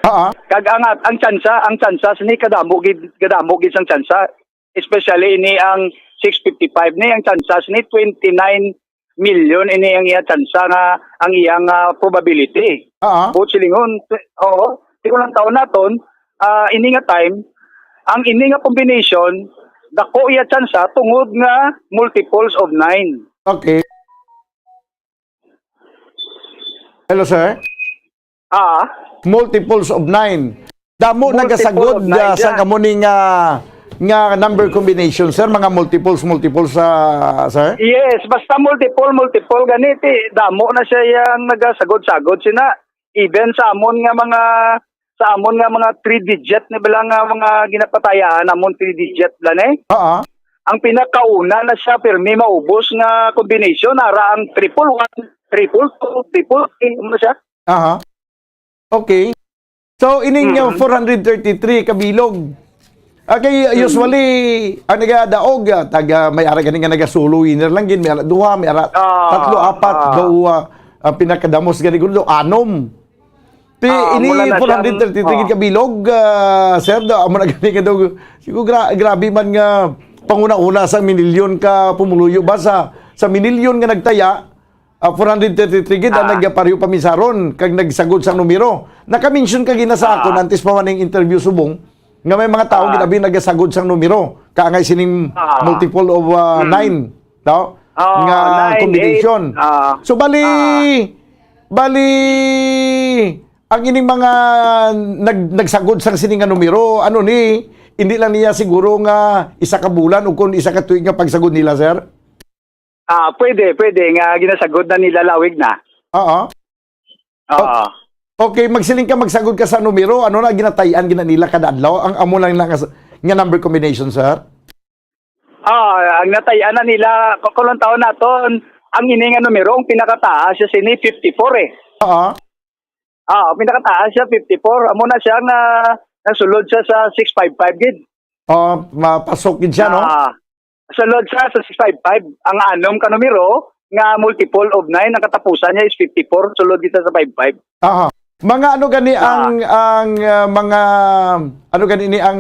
Ah, ah. Kag ang at-, ang tsansa, ang tsansa sini kadamo gid, kadamo gid sang tsansa. Especially ini ang six fifty-five ni, ang tsansa sini twenty-nine million ini ang iya tsansa nga, ang iyang, ah, probability. Ah, ah. Buot silingon, tw-, oo, di ko lang taon naton, ah, ini nga time, ang ini nga combination, dako iya tsansa tungod nga multiples of nine. Okay. Hello, sir? Ah. Multiples of nine. Damo Multiple nagasagod, of nine ah, sang siya. Amo ni nga, nga number combination, sir? Mga multiples, multiples, ah, sir? Yes, basta multiple, multiple, ganiti, damo na siya yang nagasagod-sagod sina. Even sa amon nga mga, sa amon nga mga three digit ni bala nga mga ginapatayaan, amon three digit bala ni. Oo. Ang pinakauna na siya, pirmi maubos nga combination, ara ang triple one, triple two, triple three, ano siya? Aha. Okay. So, ining, uh, Mm. four hundred thirty-three kabilog. Ah, kay Mm. usually, ang nagadaog, ah, taga, may ara gani nga naga-solo winner lang gid, may ara duha, may ara Ah, tatlo, apat, ah. Daw, ah, ang pinakadamos gani guro, anom. Ti, Ah, ini mula na siya, four hundred thirty-three gid ah. Kabilog, ah, sir, daw, amo na gani nga daw, siguro gra-, grabe man nga panguna-una sa minilyon ka pumuluyo ba sa, sa minilyon nga nagtaya, ah, four hundred thirty-three gid ang Ah. nagpareho paminsaron kag nagsagod sang numero. Naka-mention ka gina sa Ah. akon antes pa man ning interview subong nga may mga tao Ah. gid abi nagasagod sang numero. Kaangay sining Ah. multiple of, ah, Mm. nine, no? Ah, Nga nine, combination. Eight. Ah. So, bali, Ah. bali, ang ining mga nag-, nagsagod sang sini nga numero, ano ni, hindi lang niya siguro nga isa ka bulan o kung isa ka tuig nga pagsagod nila, sir? Ah, pwede, pwede nga ginasagod na nila lawig na. Oo. Oo. O-, okay, magsiling ka, magsagod ka sa numero, ano na ginatay-an gina nila kada adlaw? Ang amo lang na nga, nga number combination, sir? Ah, ang natay-an na nila, ku-, kulong taon naton, ang ini nga numero, ang pinakataas siya sini fifty-four eh. Oo. Ah, pinakataas siya, fifty-four. Amo na siya nga nasulod siya sa six five five gid. Oh, mapasok gid siya, no? Ah, sulod siya sa six five five. Ang anom ka numero nga multiple of nine, ang katapusan niya is fifty-four, sulod gid siya sa five five. Aha. Mga ano gani Ah. ang, ang, ah, mga, ano gani ni ang,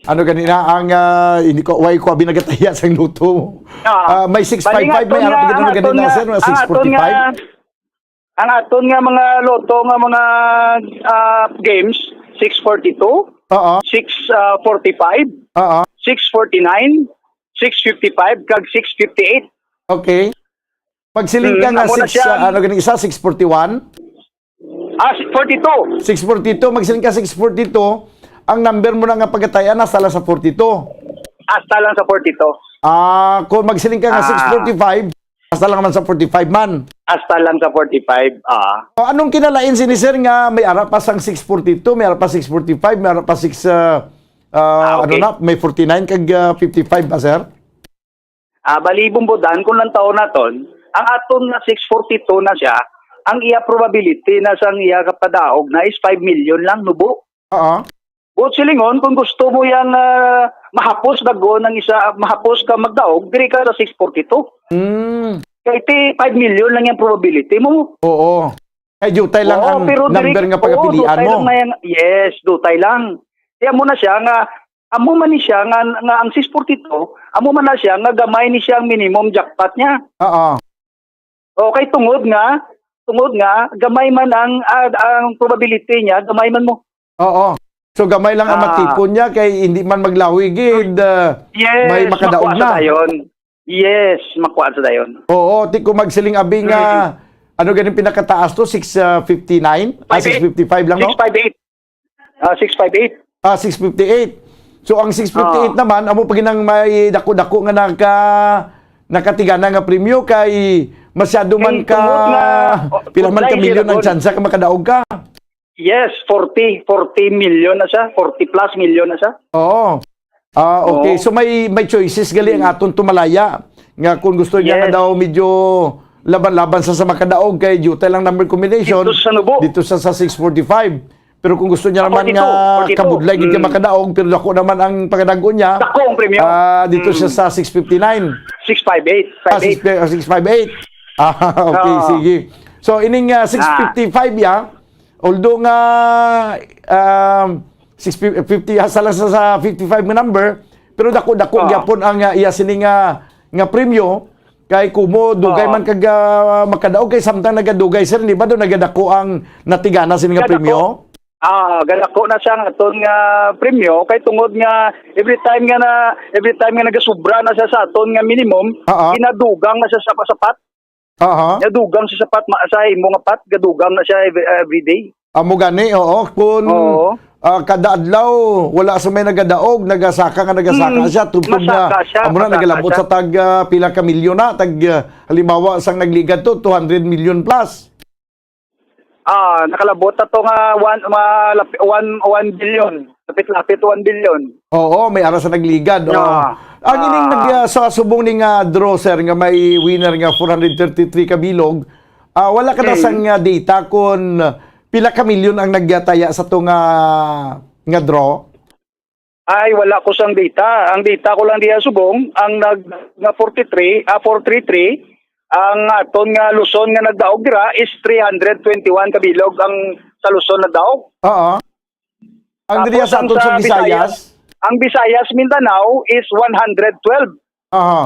ano gani na ang, ah, hindi ko, why ko abi nagataya sang Lotto? Ah. Ah, may six five five, Bali nga may ato ano nga, pa gid ang ano gani aton na, nga, sir, mga ang aton nga, six forty-five? Ang aton nga mga Lotto nga mga, ah, games, six forty-two, Oo. six, ah, forty-five, Oo. six forty-nine, six fifty-five, kag six fifty-eight. Okay. Magsiling ka Mm, nga amo na six, siya. Ah, ano gani isa, six forty-one? Ah, six forty-two. Six forty-two, magsiling ka six forty-two, ang number mo na nga pagkatayan, nasa lang sa forty-two. Hasta lang sa forty-two. Ah, kung magsiling ka nga Ah. six forty-five, basta lang man sa forty-five man. Hasta lang sa forty-five, ah. O, anong kinalain sini, sir, nga may ara pa sang six forty-two, may ara pa six forty-five, may ara pa six, ah, ah, Ah, ano okay. na, may forty-nine kag, ah, fifty-five pa, sir? Ah, bali, Bombo Dan, kung lang taon naton, ang aton nga six forty-two na siya, ang iya probability na sang iya kapadaog na is five million lang, nubo. Oo. Buot silingon, kung gusto mo yang, ah, mahapos dagon ang isa, mahapos ka magdaog, diri ka sa six forty-two. Mm. Kay ti five million lang yung probability mo. Oo. Kay dutay lang Oo, ang pero diri, number nga oo, pagapilian dutay mo. Lang na yan. Yes, dutay lang. Kaya mo na siya nga, amo man ni siya nga, nga ang six forty-two, amo man na siya nga gamay ni siya ang minimum jackpot niya. Oo. Okay, tungod nga, tungod nga, gamay man ang, ah, ang probability niya, gamay man mo. Oo. So, gamay lang ang Ah. matipon niya kay hindi man maglawi gid, ah, Yes, may makadaog makuha sa na. Dayon. Yes, makuha sa dayon. Oo, ti ko magsiling abi nga, Mm. ano ganing pinakataas to? Six, ah, fifty-nine? Ah, Five eight. Six fifty-five lang, no? Six five eight. Ah, six five eight. Ah, six fifty-eight. So, ang six fifty-eight Ah. naman, amo pa ginang may dako-dako nga naka-, nakatigana nga premyo kay masyado man Kay ka, tungod nga, oh, pila man ka pudlay milyon ang sila, tsansa ka makadaog ka? Yes, forty, forty million na siya, forty plus million na siya. Oo. Ah, okay. Oo. So, may, may choices gali ang Mm. aton tumalaya. Nga kung gusto niya Yes. nga daw medyo laban-laban sa, sa makadaog kay due lang number combination, Dito sa Nubo. dito sa, sa six forty-five. Pero kung gusto niya Ah, naman forty-two, nga forty-two. kabudlay, gid ka Mm. makadaog, pero dako naman ang pagkadago niya, Dako ang premyo. ah, dito Mm. siya sa six fifty-nine. Six five eight, Ah, five eight. six, ah, six five eight. Ah, okay, Oo. sige. So, ining, ah, Ah. six fifty-five ya, although nga, um, six fifty, hasta lang sa, sa fifty-five nga number, pero dako-dako Oo. gyapon ang, ah, iya sini nga, nga premyo, kay kumo dugay Oo. man kag, ah, makadaog, kay samtang nagadugay, sir, di ba, do nagadako ang natigana sini nga Gadako. premyo? Ah, gadako na siya nga aton nga premyo, kay tungod nga every time nga na, every time nga nagasubra na siya sa aton nga minimum, Oo. ginadugang na siya sa sapat. Aha. Gadugang sa sapat, ma-, sa imo nga pat, gadugang na siya every, every day. Amo gani, oo. Kun, Oo. ah, kada adlaw, wala sa may nagadaog, nagasaka nga nagasaka Mm, siya, tubtob na, masaka siya, amo na, masaka nagalabot siya. sa tag, ah, pila ka milyon na, tag, ah, halimbawa, sang nagligad to, two hundred million plus. Ah, nakalabot na to nga one, malap-, one, one billion. Lapit-lapit one billion. Oo, may ara sa nagligad, oo. Yeah. Ang ining Ah. nag-, ah, sa subong ni nga draw, sir, nga may winner nga four hundred thirty-three ka bilog, ah, wala ka na Mm. sang, ah, data kung pila ka milyon ang nagtaya sa to nga, nga draw? Ay, wala ko sang data. Ang data ko lang diha subong, ang nag-, nga forty-three, ah, four three three, ang aton nga Luzon nga nagdaog dira is three hundred twenty-one ka bilog ang sa Luzon nagdaog. Oo. Ang diri Tapos sa ang aton sa sa Visayas? Visayas, ang Visayas, Mindanao is one hundred twelve. Aha.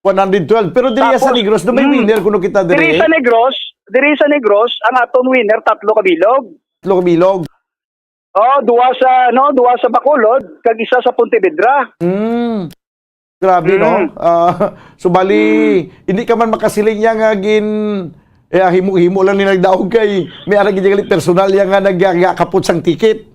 One hundred twelve. Pero diri sa Tapos, Negros, do may mm, winner kuno kita diri diri? sa Negros, diri sa Negros, ang aton winner, tatlo ka bilog. Tatlo ka bilog. Oh, duha sa, no, duha sa Bacolod, kag isa sa Pontevedra. Mm. Grabe, no? Mm. Ah, so, bali, Mm. hindi ka man makasiling niya nga gin-, eh, himo-himo lang ni nagdaog kay may ara gid gali personal niya nga nag-, nagakapot sang ticket.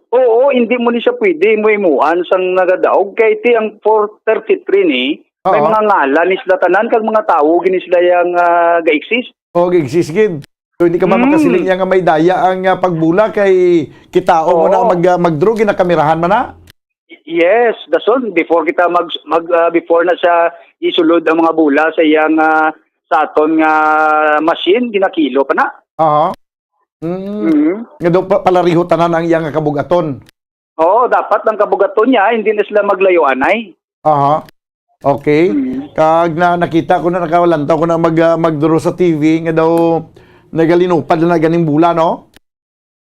Oo, hindi mo ni siya pwede mo himuan sang nagadaog kay ti ang four thirty-three ni, may Oo. mga ngalan ni sila tanan kag mga tawo gini sila yang, ah, ga-exist. Oo, ga-exist gid. So, hindi ka man Mm. makasiling niya nga may daya ang, ah, pagbula kay kitaon mo na Oo. mag-, ah, mag-draw, ginakamerahan man na? Yes, dason, before kita mag, mag, ah, before na siya isulod ang mga bola sa iyang, ah, sa aton nga machine, ginakilo pa na. Aha. Mm. Mm. Nga daw pa, palariho tanan ang iyang kabugaton. Oo, dapat ang kabugaton niya, hindi na sila maglayo anay. Aha. Okay. Mm. Kag na, nakita ko na, nakalantaw ko na mag, ah, magduro sa T V nga daw nagalinupad na ganing bola, no?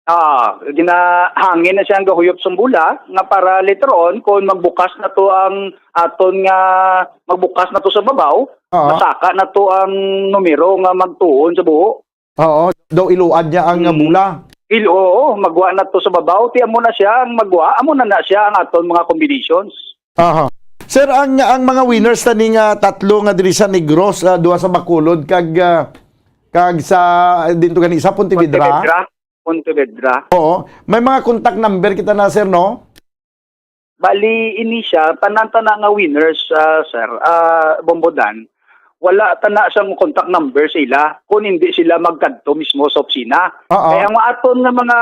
Ah, ginahangin na siya ang gahuyop sang bola nga para later on, kung magbukas na to ang aton nga, magbukas na to sa babaw, Oo. masaka na to ang numero nga magtuon sa buho. Oo, daw iluad niya ang, ah, Mm. bola. Il-, oo, magwa na to sa babaw, ti amo na siya ang magwa, amo na na siya ang aton mga combinations. Aha. Sir, ang, ang mga winners tani nga tatlo nga diri sa Negros, ah, duha sa Bacolod, kag, ah, kag sa, ah, dito gani sa Pontevedra? Pontevedra. Pontevedra. Oo. May mga contact number kita na, sir, no? Bali, ini siya, tanan-tanan nga winners, ah, sir, ah, Bombodan, wala tana sang contact number sa ila kung hindi sila magkadto mismo sa opisina. Oo. Kaya ang aton nga mga,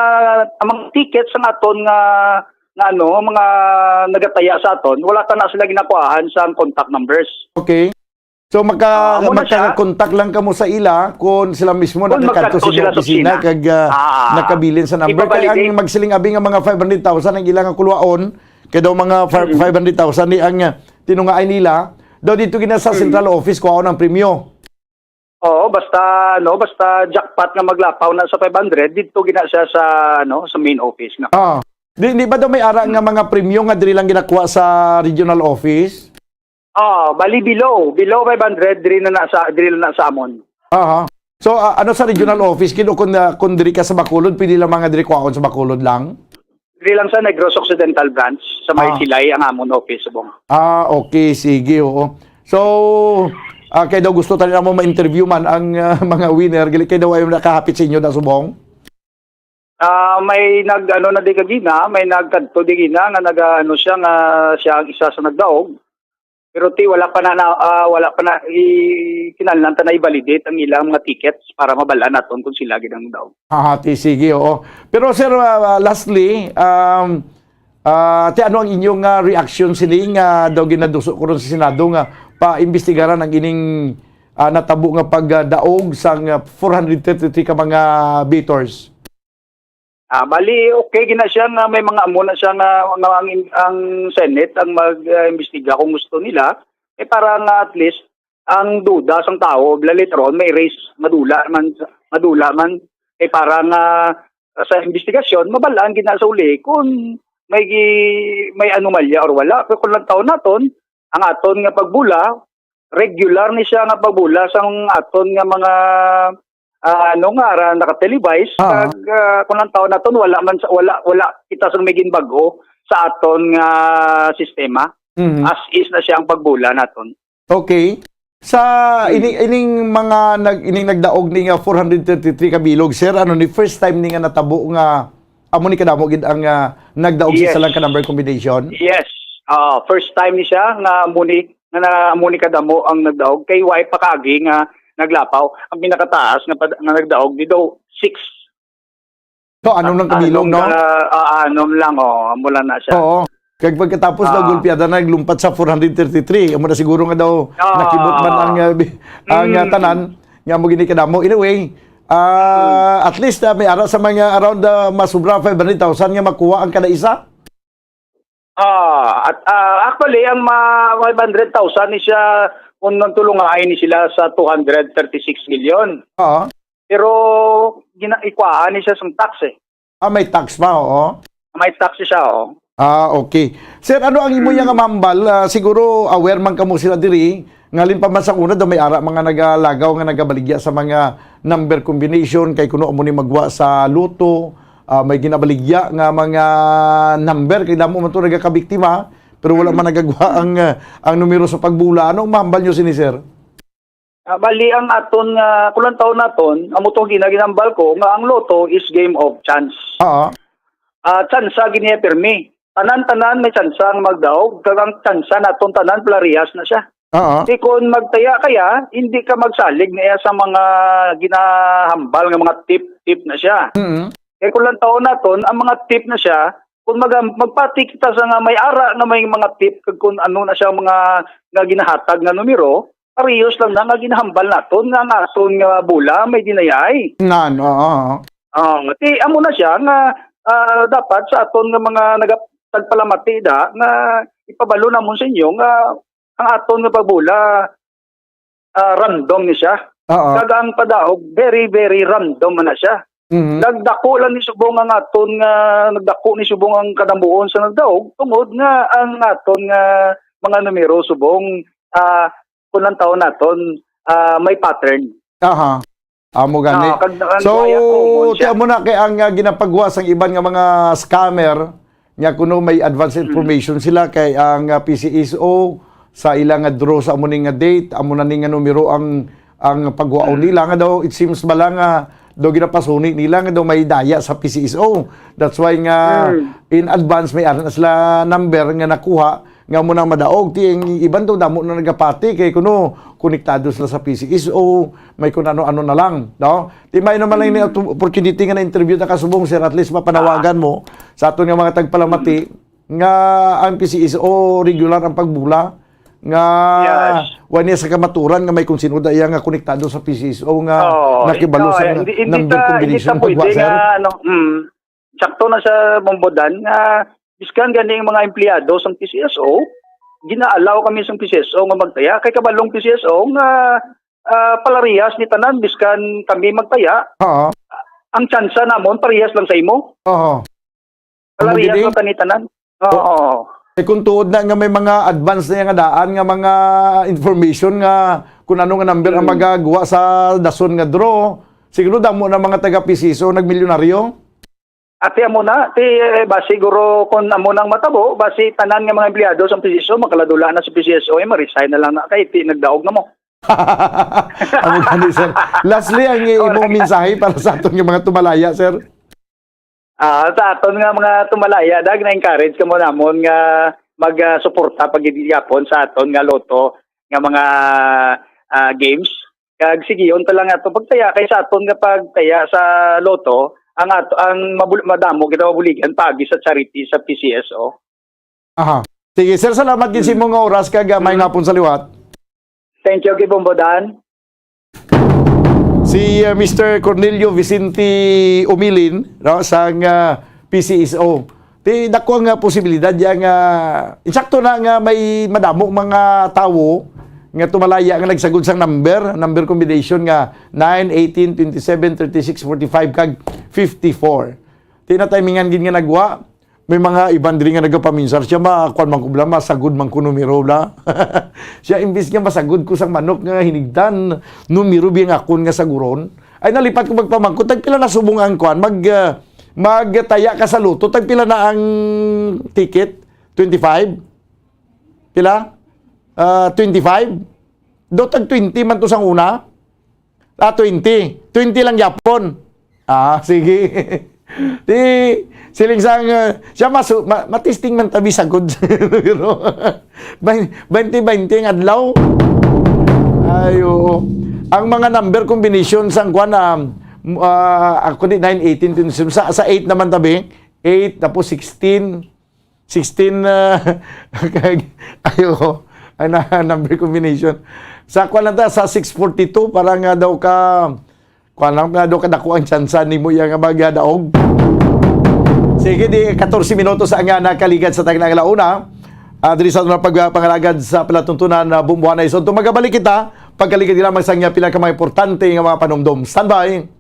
ang mga tickets ang aton nga, nga ano, mga nagataya sa aton, wala tana sila ginakuhaan sa contact numbers. Okay. So, magka-, Ah, amo na siya. magka-contact lang kamo sa ila kung sila mismo Kung nakakadto magkadto sa inyong sila sa opisina, opisina. kag, ah, Ah, nakabilin sa number. Kay ang ipabalik. magsiling abi nga mga five hundred thousand ang ilang kulwaon, kay daw mga fi-, Mm. five hundred thousand ni ang, ah, tinungaay nila. Daw dito gina sa Mm. central office, kuhaon ang premyo. Oo, basta, ano, basta jackpot nga maglapaw na sa five hundred, dito gina siya sa, ano, sa main office na. Ah. Di, di ba daw may ara nga Mm. mga premyo nga diri lang ginakuha sa regional office? Ah, bali below, below five hundred, diri na na sa, diri na na sa amon. Aha. So, ah, ano sa regional Mm. office gid o kung, ah, kung diri ka sa Bacolod, pwede lang mga diri kuhaon sa Bacolod lang? Diri lang sa Negros Occidental Branch, sa may Ah. Silay ang amon office, Bong. Ah, okay, sige, oo. So, ah, kay daw gusto tayo mo ma-interview man ang, ah, mga winner, gali kay daw ay nakahapit sa inyo na subong? Ah, may nag-ano na di kagina, may nagkadto di gina nga naga-ano siya nga siya ang isa sa nagdaog. Pero ti wala pa na, na, ah, wala pa na i-, kinahanglan ta na i-validate ang ilang mga tickets para mabal-an naton kung sila gid ang daog. Ah, ti sige, oo. Pero sir, ah, ah, lastly, um, ah, ti ano ang inyong, ah, reaction sini nga daw ginaduso ko ron sa Senado nga paimbestigaran ang ining, ah, natabo nga pagdaog sang, ah, four hundred thirty-three ka mga beaters? Ah, bali, okay gina siya nga may mga amo na siya nga, nga ang, ang Senate ang mag, ah, imbestiga kung gusto nila. Eh, para nga at least ang duda sang tawo, bala later on, may raise, madula man, madula man. Eh, para nga, ah, sa investigasyon, mabalaan gina sa uli kung may gi-, may anomalya or wala. Pero kung lang taon naton, ang aton nga pagbula, regular ni siya nga pagbula sang aton nga mga, ah, ano nga, ara, naka-televise, Ah. kag, ah, kung ang taon naton, wala man sa, wala, wala kita sang may ginbag-o sa aton nga sistema. Mhm. As is na siya ang pagbula naton. Okay. Sa Hmm. ini-, ining mga nag-, ining nagdaog ni nga four hundred thirty-three ka bilog, sir, ano ni, first time ni nga natabo nga amo ni kadamo gid ang, ah, nagdaog sa Yes. isa lang ka number combination? Yes. Ah, first time ni siya nga amo ni, nga na, amo ni kadamo ang nagdaog. Kay wala pa kaagi nga naglapaw. Ang pinakataas nga pad-, nga nagdaog ni daw six. So, anom lang ka bilog, no? Ah, ah, anom lang, oh, amo lang na siya. Oo. Kag pagkatapos daw, Ah. gulpiada na, naglumpat sa four hundred thirty-three. Amo na siguro nga daw, Ah. nakibot man ang, ah, bi-, ang, ah, Mm. tanan, nga amo gini kadamo. Anyway, ah, Mm. at least, ah, may ara sa mga around, ah, masubra five hundred thousand nga makuha ang kada isa. Ah, at, ah, actually, ang ma-, five hundred thousand ni siya, kung nagtulungaay ni sila sa two hundred thirty-six million. Oo. Pero gina-, ikuhaan ni siya sang tax, eh. Ah, may tax pa, oo. May tax siya, oo. Ah, okay. Sir, ano ang imo Hmm. nga mahambal? Ah, siguro aware man kamo sila diri. Ngalin pa man sa una daw may ara mga nagalagaw nga nagabaligya sa mga number combination kay kuno amo ni magwa sa lotto. Ah, may ginabaligya nga mga number kay damo man to nagakabiktima pero wala Hmm. man nagagwa ang, ah, ang numero sa pagbula. Ano ang mahambal nyo sini, sir? Ah, bali ang aton nga kulantawon naton, amo to gina-, ginambal ko nga ang lotto is game of chance. Oo. Ah, tsansa gid niya pirmi. Tanan-tanan may tsansa ang magdaog, kag ang tsansa naton tanan parehas na siya. Oo. Di kon magtaya kaya, hindi ka magsalig na iya sa mga ginahambal nga mga tip-tip na siya. Mm. Kay kulantawon naton, ang mga tip na siya, kung mag-, magpati kita sa nga may ara nga may mga tip, kag kung ano na siya mga nga ginahatag nga numero, parehas lang na nga ginahambal naton nga ang aton nga bola may dinayay. Nan, oo, oo. Ah, ti amo na siya nga, ah, dapat sa aton nga mga naga-, tagpalamati da nga ipabalo namon sa inyo nga ang aton nga pagbola, ah, random ni siya. Oo. Kag ang padaog, very, very random man na siya. Mhm. Nagdako lang ni subong ang aton nga, nagdako ni subong ang kadamuon sa nagdaog tungod nga ang aton nga mga numero subong, ah, kung ang taon naton, ah, may pattern. Aha. Amo gani. Ah, kag ang So, buhay ako, mo ti siya. amo na kay ang, ah, ginapagwa sang iban nga mga scammer, nga kuno may advance Mm. information sila kay ang, ah, P C S O sa ila nga draw sa amo ni nga date, amo na ni nga numero ang, ang pagwaon Mm. nila nga daw, it seems bala nga daw ginapasuni nila nga daw may daya sa P C S O. That's why nga Mm. in advance may ara na sila number nga nakuha nga mo na madaog. Ti ang iban daw damo na nagapati kay kuno konektado sila sa P C S O, may kun ano-ano na lang, no? Ti may naman lang ni Mm. opportunity nga na-interview ta kasubong, sir, at least mapanawagan Ah. mo sa aton nga mga tagpalamati Mm. nga ang P C S O regular ang pagbula nga Yes. wa niya sa kamaturan nga may kung sino da iya nga konektado sa P C S O nga Oo, nakibalo ikaw, sa eh, hindi, hindi number ta, hindi combination ta pwede pagwa, sir? nga, ano, mm, sakto na sa Bombodan nga biskan gani ang mga empleyado sang P C S O, gina-allow kami sang P C S O nga magtaya. Kay kabalong P C S O nga, ah, palarihas ni tanan, biskan kami magtaya, Oo. ang tsansa namon parehas lang sa imo. Oo. Palarihas Amo gid, lang eh. kani tanan. Oo. Eh, kung tuod na nga may mga advance na nga daan nga mga information nga kung ano nga number ang Mm. magagawa sa dason nga draw, siguro damo na mga taga P C S O nagmilyonaryo. Ati amo na, ti, eh, basi siguro kung amo nang matabo, basi tanan nga mga empleyado sa P C S O, makaladula na sa P C S O, eh, ma-resign na lang na kay ti nagdaog na mo. Amo gani, sir. Lastly, ang imong Alright. mensahe para sa aton nga mga tumalaya, sir? Ah, sa aton nga mga tumalaya, dag, na-encourage kamo namon nga mag, ah, suporta pa gid gihapon sa aton nga Lotto nga mga, ah, games. Kag sigihon ta lang ato pagtaya, kay sa aton nga pagtaya sa Lotto, ang ato, ang mabul-, madamo kita mabuligan paagi sa charity sa P C S O. Aha. Sige, sir, salamat gid sa Mm. imong oras, kag, ah, may Mm. ngapon sa liwat. Thank you, Gibombo Dan. Si, uh, Mister Cornelio Vicente Umilin, no, sang, uh, P C S O. Ti, dako nga posibilidad ya nga, insakto na nga may madamo mga tawo nga tumalaya nga nagsagod sang number, number combination nga nine, eighteen, twenty-seven, thirty-six, forty-five, kag fifty-four. Ti, na timingan gid nga nagwa, may mga iban diri nga nagapaminsar siya, ma-, kuwan man ko bala, masagod man ko numero bala. Siya, imbis nga masagod ko sang manok nga hinigdan, numero biyang akon nga saguron. Ay, nalipat ko magpamangkot, tagpila na subong ang kuwan, mag, ah, magtaya ka sa Lotto, tagpila na ang ticket? Twenty-five? Pila? Ah, twenty-five? Do tag twenty man to sang una? Ah, twenty. Twenty lang gyapon. Ah, sige. Di, siling sang, uh, siya masu-, ma-, matisting man tabi sagod. Pero, bain-, bainte, bainte ang adlaw. Ay, oo. Ang mga number combination sang kwan, um, ah, ako di, nine, eighteen, twenty-seven. Sa, sa eight naman tabi. Eight, tapos sixteen. Sixteen, ah, kag, ayo, ang na-, number combination. Sa kwan lang ta, sa six forty-two, para nga daw ka, kwan lang, nga daw kadako ang tsansa nimo iya nga magdaog. Sige, di, katorse minutos ang, ah, nakaligad sa tagna nga launa. Ah, diri sa aton pagpangalagad sa palatuntunan na bumbuhanay. So, itong magabalik kita, pagkaligad lamang sa nga pila ka mga importante nga mga panumdom. Standby.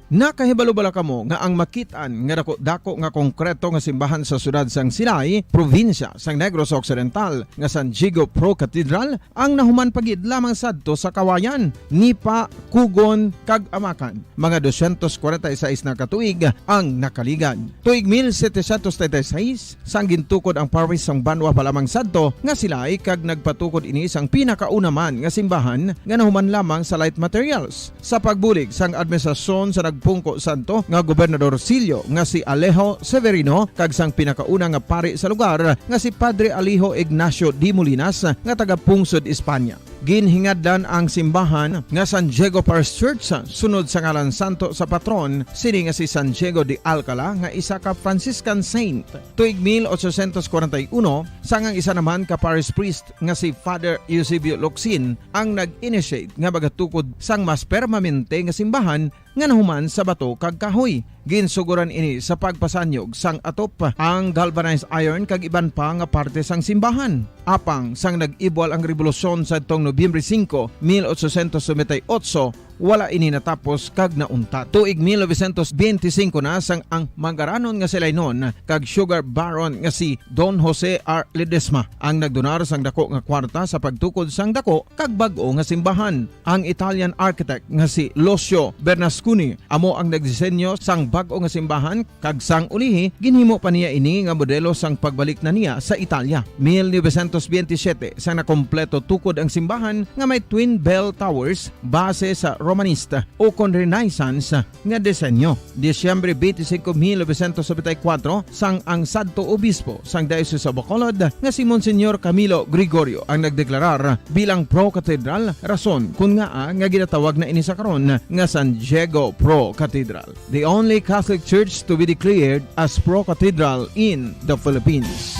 Nakahibalo bala kamo nga ang makit-an nga dako-dako nga konkreto nga simbahan sa siyudad sang Silay, probinsya sang Negros Occidental, nga San Diego Pro Cathedral ang nahuman pa gid lamang sadto sa Kawayan, Nipa, Cogon, kag Amacan? Mga dosyentos kwarenta y seis na ka tuig ang nakaligad. Tuig mil setecientos treinta y seis, sang gintukod ang parish sang banwa pa lamang sadto nga Silay, kag nagpatukod ini sang pinakauna man nga simbahan nga nahuman lamang sa light materials. Sa pagbulig sang administrasyon sa nagpungko sadto nga Gobernador Silio nga si Alejo Severino kag sang pinakauna nga pari sa lugar nga si Padre Alejo Ignacio de Molinas nga taga-pungsod Espanya. Ginhingadlan ang simbahan nga San Diego Parish Church sunod sa ngalan santo sa patron sini nga si San Diego de Alcala nga isa ka Franciscan saint. Tuig mil ochocientos kwarenta y uno, sang ang isa naman ka parish priest nga si Father Eusebio Locsin ang nag-initiate nga magatukod sang mas permanente nga simbahan nga nahuman sa bato kag kahoy. Ginsuguran ini sa pagpasanyog sang atop, ang galvanized iron kag iban pa nga parte sang simbahan. Apang sang nag-ibwal ang rebolusyon sadtong Nobyembre singko, mil ochocientos noventa y ocho, wala ini natapos kag nauntat. Tuig mil novecientos beintisinko na sang ang mangaranon nga Silaynon kag sugar baron nga si Don Jose R. Ledesma ang nagdonar sang dako nga kwarta sa pagtukod sang dako kag bag-o nga simbahan. Ang Italian architect nga si Lucio Bernasconi amo ang nagdisenyo sang bag-o nga simbahan, kag sang ulihi, ginhimo pa niya ini nga modelo sang pagbalik na niya sa Italia. Mil novecientos biyentisiete, sang nakompleto tukod ang simbahan nga may twin bell towers base sa Romanista ukon Renaissance nga disenyo. Disyembre twenty-five, mil novecientos noventa y cuatro, sang ang sadto obispo sang Diocese of Bacolod nga si Monsignor Camilo Gregorio ang nagdeklarar bilang pro-cathedral, rason kon ngaa nga ginatawag na ini sa karon nga San Diego Pro Cathedral, the only Catholic church to be declared as pro-cathedral in the Philippines.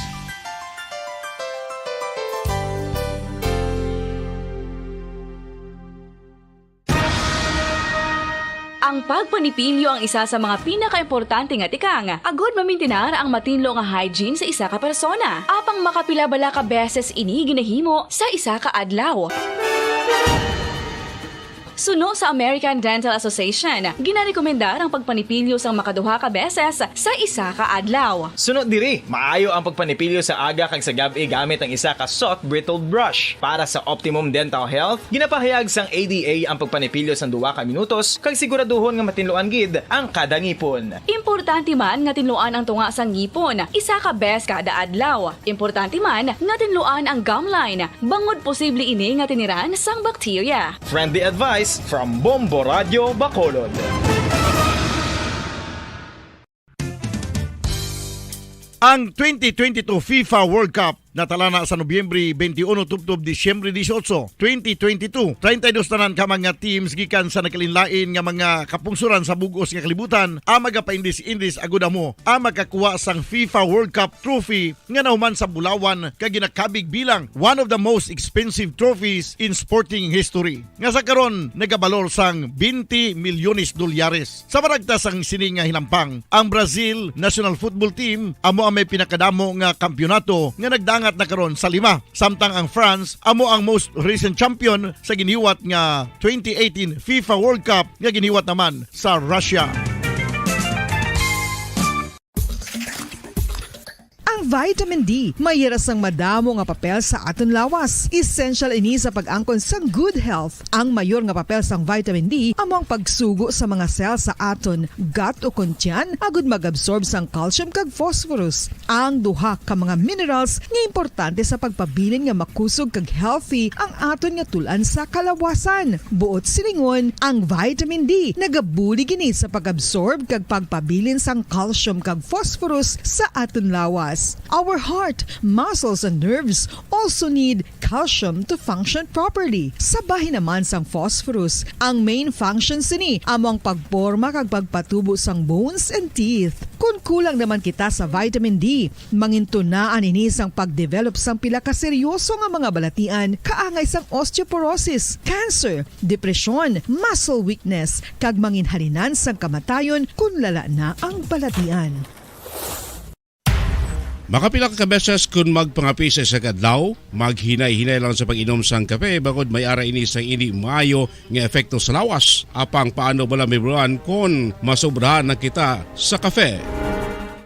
Ang pagpanipilyo ang isa sa mga pinakaimportante nga tikang agud mamintinar ang matinlo nga hygiene sa isa ka persona. Apang makapila bala ka beses ini ginahimo sa isa ka adlaw? Suno sa American Dental Association, ginarekomendar ang pagpanipilyo sang makaduha ka beses sa isa ka adlaw. Suno diri, maayo ang pagpanipilyo sa aga kag sa gab-i gamit ang isa ka soft bristled brush. Para sa optimum dental health, ginapahayag sang A D A ang pagpanipilyo sang duha ka minutos kag siguraduhon nga matinluan gid ang kada ngipon. Importante man nga tinluan ang tunga sang ngipon isa ka bes kada adlaw. Importante man nga tinluan ang gum line, bangod posible ini nga tiniran sang bakterya. Friendly advice from Bombo Radio Bacolod. Ang twenty twenty-two FIFA World Cup natalana sa Nobyembre twenty-one tubtob Disyembre dieciocho, twenty twenty-two. Treinta y dos tanan ka mga teams gikan sa nagkalainlain nga mga kapungsoran sa bug-os nga kalibutan ang magapaindis-indis agud amo ang makakuha sang FIFA World Cup trophy nga nahuman sa bulawan kag ginakabig bilang one of the most expensive trophies in sporting history, nga sa karon nagabalor sang twenty milyones dolyares. Sa maragtas sang sini nga hinampang, ang Brazil national football team amo ang may pinakadamo nga kampiyonato nga nagdangat na karon sa lima, samtang ang France amo ang most recent champion sa giniwat nga twenty eighteen FIFA World Cup nga giniwat naman sa Russia. Ang vitamin D may yara sang madamo nga papel sa aton lawas. Essential ini sa pag-angkon sang good health. Ang mayor nga papel sang vitamin D amo ang pagsugo sa mga cell sa aton gut o kon tiyan agud mag-absorb sang calcium kag phosphorus, ang duha ka mga minerals nga importante sa pagpabilin nga makusog kag healthy ang aton nga tul-an sa kalawasan. Buot silingon, ang vitamin D nagabulig ini sa pag-absorb kag pagpabilin sang calcium kag phosphorus sa aton lawas. Our heart, muscles, and nerves also need calcium to function properly. Sa bahin naman sang phosphorus, ang main function sini amo ang pagporma kag pagpatubo sang bones and teeth. Kon kulang naman kita sa vitamin D, mangintunaan ini sang pag-develop sang pila ka seryoso nga mga balatian, kaangay sang osteoporosis, cancer, depresyon, muscle weakness, kag manginhalinan sang kamatayon kon lala na ang balatian. Makapila ka beses kon magpangape sa isa ka adlaw, maghinay-hinay lang sa pag-inom sang kape, bangod may ara ini sang indi maayo nga epekto sa lawas. Apang paano bala mahibaluan kon masobrahan na kita sa kape?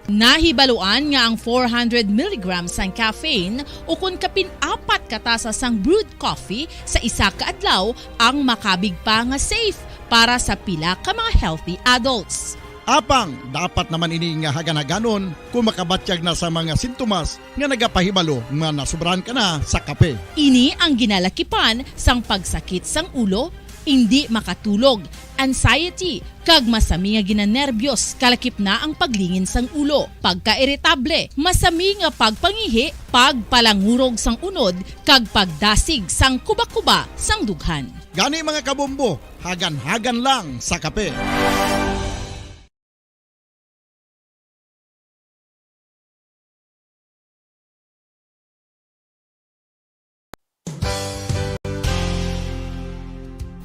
Nahibaluan nga ang four hundred milligrams sang caffeine o kon kapin apat ka tasa sang brewed coffee sa isa ka adlaw ang makabig pa nga safe para sa pila ka mga healthy adults. Apang dapat naman ini nga hagan-haganon kon makabatyag na sa mga sintomas nga nagapahibalo nga nasobrahan ka na sa kape. Ini ang ginalakipan sang pagsakit sang ulo, indi makatulog, anxiety, kag masami nga ginanerbyos, kalakip na ang paglingin sang ulo, pagkairitable, masami nga pagpangihi, pagpalangurog sang unod, kag pagdasig sang kubakuba sang dughan. Gani, mga kabombo, hagan-hagan lang sa kape.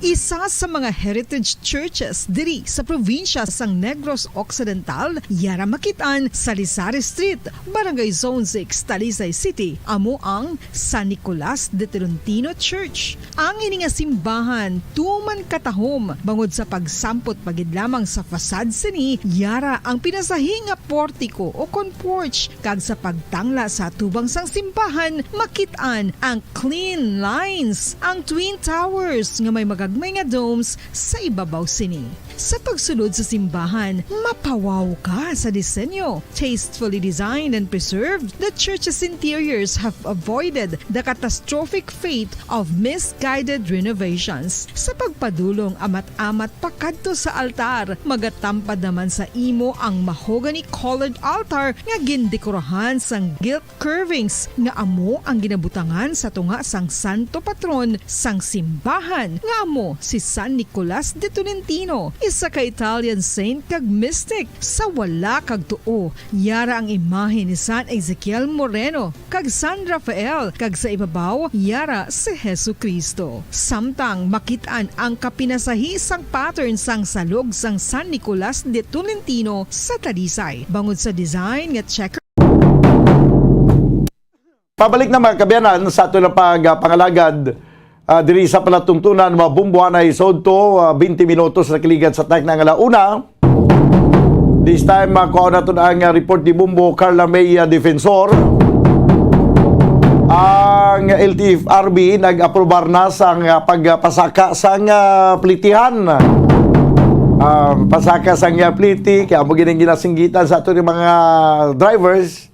Isa sa mga heritage churches diri sa probinsya sang Negros Occidental, yara makit-an sa Lizares Street, Barangay Zone six, Talisay City, amo ang San Nicolas de Tolentino Church. Ang ini nga simbahan tuman katahom bangod sa pagsampot pa gid lamang sa facade sini, yara ang pinasahi nga portiko o kon porch, kag sa pagtangla sa atubang sang simbahan, makit-an ang clean lines, ang twin towers nga may magagmay nga domes sa ibabaw sini. Sa pagsulod sa simbahan, mapawaw ka sa disenyo. Tastefully designed and preserved, the church's interiors have avoided the catastrophic fate of misguided renovations. Sa pagpadulong amat-amat pakadto sa altar, magatampad naman sa imo ang mahogany-colored altar nga gindekorahan sang gilt curvings nga amo ang ginabutangan sa tunga sang santo patron sang simbahan, nga amo si San Nicolas de Tolentino, isa ka Italian saint kag mystic. Sa wala kag tuo, yara ang imahe ni San Ezekiel Moreno kag San Rafael, kag sa ibabaw, yara si Jesu-Cristo. Samtang makit-an ang kapinasahi sang pattern sang salog sang San Nicolas de Tolentino sa Talisay, bangod sa design nga checker. Pabalik na, mga kaabyanan, sa aton nga pag-, ah, pangalagad Ah, diri sa palatuntunan, mga Bombo, anay sa udto, ah, twenty minutos na kiligan sa time na nga ala una. This time, ah, kuha naton ang, ah, report ni Bombo Carla May, ah, Defensor. Ang L T F R B nag-aprobar na sang, ah, pagpasaka sang, ah, plitihan. Ah, pasaka sang, ah, pliti, kaya amo gid ang ginasinggitan sa aton mga drivers.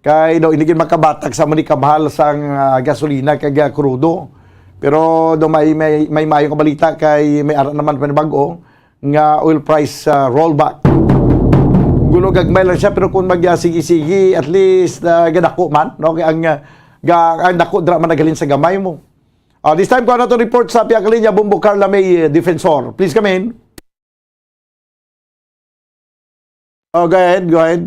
Kay daw, hindi gid makabatak sa amo ni kamahal sang, ah, gasolina kag, ah, krudo. Pero daw may, may, may maayo nga balita kay may ara naman panibago nga oil price, ah, rollback. Gulo gagmay lang siya, pero kung mag, ah, sige-sige, at least, ah, gadako man, no? Kay ang, ah, ga-, ang dako dira man naghalin sa gamay mo. Ah, this time, kuha naton report sa Piakalinya, Bombo Carla May, eh, Defensor. Please come in. Oh, go ahead, go ahead.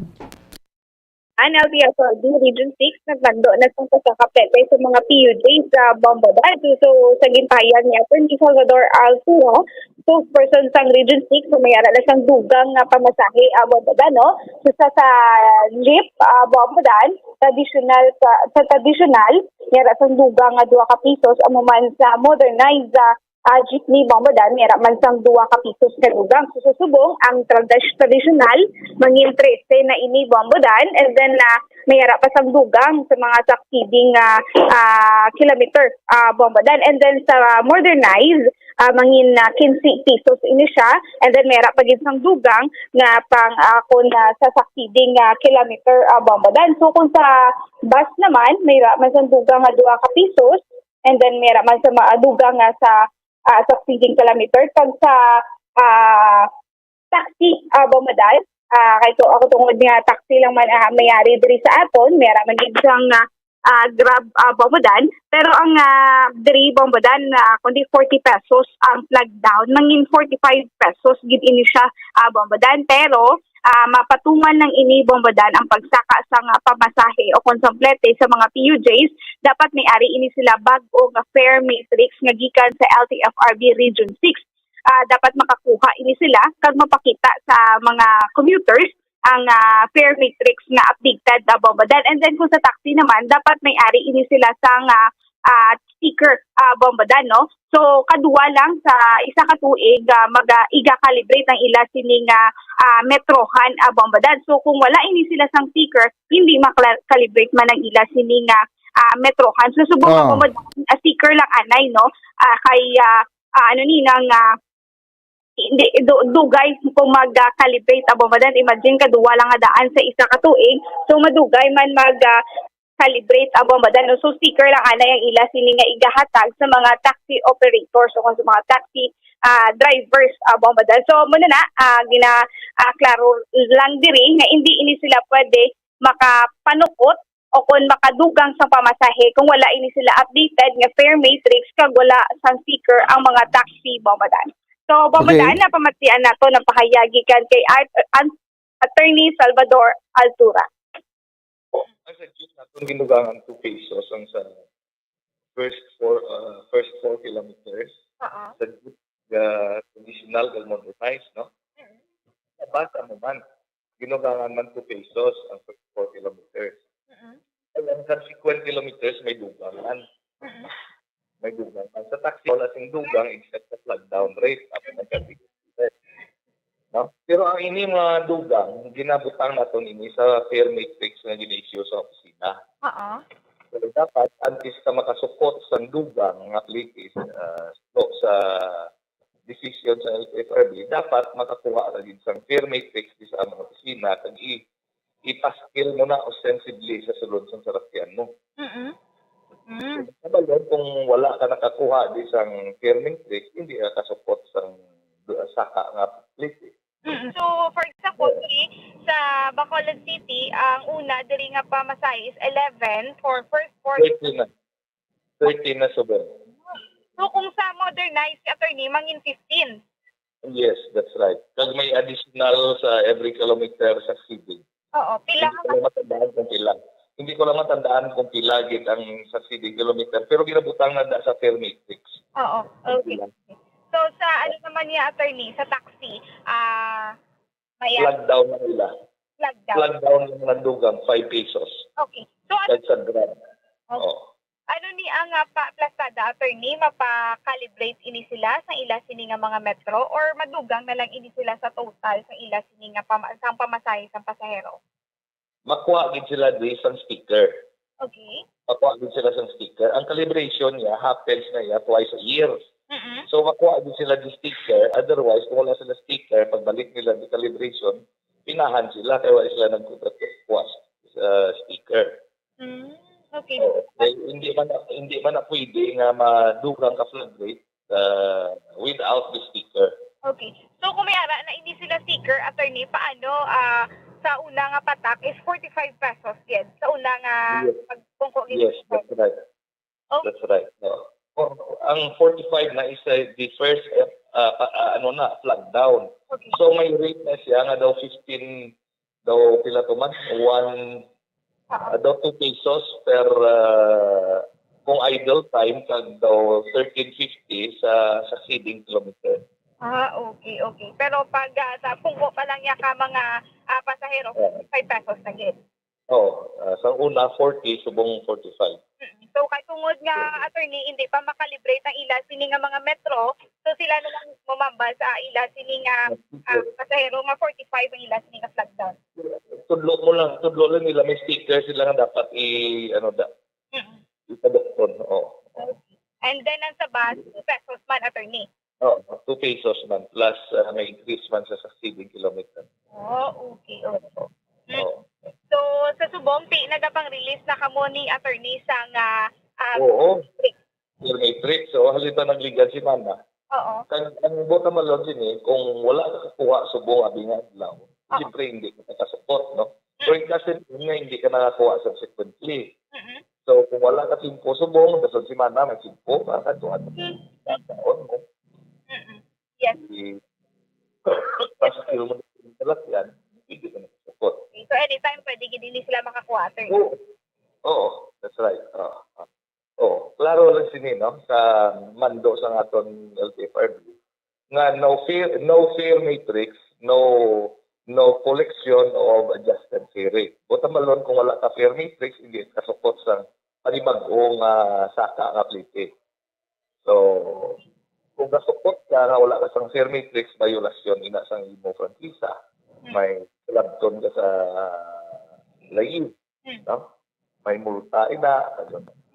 Ang L T F R B Region six nagmando na sang pasaka plete sa mga P U J sa Bombodan. So, so, sa ginpahayag ni Attorney Salvador Altura, spokesperson sang Region six, so may ara na sang dugang nga pamasahe, ah, Bombodan, no? So, sa, sa jeep, ah, Bombodan, traditional sa, sa traditional, may ara sang dugang nga dua ka pisos, amo man sa modernized, ah, ah, jeepney, Bombodan, may ara man sang dua ka pisos nga dugang. So, sa subong, ang tradis-, tradisyonal, mangin trese na ini, Bombodan, and then, ah, may ara pa sang dugang sa mga succeeding, ah, ah, kilometer, ah, Bombodan. And then sa modernized, ah, mangin, ah, quince pesos ini siya, and then may ara pa gid sang dugang nga pang, ah, kung, ah, sa succeeding, ah, kilometer, ah, Bombodan. So, kung sa bus naman, may ara man sang dugang nga dua ka pisos, and then may ara man sa mga dugang nga sa ah, succeeding kilometer. Kag sa, ah, taxi, ah, Bombodan, ah, kay to, ako tungod nga taxi lang man, ah, may ari diri sa aton, may ara man gid sang, ah, ah, Grab, ah, Bombodan. Pero ang, ah, diri Bombodan, ah, kundi forty pesos ang flag down, mangin forty-five pesos gid ini siya, ah, Bombodan. Pero, ah, mapatuman lang ini Bombodan ang pagsaka sang, ah, pamasahe o kung sa plete sa mga P U Js. Dapat may ari ini sila bag-o nga fare matrix nga gikan sa L T F R B Region six. Ah, dapat makakuha ini sila kag mapakita sa mga commuters ang, ah, fare matrix nga updated na Bombodan. And then kung sa taxi naman, dapat may ari ini sila sang, ah, ah, sticker, ah, Bombodan, no? So, kadua lang sa isa ka tuig, ah, mag, ah, iga-calibrate ang ila sini nga, ah, metrohan, ah, Bombodan. So, kung wala ini sila sang sticker, hindi makla-, calibrate man ang ila sini nga, ah, metrohan. So, subong Ah. ako mo, ah, sticker lang anay, no? Ah, kay, ah, ah, ano ni, nang, ah, hindi, du-, dugay kung mag, ah, calibrate ang Bombodan. Imagine, kadua lang nga daan sa isa ka tuig. So, madugay man mag, ah, calibrate ang Bombodan. So, sticker lang anay ang ila sini nga igahatag sa mga taxi operators o sa mga taxi, ah, drivers, ah, Bombodan. So, muna na, ah, gina, ah, klaro lang diri nga hindi ini sila pwede makapanukot o kon makadugang sa pamasahe kung wala ini sila updated nga fare matrix kag wala sang sticker ang mga taxi, Bombodan. So, Bombodan, Okay. napamatian nato, napahayag gikan kay Art-, An-, Attorney Salvador Altura. Ang sa June naton ginugangan two pesos ang sa first four, ah, first four kilometers. Oo. Sa June, ah, traditional kag modernized, no? Mm. Nabasa mo man, ginugangan man two pesos ang first four kilometers. Mm. Ang subsequent kilometers, may dugang man. Mm. May dugang man. Sa taxi, wala sing dugang except sa flag down rate. Ako man sa ticket. No? Pero ang ini mga dugang, ginabutang naton ini sa fare matrix nga gina-issue sa opisina. Oo. So, dapat, antes ka makasukot sa dugang nga plete, ah, no, sa decision sa L T F R B, dapat makakuha ka gid sang fare matrix di sa among opisina, kag i-, ipaskil mo na ostensibly sa sulod sang sarakyan mo. Mm-mm. Mm. Sa balon, kung wala ka nakakuha di sang fare matrix, hindi ka kasukot sang du-, saka nga plete. Mm. So, for example, diri sa Bacolod City, ang una diri nga pamasahe is eleven for first four. Thirty na. Thirty na, Sober. So, kung sa modernized, attorney, mangin fifteen. Yes, that's right. Kag may additional sa every kilometer succeeding. Oo, pila Hindi ko lang matandaan kung pila. Hindi ko lang matandaan kung pila gid ang succeeding kilometer, pero ginabutang na da sa fare matrix. Oo, okay. Pila. So, sa ano naman niya, attorney, sa taxi, ah, may Flag down na nila. Flag down. Flag down lang ng dugang, five pesos. Okay. So, ano Kahit sa Grab. Okay. Oo. Ano ni ang, ah, pa-, plastada, attorney, mapa-calibrate ini sila sa ila sini nga mga metro, or madugang na lang ini sila sa total sa ila sini nga pama-, sang pamasahe sang pasahero? Makuha gid sila di sang sticker. Okay. Makuha gid sila sang sticker. Ang calibration niya happens na iya twice a year. Mm-mm. So, makuha gid sila di sticker. Otherwise, kung wala sila sticker, pagbalik nila di calibration, pinahan sila kay wala sila nagkuha, uh, sticker. Mm, okay. Oo. Kay hindi man na, hindi man na pwede nga madugang ka flat rate, uh, without the sticker. Okay. So, kung may ara na hindi sila sticker, attorney, paano, ah, sa una nga patak is forty-five pesos yan? Sa una nga Yes. pagpungko ni Yes, that's right. Oh. That's right. No. For, ang forty-five na is, uh, the first, uh, uh, pa-, uh, ano na, flag down. Okay. So, may rate na siya nga daw fifteen, daw pila to man? One, Ah. uh, daw two pesos per, uh, kung idle time, kag daw thirteen fifty sa succeeding kilometer. Ah, okay, okay. Pero pag, ah, sa pungko pa lang niya ka mga, ah, pasahero, Oo. five pesos na gid. Oo, ah, sa una, forty, subong forty-five. Mm. So, kay tungod nga, Okay. attorney, hindi pa makalibrate ang ila sini nga mga metro, so sila na lang mamambal sa ila sini nga, Yes, ah, yes. pasahero nga forty-five ang ila sini nga flag down. Tudlo mo lang, tudlo lang nila, may sticker sila nga dapat i-, ano da, Mm. ipadukton, oo. Okay. And then, ang sa bus, two pesos man, attorney. Oh, two pesos man, plus, ah, may increase man sa succeeding kilometer. Oh, okay, okay. Oo. Mm. Oo. So, sa subong, ti-, nagapang-release na kamo ni attorney sang, ah, ah, Oo. matrix. Fare matrix. So, halin ta nagligad si Mana. Oo. Kag ang buot nga balon sini, kung wala ka kakuha subong abi nga adlaw, Oo. siyempre hindi ka nakasukot, no? Mm. Pero in case nga hindi ka nakakuha subsequently, Mm-mm. So, kung wala ka timpo subong, dason si Mana, may timpo ka, kadtuan mo. Kakaon mo. Mm-mm. Yes. Di, paskil mo na yung talakyan, hindi ka nakasukot. Okay. So, anytime, pwede gid ini sila makakuha, attorney? Oo. Oo, that's right. Oo. Oo. Klaro lang sini, no? Sa mando sa aton L T F R B, nga no fare, no fare matrix, no, no collection of adjusted fare rate. Buot nga balon, kung wala ka fare matrix, hindi kasukot sa panibag-o nga saka nga plete. So, kung kasukot ka nga wala ka sang fare matrix, violasyon ina sang imo prangkisa. Hmm. May kalabton ka sa layi. Hmm. No? May multa ina.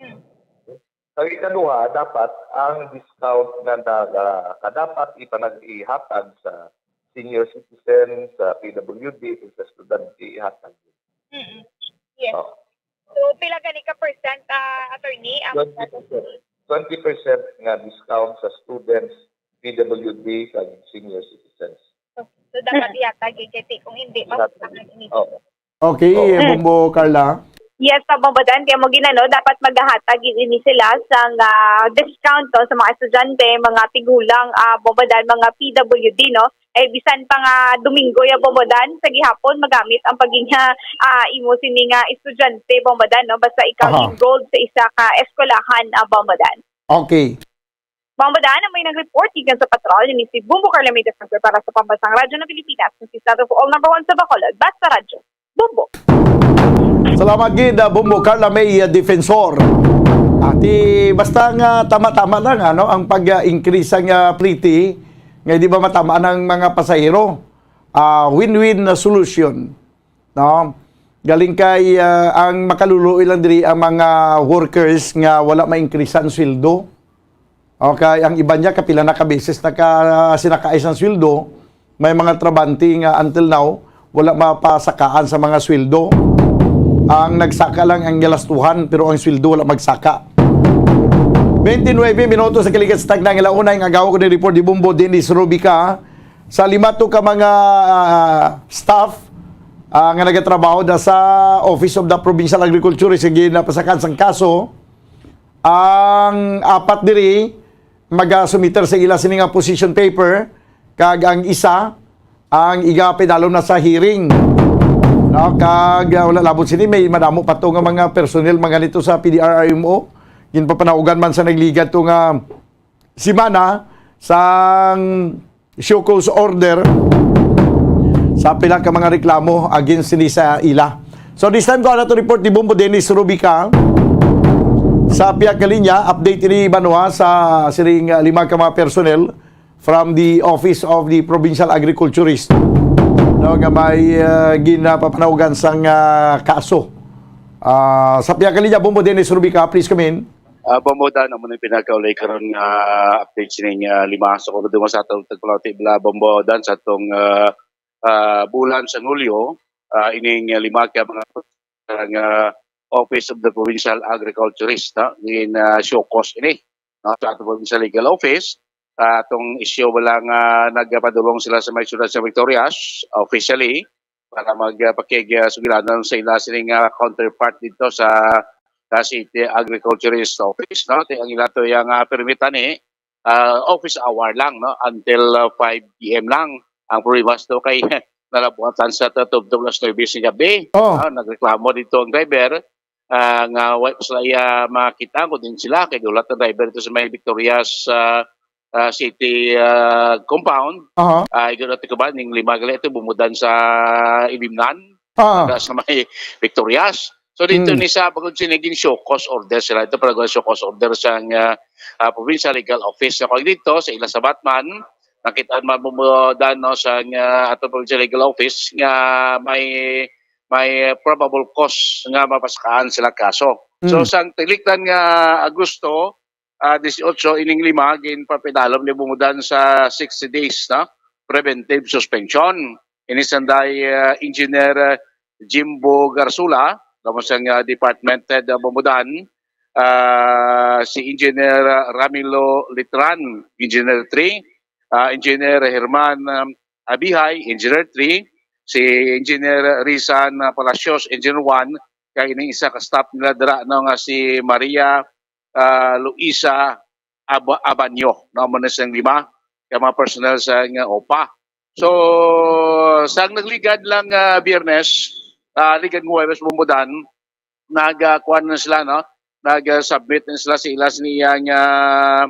Hmm. Sa ikaduha, dapat ang discount nga na, ah, kadapat ipanag-, ihatag sa senior citizen, sa P W D, ug sa estudyante, ihatag. Mm-mm. Yes. Oh. So, pila gani ka percent, ah, attorney, ang Twenty percent. Twenty percent nga discount sa students, P W D, kag senior citizens. So, so dapat ihatag, eh, kasi kung hindi, Ihatag. Makutangan ini. Oo. Okay, Oo. Bombo Carla. Yes, pa, Bombo Dan, kaya mo ginano, dapat maghahatag ini sila sang, ah, discount to sa mga estudyante, mga tigulang, ah, Bombo Dan, mga P W D, no? Eh, bisan pa nga Domingo ya, Bombo Dan, sa gihapon magamit ang pagiging, ah, imo sini nga estudyante, Bombo Dan, no? Basta ikaw Aha. enrolled sa isa ka eskwelahan, ah, Bombo Dan. Okay. Bombo Dan, amo ang report gikan sa patrol ni si Bombo Carla May the First para sa Pambansang Radyo ng Pilipinas, ang station for all, number one sa Bacolod, Basta Radyo, Bombo. Salamat gid, ah, Bombo Carla May, ah, Defensor. Ati, basta nga tama-tama lang, ano, ang pag, ah, increase ang, ah, plete, nga di ba matamaan ang mga pasahero? Ah, win-win na solusyon. No? Galing kay, ah, ang makaluloy lang diri ang mga workers nga wala ma-increase ang sweldo. Okay, ang iban niya kapila na ka beses naka-, sinakaay sang sweldo, may mga trabahante nga until now wala mapasakaan sa mga sweldo. Ang nagsaka lang ang galastuhan, pero ang sweldo wala magsaka. Twenty-nine minutos sa kaligad sa tagna nga launay nga agaw ko ni report ni Bombo Dennis Rubica. Sa lima to ka mga, ah, staff, ah, nga nagatrabaho da sa Office of the Provincial Agriculture, sige, napasakan sang kaso. Ang apat diri magasumiter sa ila sini nga position paper, kag ang isa ang iga pedalom na sa hearing. No, kag, ah, wala labot sini, may madamo pa to nga mga personnel mga nito sa P D R R M O. Ginpapanaugan man sa nagligad to nga semana sang show cause order sa pila ka mga reklamo against ni sa ila. So this time, to, ano to report ni Bombo Dennis Rubica. Sa pihak nga linya, update ini, Banwa, sa sining, ah, lima ka mga personnel from the Office of the Provincial Agriculturist, no, nga may, ah, ginapapanawgan sang, ah, kaso. Ah, sa pihak nga linya, Bombo Dennis Rubica, please come in. Ah, Bombo Dan, amo na yung pinakaulay karon nga update sining, ah, lima. So, kung duman sa atong tagpalawti, bala, Bombo Dan, sa atong, ah, ah, bulan sa Hulyo, ah, ining, ah, lima ka mga nga Office of the Provincial Agriculturist, no? In, ah, show cause ini, no? Sa atong Provincial Legal Office, ah, atong isyu, wala nga nagpadulong sila sa may siyudad sa Victorias, officially, para magpakig, ah, sugilanon sa ila sining, ah, counterpart dito sa, sa City Agriculturist Office, no? Ti-, ang ila to yung, ah, permit ani, ah, office hour lang, no? Until, ah, five P M lang. Ang problema sa to kay nalabuatan sa to tubtob alas nuebe sa gabi. Oh. Ah, nagreklamo dito ang driver, ah, nga wa pa sila iya makita, kung din sila, kay gulat ang driver ito sa may Victorias, ah, ah, City, ah, compound. Aha. Ah, ito na, ito ba, ning lima gali ito, bumudan sa Ibimnan, Ah. Sa may Victorias. So, dito Mm. ni sa, pagod sinigin show cause order sila. Ito pala, show cause order sa, ah, ah, Provincial Legal Office. So, kag dito, sa ila sa Batman, nakita man bumudan, no, sa, ah, ato Provincial Legal Office nga may, may probable cause nga mapasakaan sila kaso. So, Mm. sang tilikdan nga Agosto, ah, dieciocho, ining lima, ginpapidalom ni bumudan sa sixty days, no? Preventive suspension. Ini sanday, ah, Engineer, ah, Jimbo Garsula, tapos ang, ah, department head, ah, bumudan, ah, si Engineer, ah, Ramilo Litran, Engineer three, ah, Engineer Herman, um, Abihay, Engineer three, si Engineer Rizan, ah, Palacios, Engineer one, kag ining isa ka staff nila dira, no, nga si Maria, ah, Luisa Ab-, Abanyo, no, amo na siyang lima ka mga personnel sa nga OPA. So, sang nagligad lang, ah, Biyernes, ah, ligad nga Huwebes, bumudan, nag, ah, kuwan na sila, no? Nag, ah, submit na sila sa ila sa niyang, ah,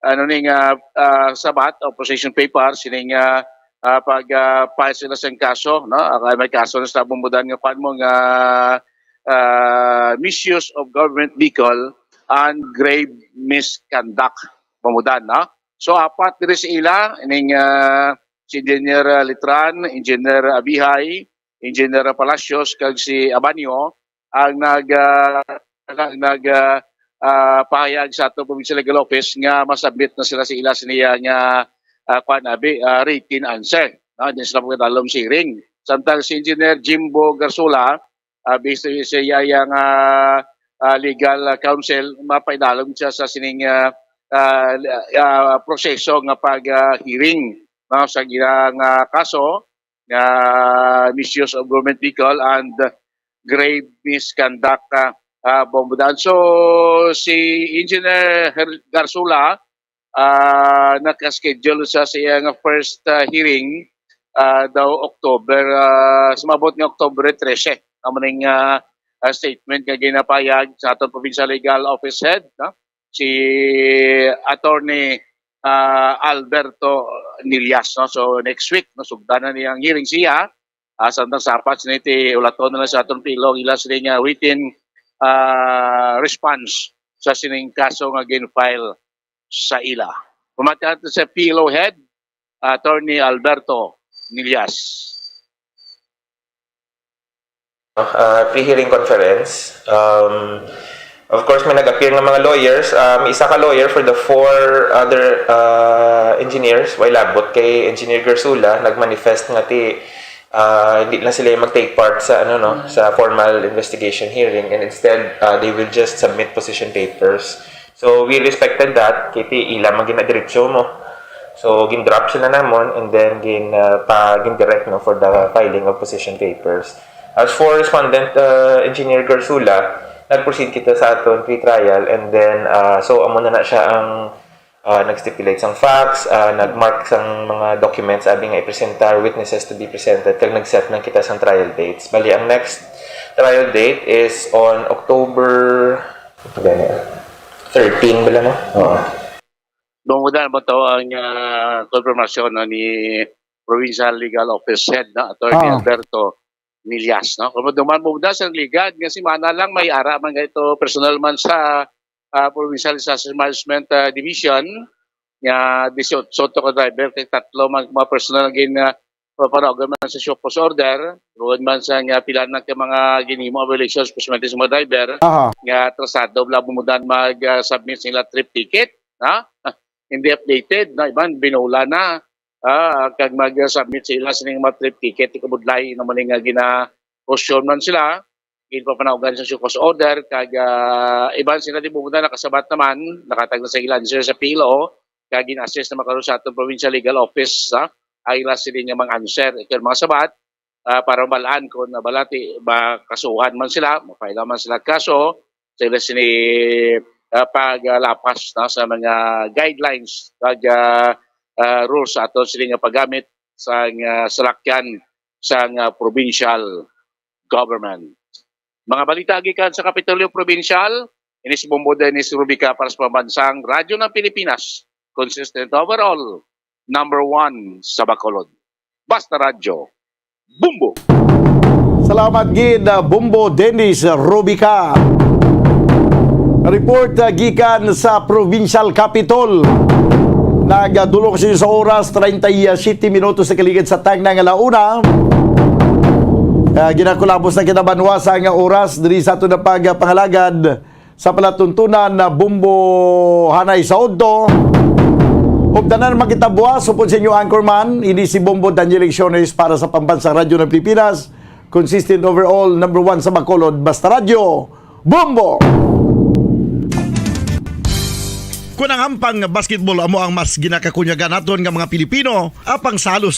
ano ni nga, ah, sabat, opposition paper, sining, ah, ah, pag, ah, file sila sa kaso, no? Ah, may kaso na sa bumudan nga kuwan mo nga, ah, misuse of government vehicle and grave misconduct, bumudan, no? So, apat diri sa ila, ining, ah, si Engineer, ah, Litran, Engineer Abihay, Engineer Palacios, kag si Abanyo, ang nag, ah, nag, nag, ah, ah, pahayag sa ato Provincial Legal Office nga masabit na sila sa ila sa niya nga, ah, kwan, abi, ah, written answer. No? Din sila pagkadalom sa hearing. Samtang si Engineer Jimbo Garsula, ah, based sa iya, iya nga, ah, legal, ah, counsel, mapaidalom siya sa sining, ah, ah, ah, proseso nga pag, ah, hearing, no, sa iyang, ah, kaso nga misuse of government vehicle and grave misconduct, ah, ah, bumudan. So, si Engineer Her-, Garsula, ah, naka-schedule sa siya nga first, ah, hearing, ah, daw October, ah, sumabot nga October trese. Amo ning, ah, ah, statement nga ginapayag sa aton Provincial Legal Office Head, no? Si Attorney, ah, Alberto Nillas, no? So, next week, no, sugdan na niyang hearing siya. Ah, samtang sa apat sini ti ulaton na lang sa aton P L O ang ila sining, ah, written, ah, response sa sining kaso nga gin-file sa ila. Pamati nato sa P L O head, Attorney Alberto Nillas. Uh, pre-hearing conference. Um, of course, may nag-appear nga mga lawyers. Uh, may isa ka lawyer for the four other, uh, engineers. Way labot kay Engineer Garsula, nag-manifest nga ti, uh, hindi lang sila mag-take part sa, ano, no, sa formal investigation hearing, and instead, uh, they will just submit position papers. So, we respected that. Kay ti ila man ginadiretso mo. So, gin-drop sila namon and then gin, uh, pa, gin-direct, no, for the filing of position papers. As for respondent, uh, Engineer Garsula, nag-proceed kita sa aton pre-trial and then, uh, so, amo na na siya ang, uh, nag-stipulate sang facts, uh, nag-mark sang mga documents abi nga i-presenta, witnesses to be presented, kag nag-set na kita sang trial dates. Bali, ang next trial date is on October, ano ba niya? Thirteen bala, no? Oo. Nung una mo to ang, ah, konfirmasyon, no, ni Provincial Legal Office Head, no, Attorney Oo. Alberto Nillas, no? Kung duman mo na sa ligad nga semana lang, may ara man nga ito personal man sa, ah, Provincial Disaster Management, ah, Division, nga disiotso to ka driver, kay tatlo man mga personal ang gin, ah, papanawagan man sa show cause order, tungod man sa nga pila na ka mga ginhimo nga violations, especially sa mga driver, Aha. nga atrasado, wala mo mudan mag, ah, submit sila trip ticket, ha? Hindi updated, na iban, binula na, ah, kag mag-submit sila sining mga trip ticket, ikabudlay naman nga gina-caution man sila, ginpapanawgan sa show cause order, kag, ah, iban sila di mo na nakasabat naman, nakatag na sa ilang answer sa P L O, kag gin-assist na makaroon sa atong provincial legal office, ha? Ang ila sila nga mga answer, ito yung mga sabat, ah, para mabalaan kung nabalati, ba kasuhan man sila, ma-file man sila kaso, sa ila sini, ah, paglapas na sa mga guidelines, pag, ah, ah, rules sa ato sila nga paggamit sa nga salakyan sa nga provincial government. Mga balita gikan sa Kapitolyo Provincial, ini si Bombo Dennis Rubica para sa Pambansang Radyo ng Pilipinas, consistent overall, number one sa Bacolod. Basta Radyo, Bombo! Salamat gid, uh, Bombo Dennis Rubica. Report, uh, gikan sa Provincial Capitol. Nagdulong siya sa oras, treinta y siete minutos sa kaligid sa tangna nga launa. Ah, ginakulabos na kita banwa sa nga oras diri sa ato na pagpangalagad sa palatuntunan na Bombo Hanay sa Udto. Ug tanan makitabuas upod sa inyo anchorman, ini si Bombo Daniel Lecciones para sa Pambansang Radyo ng Pilipinas, consistent overall, number one sa Bacolod, Basta Radyo, Bombo! Kung ang ampang basketball amo ang mas ginakakunyagan naton nga mga Pilipino, apang sa halos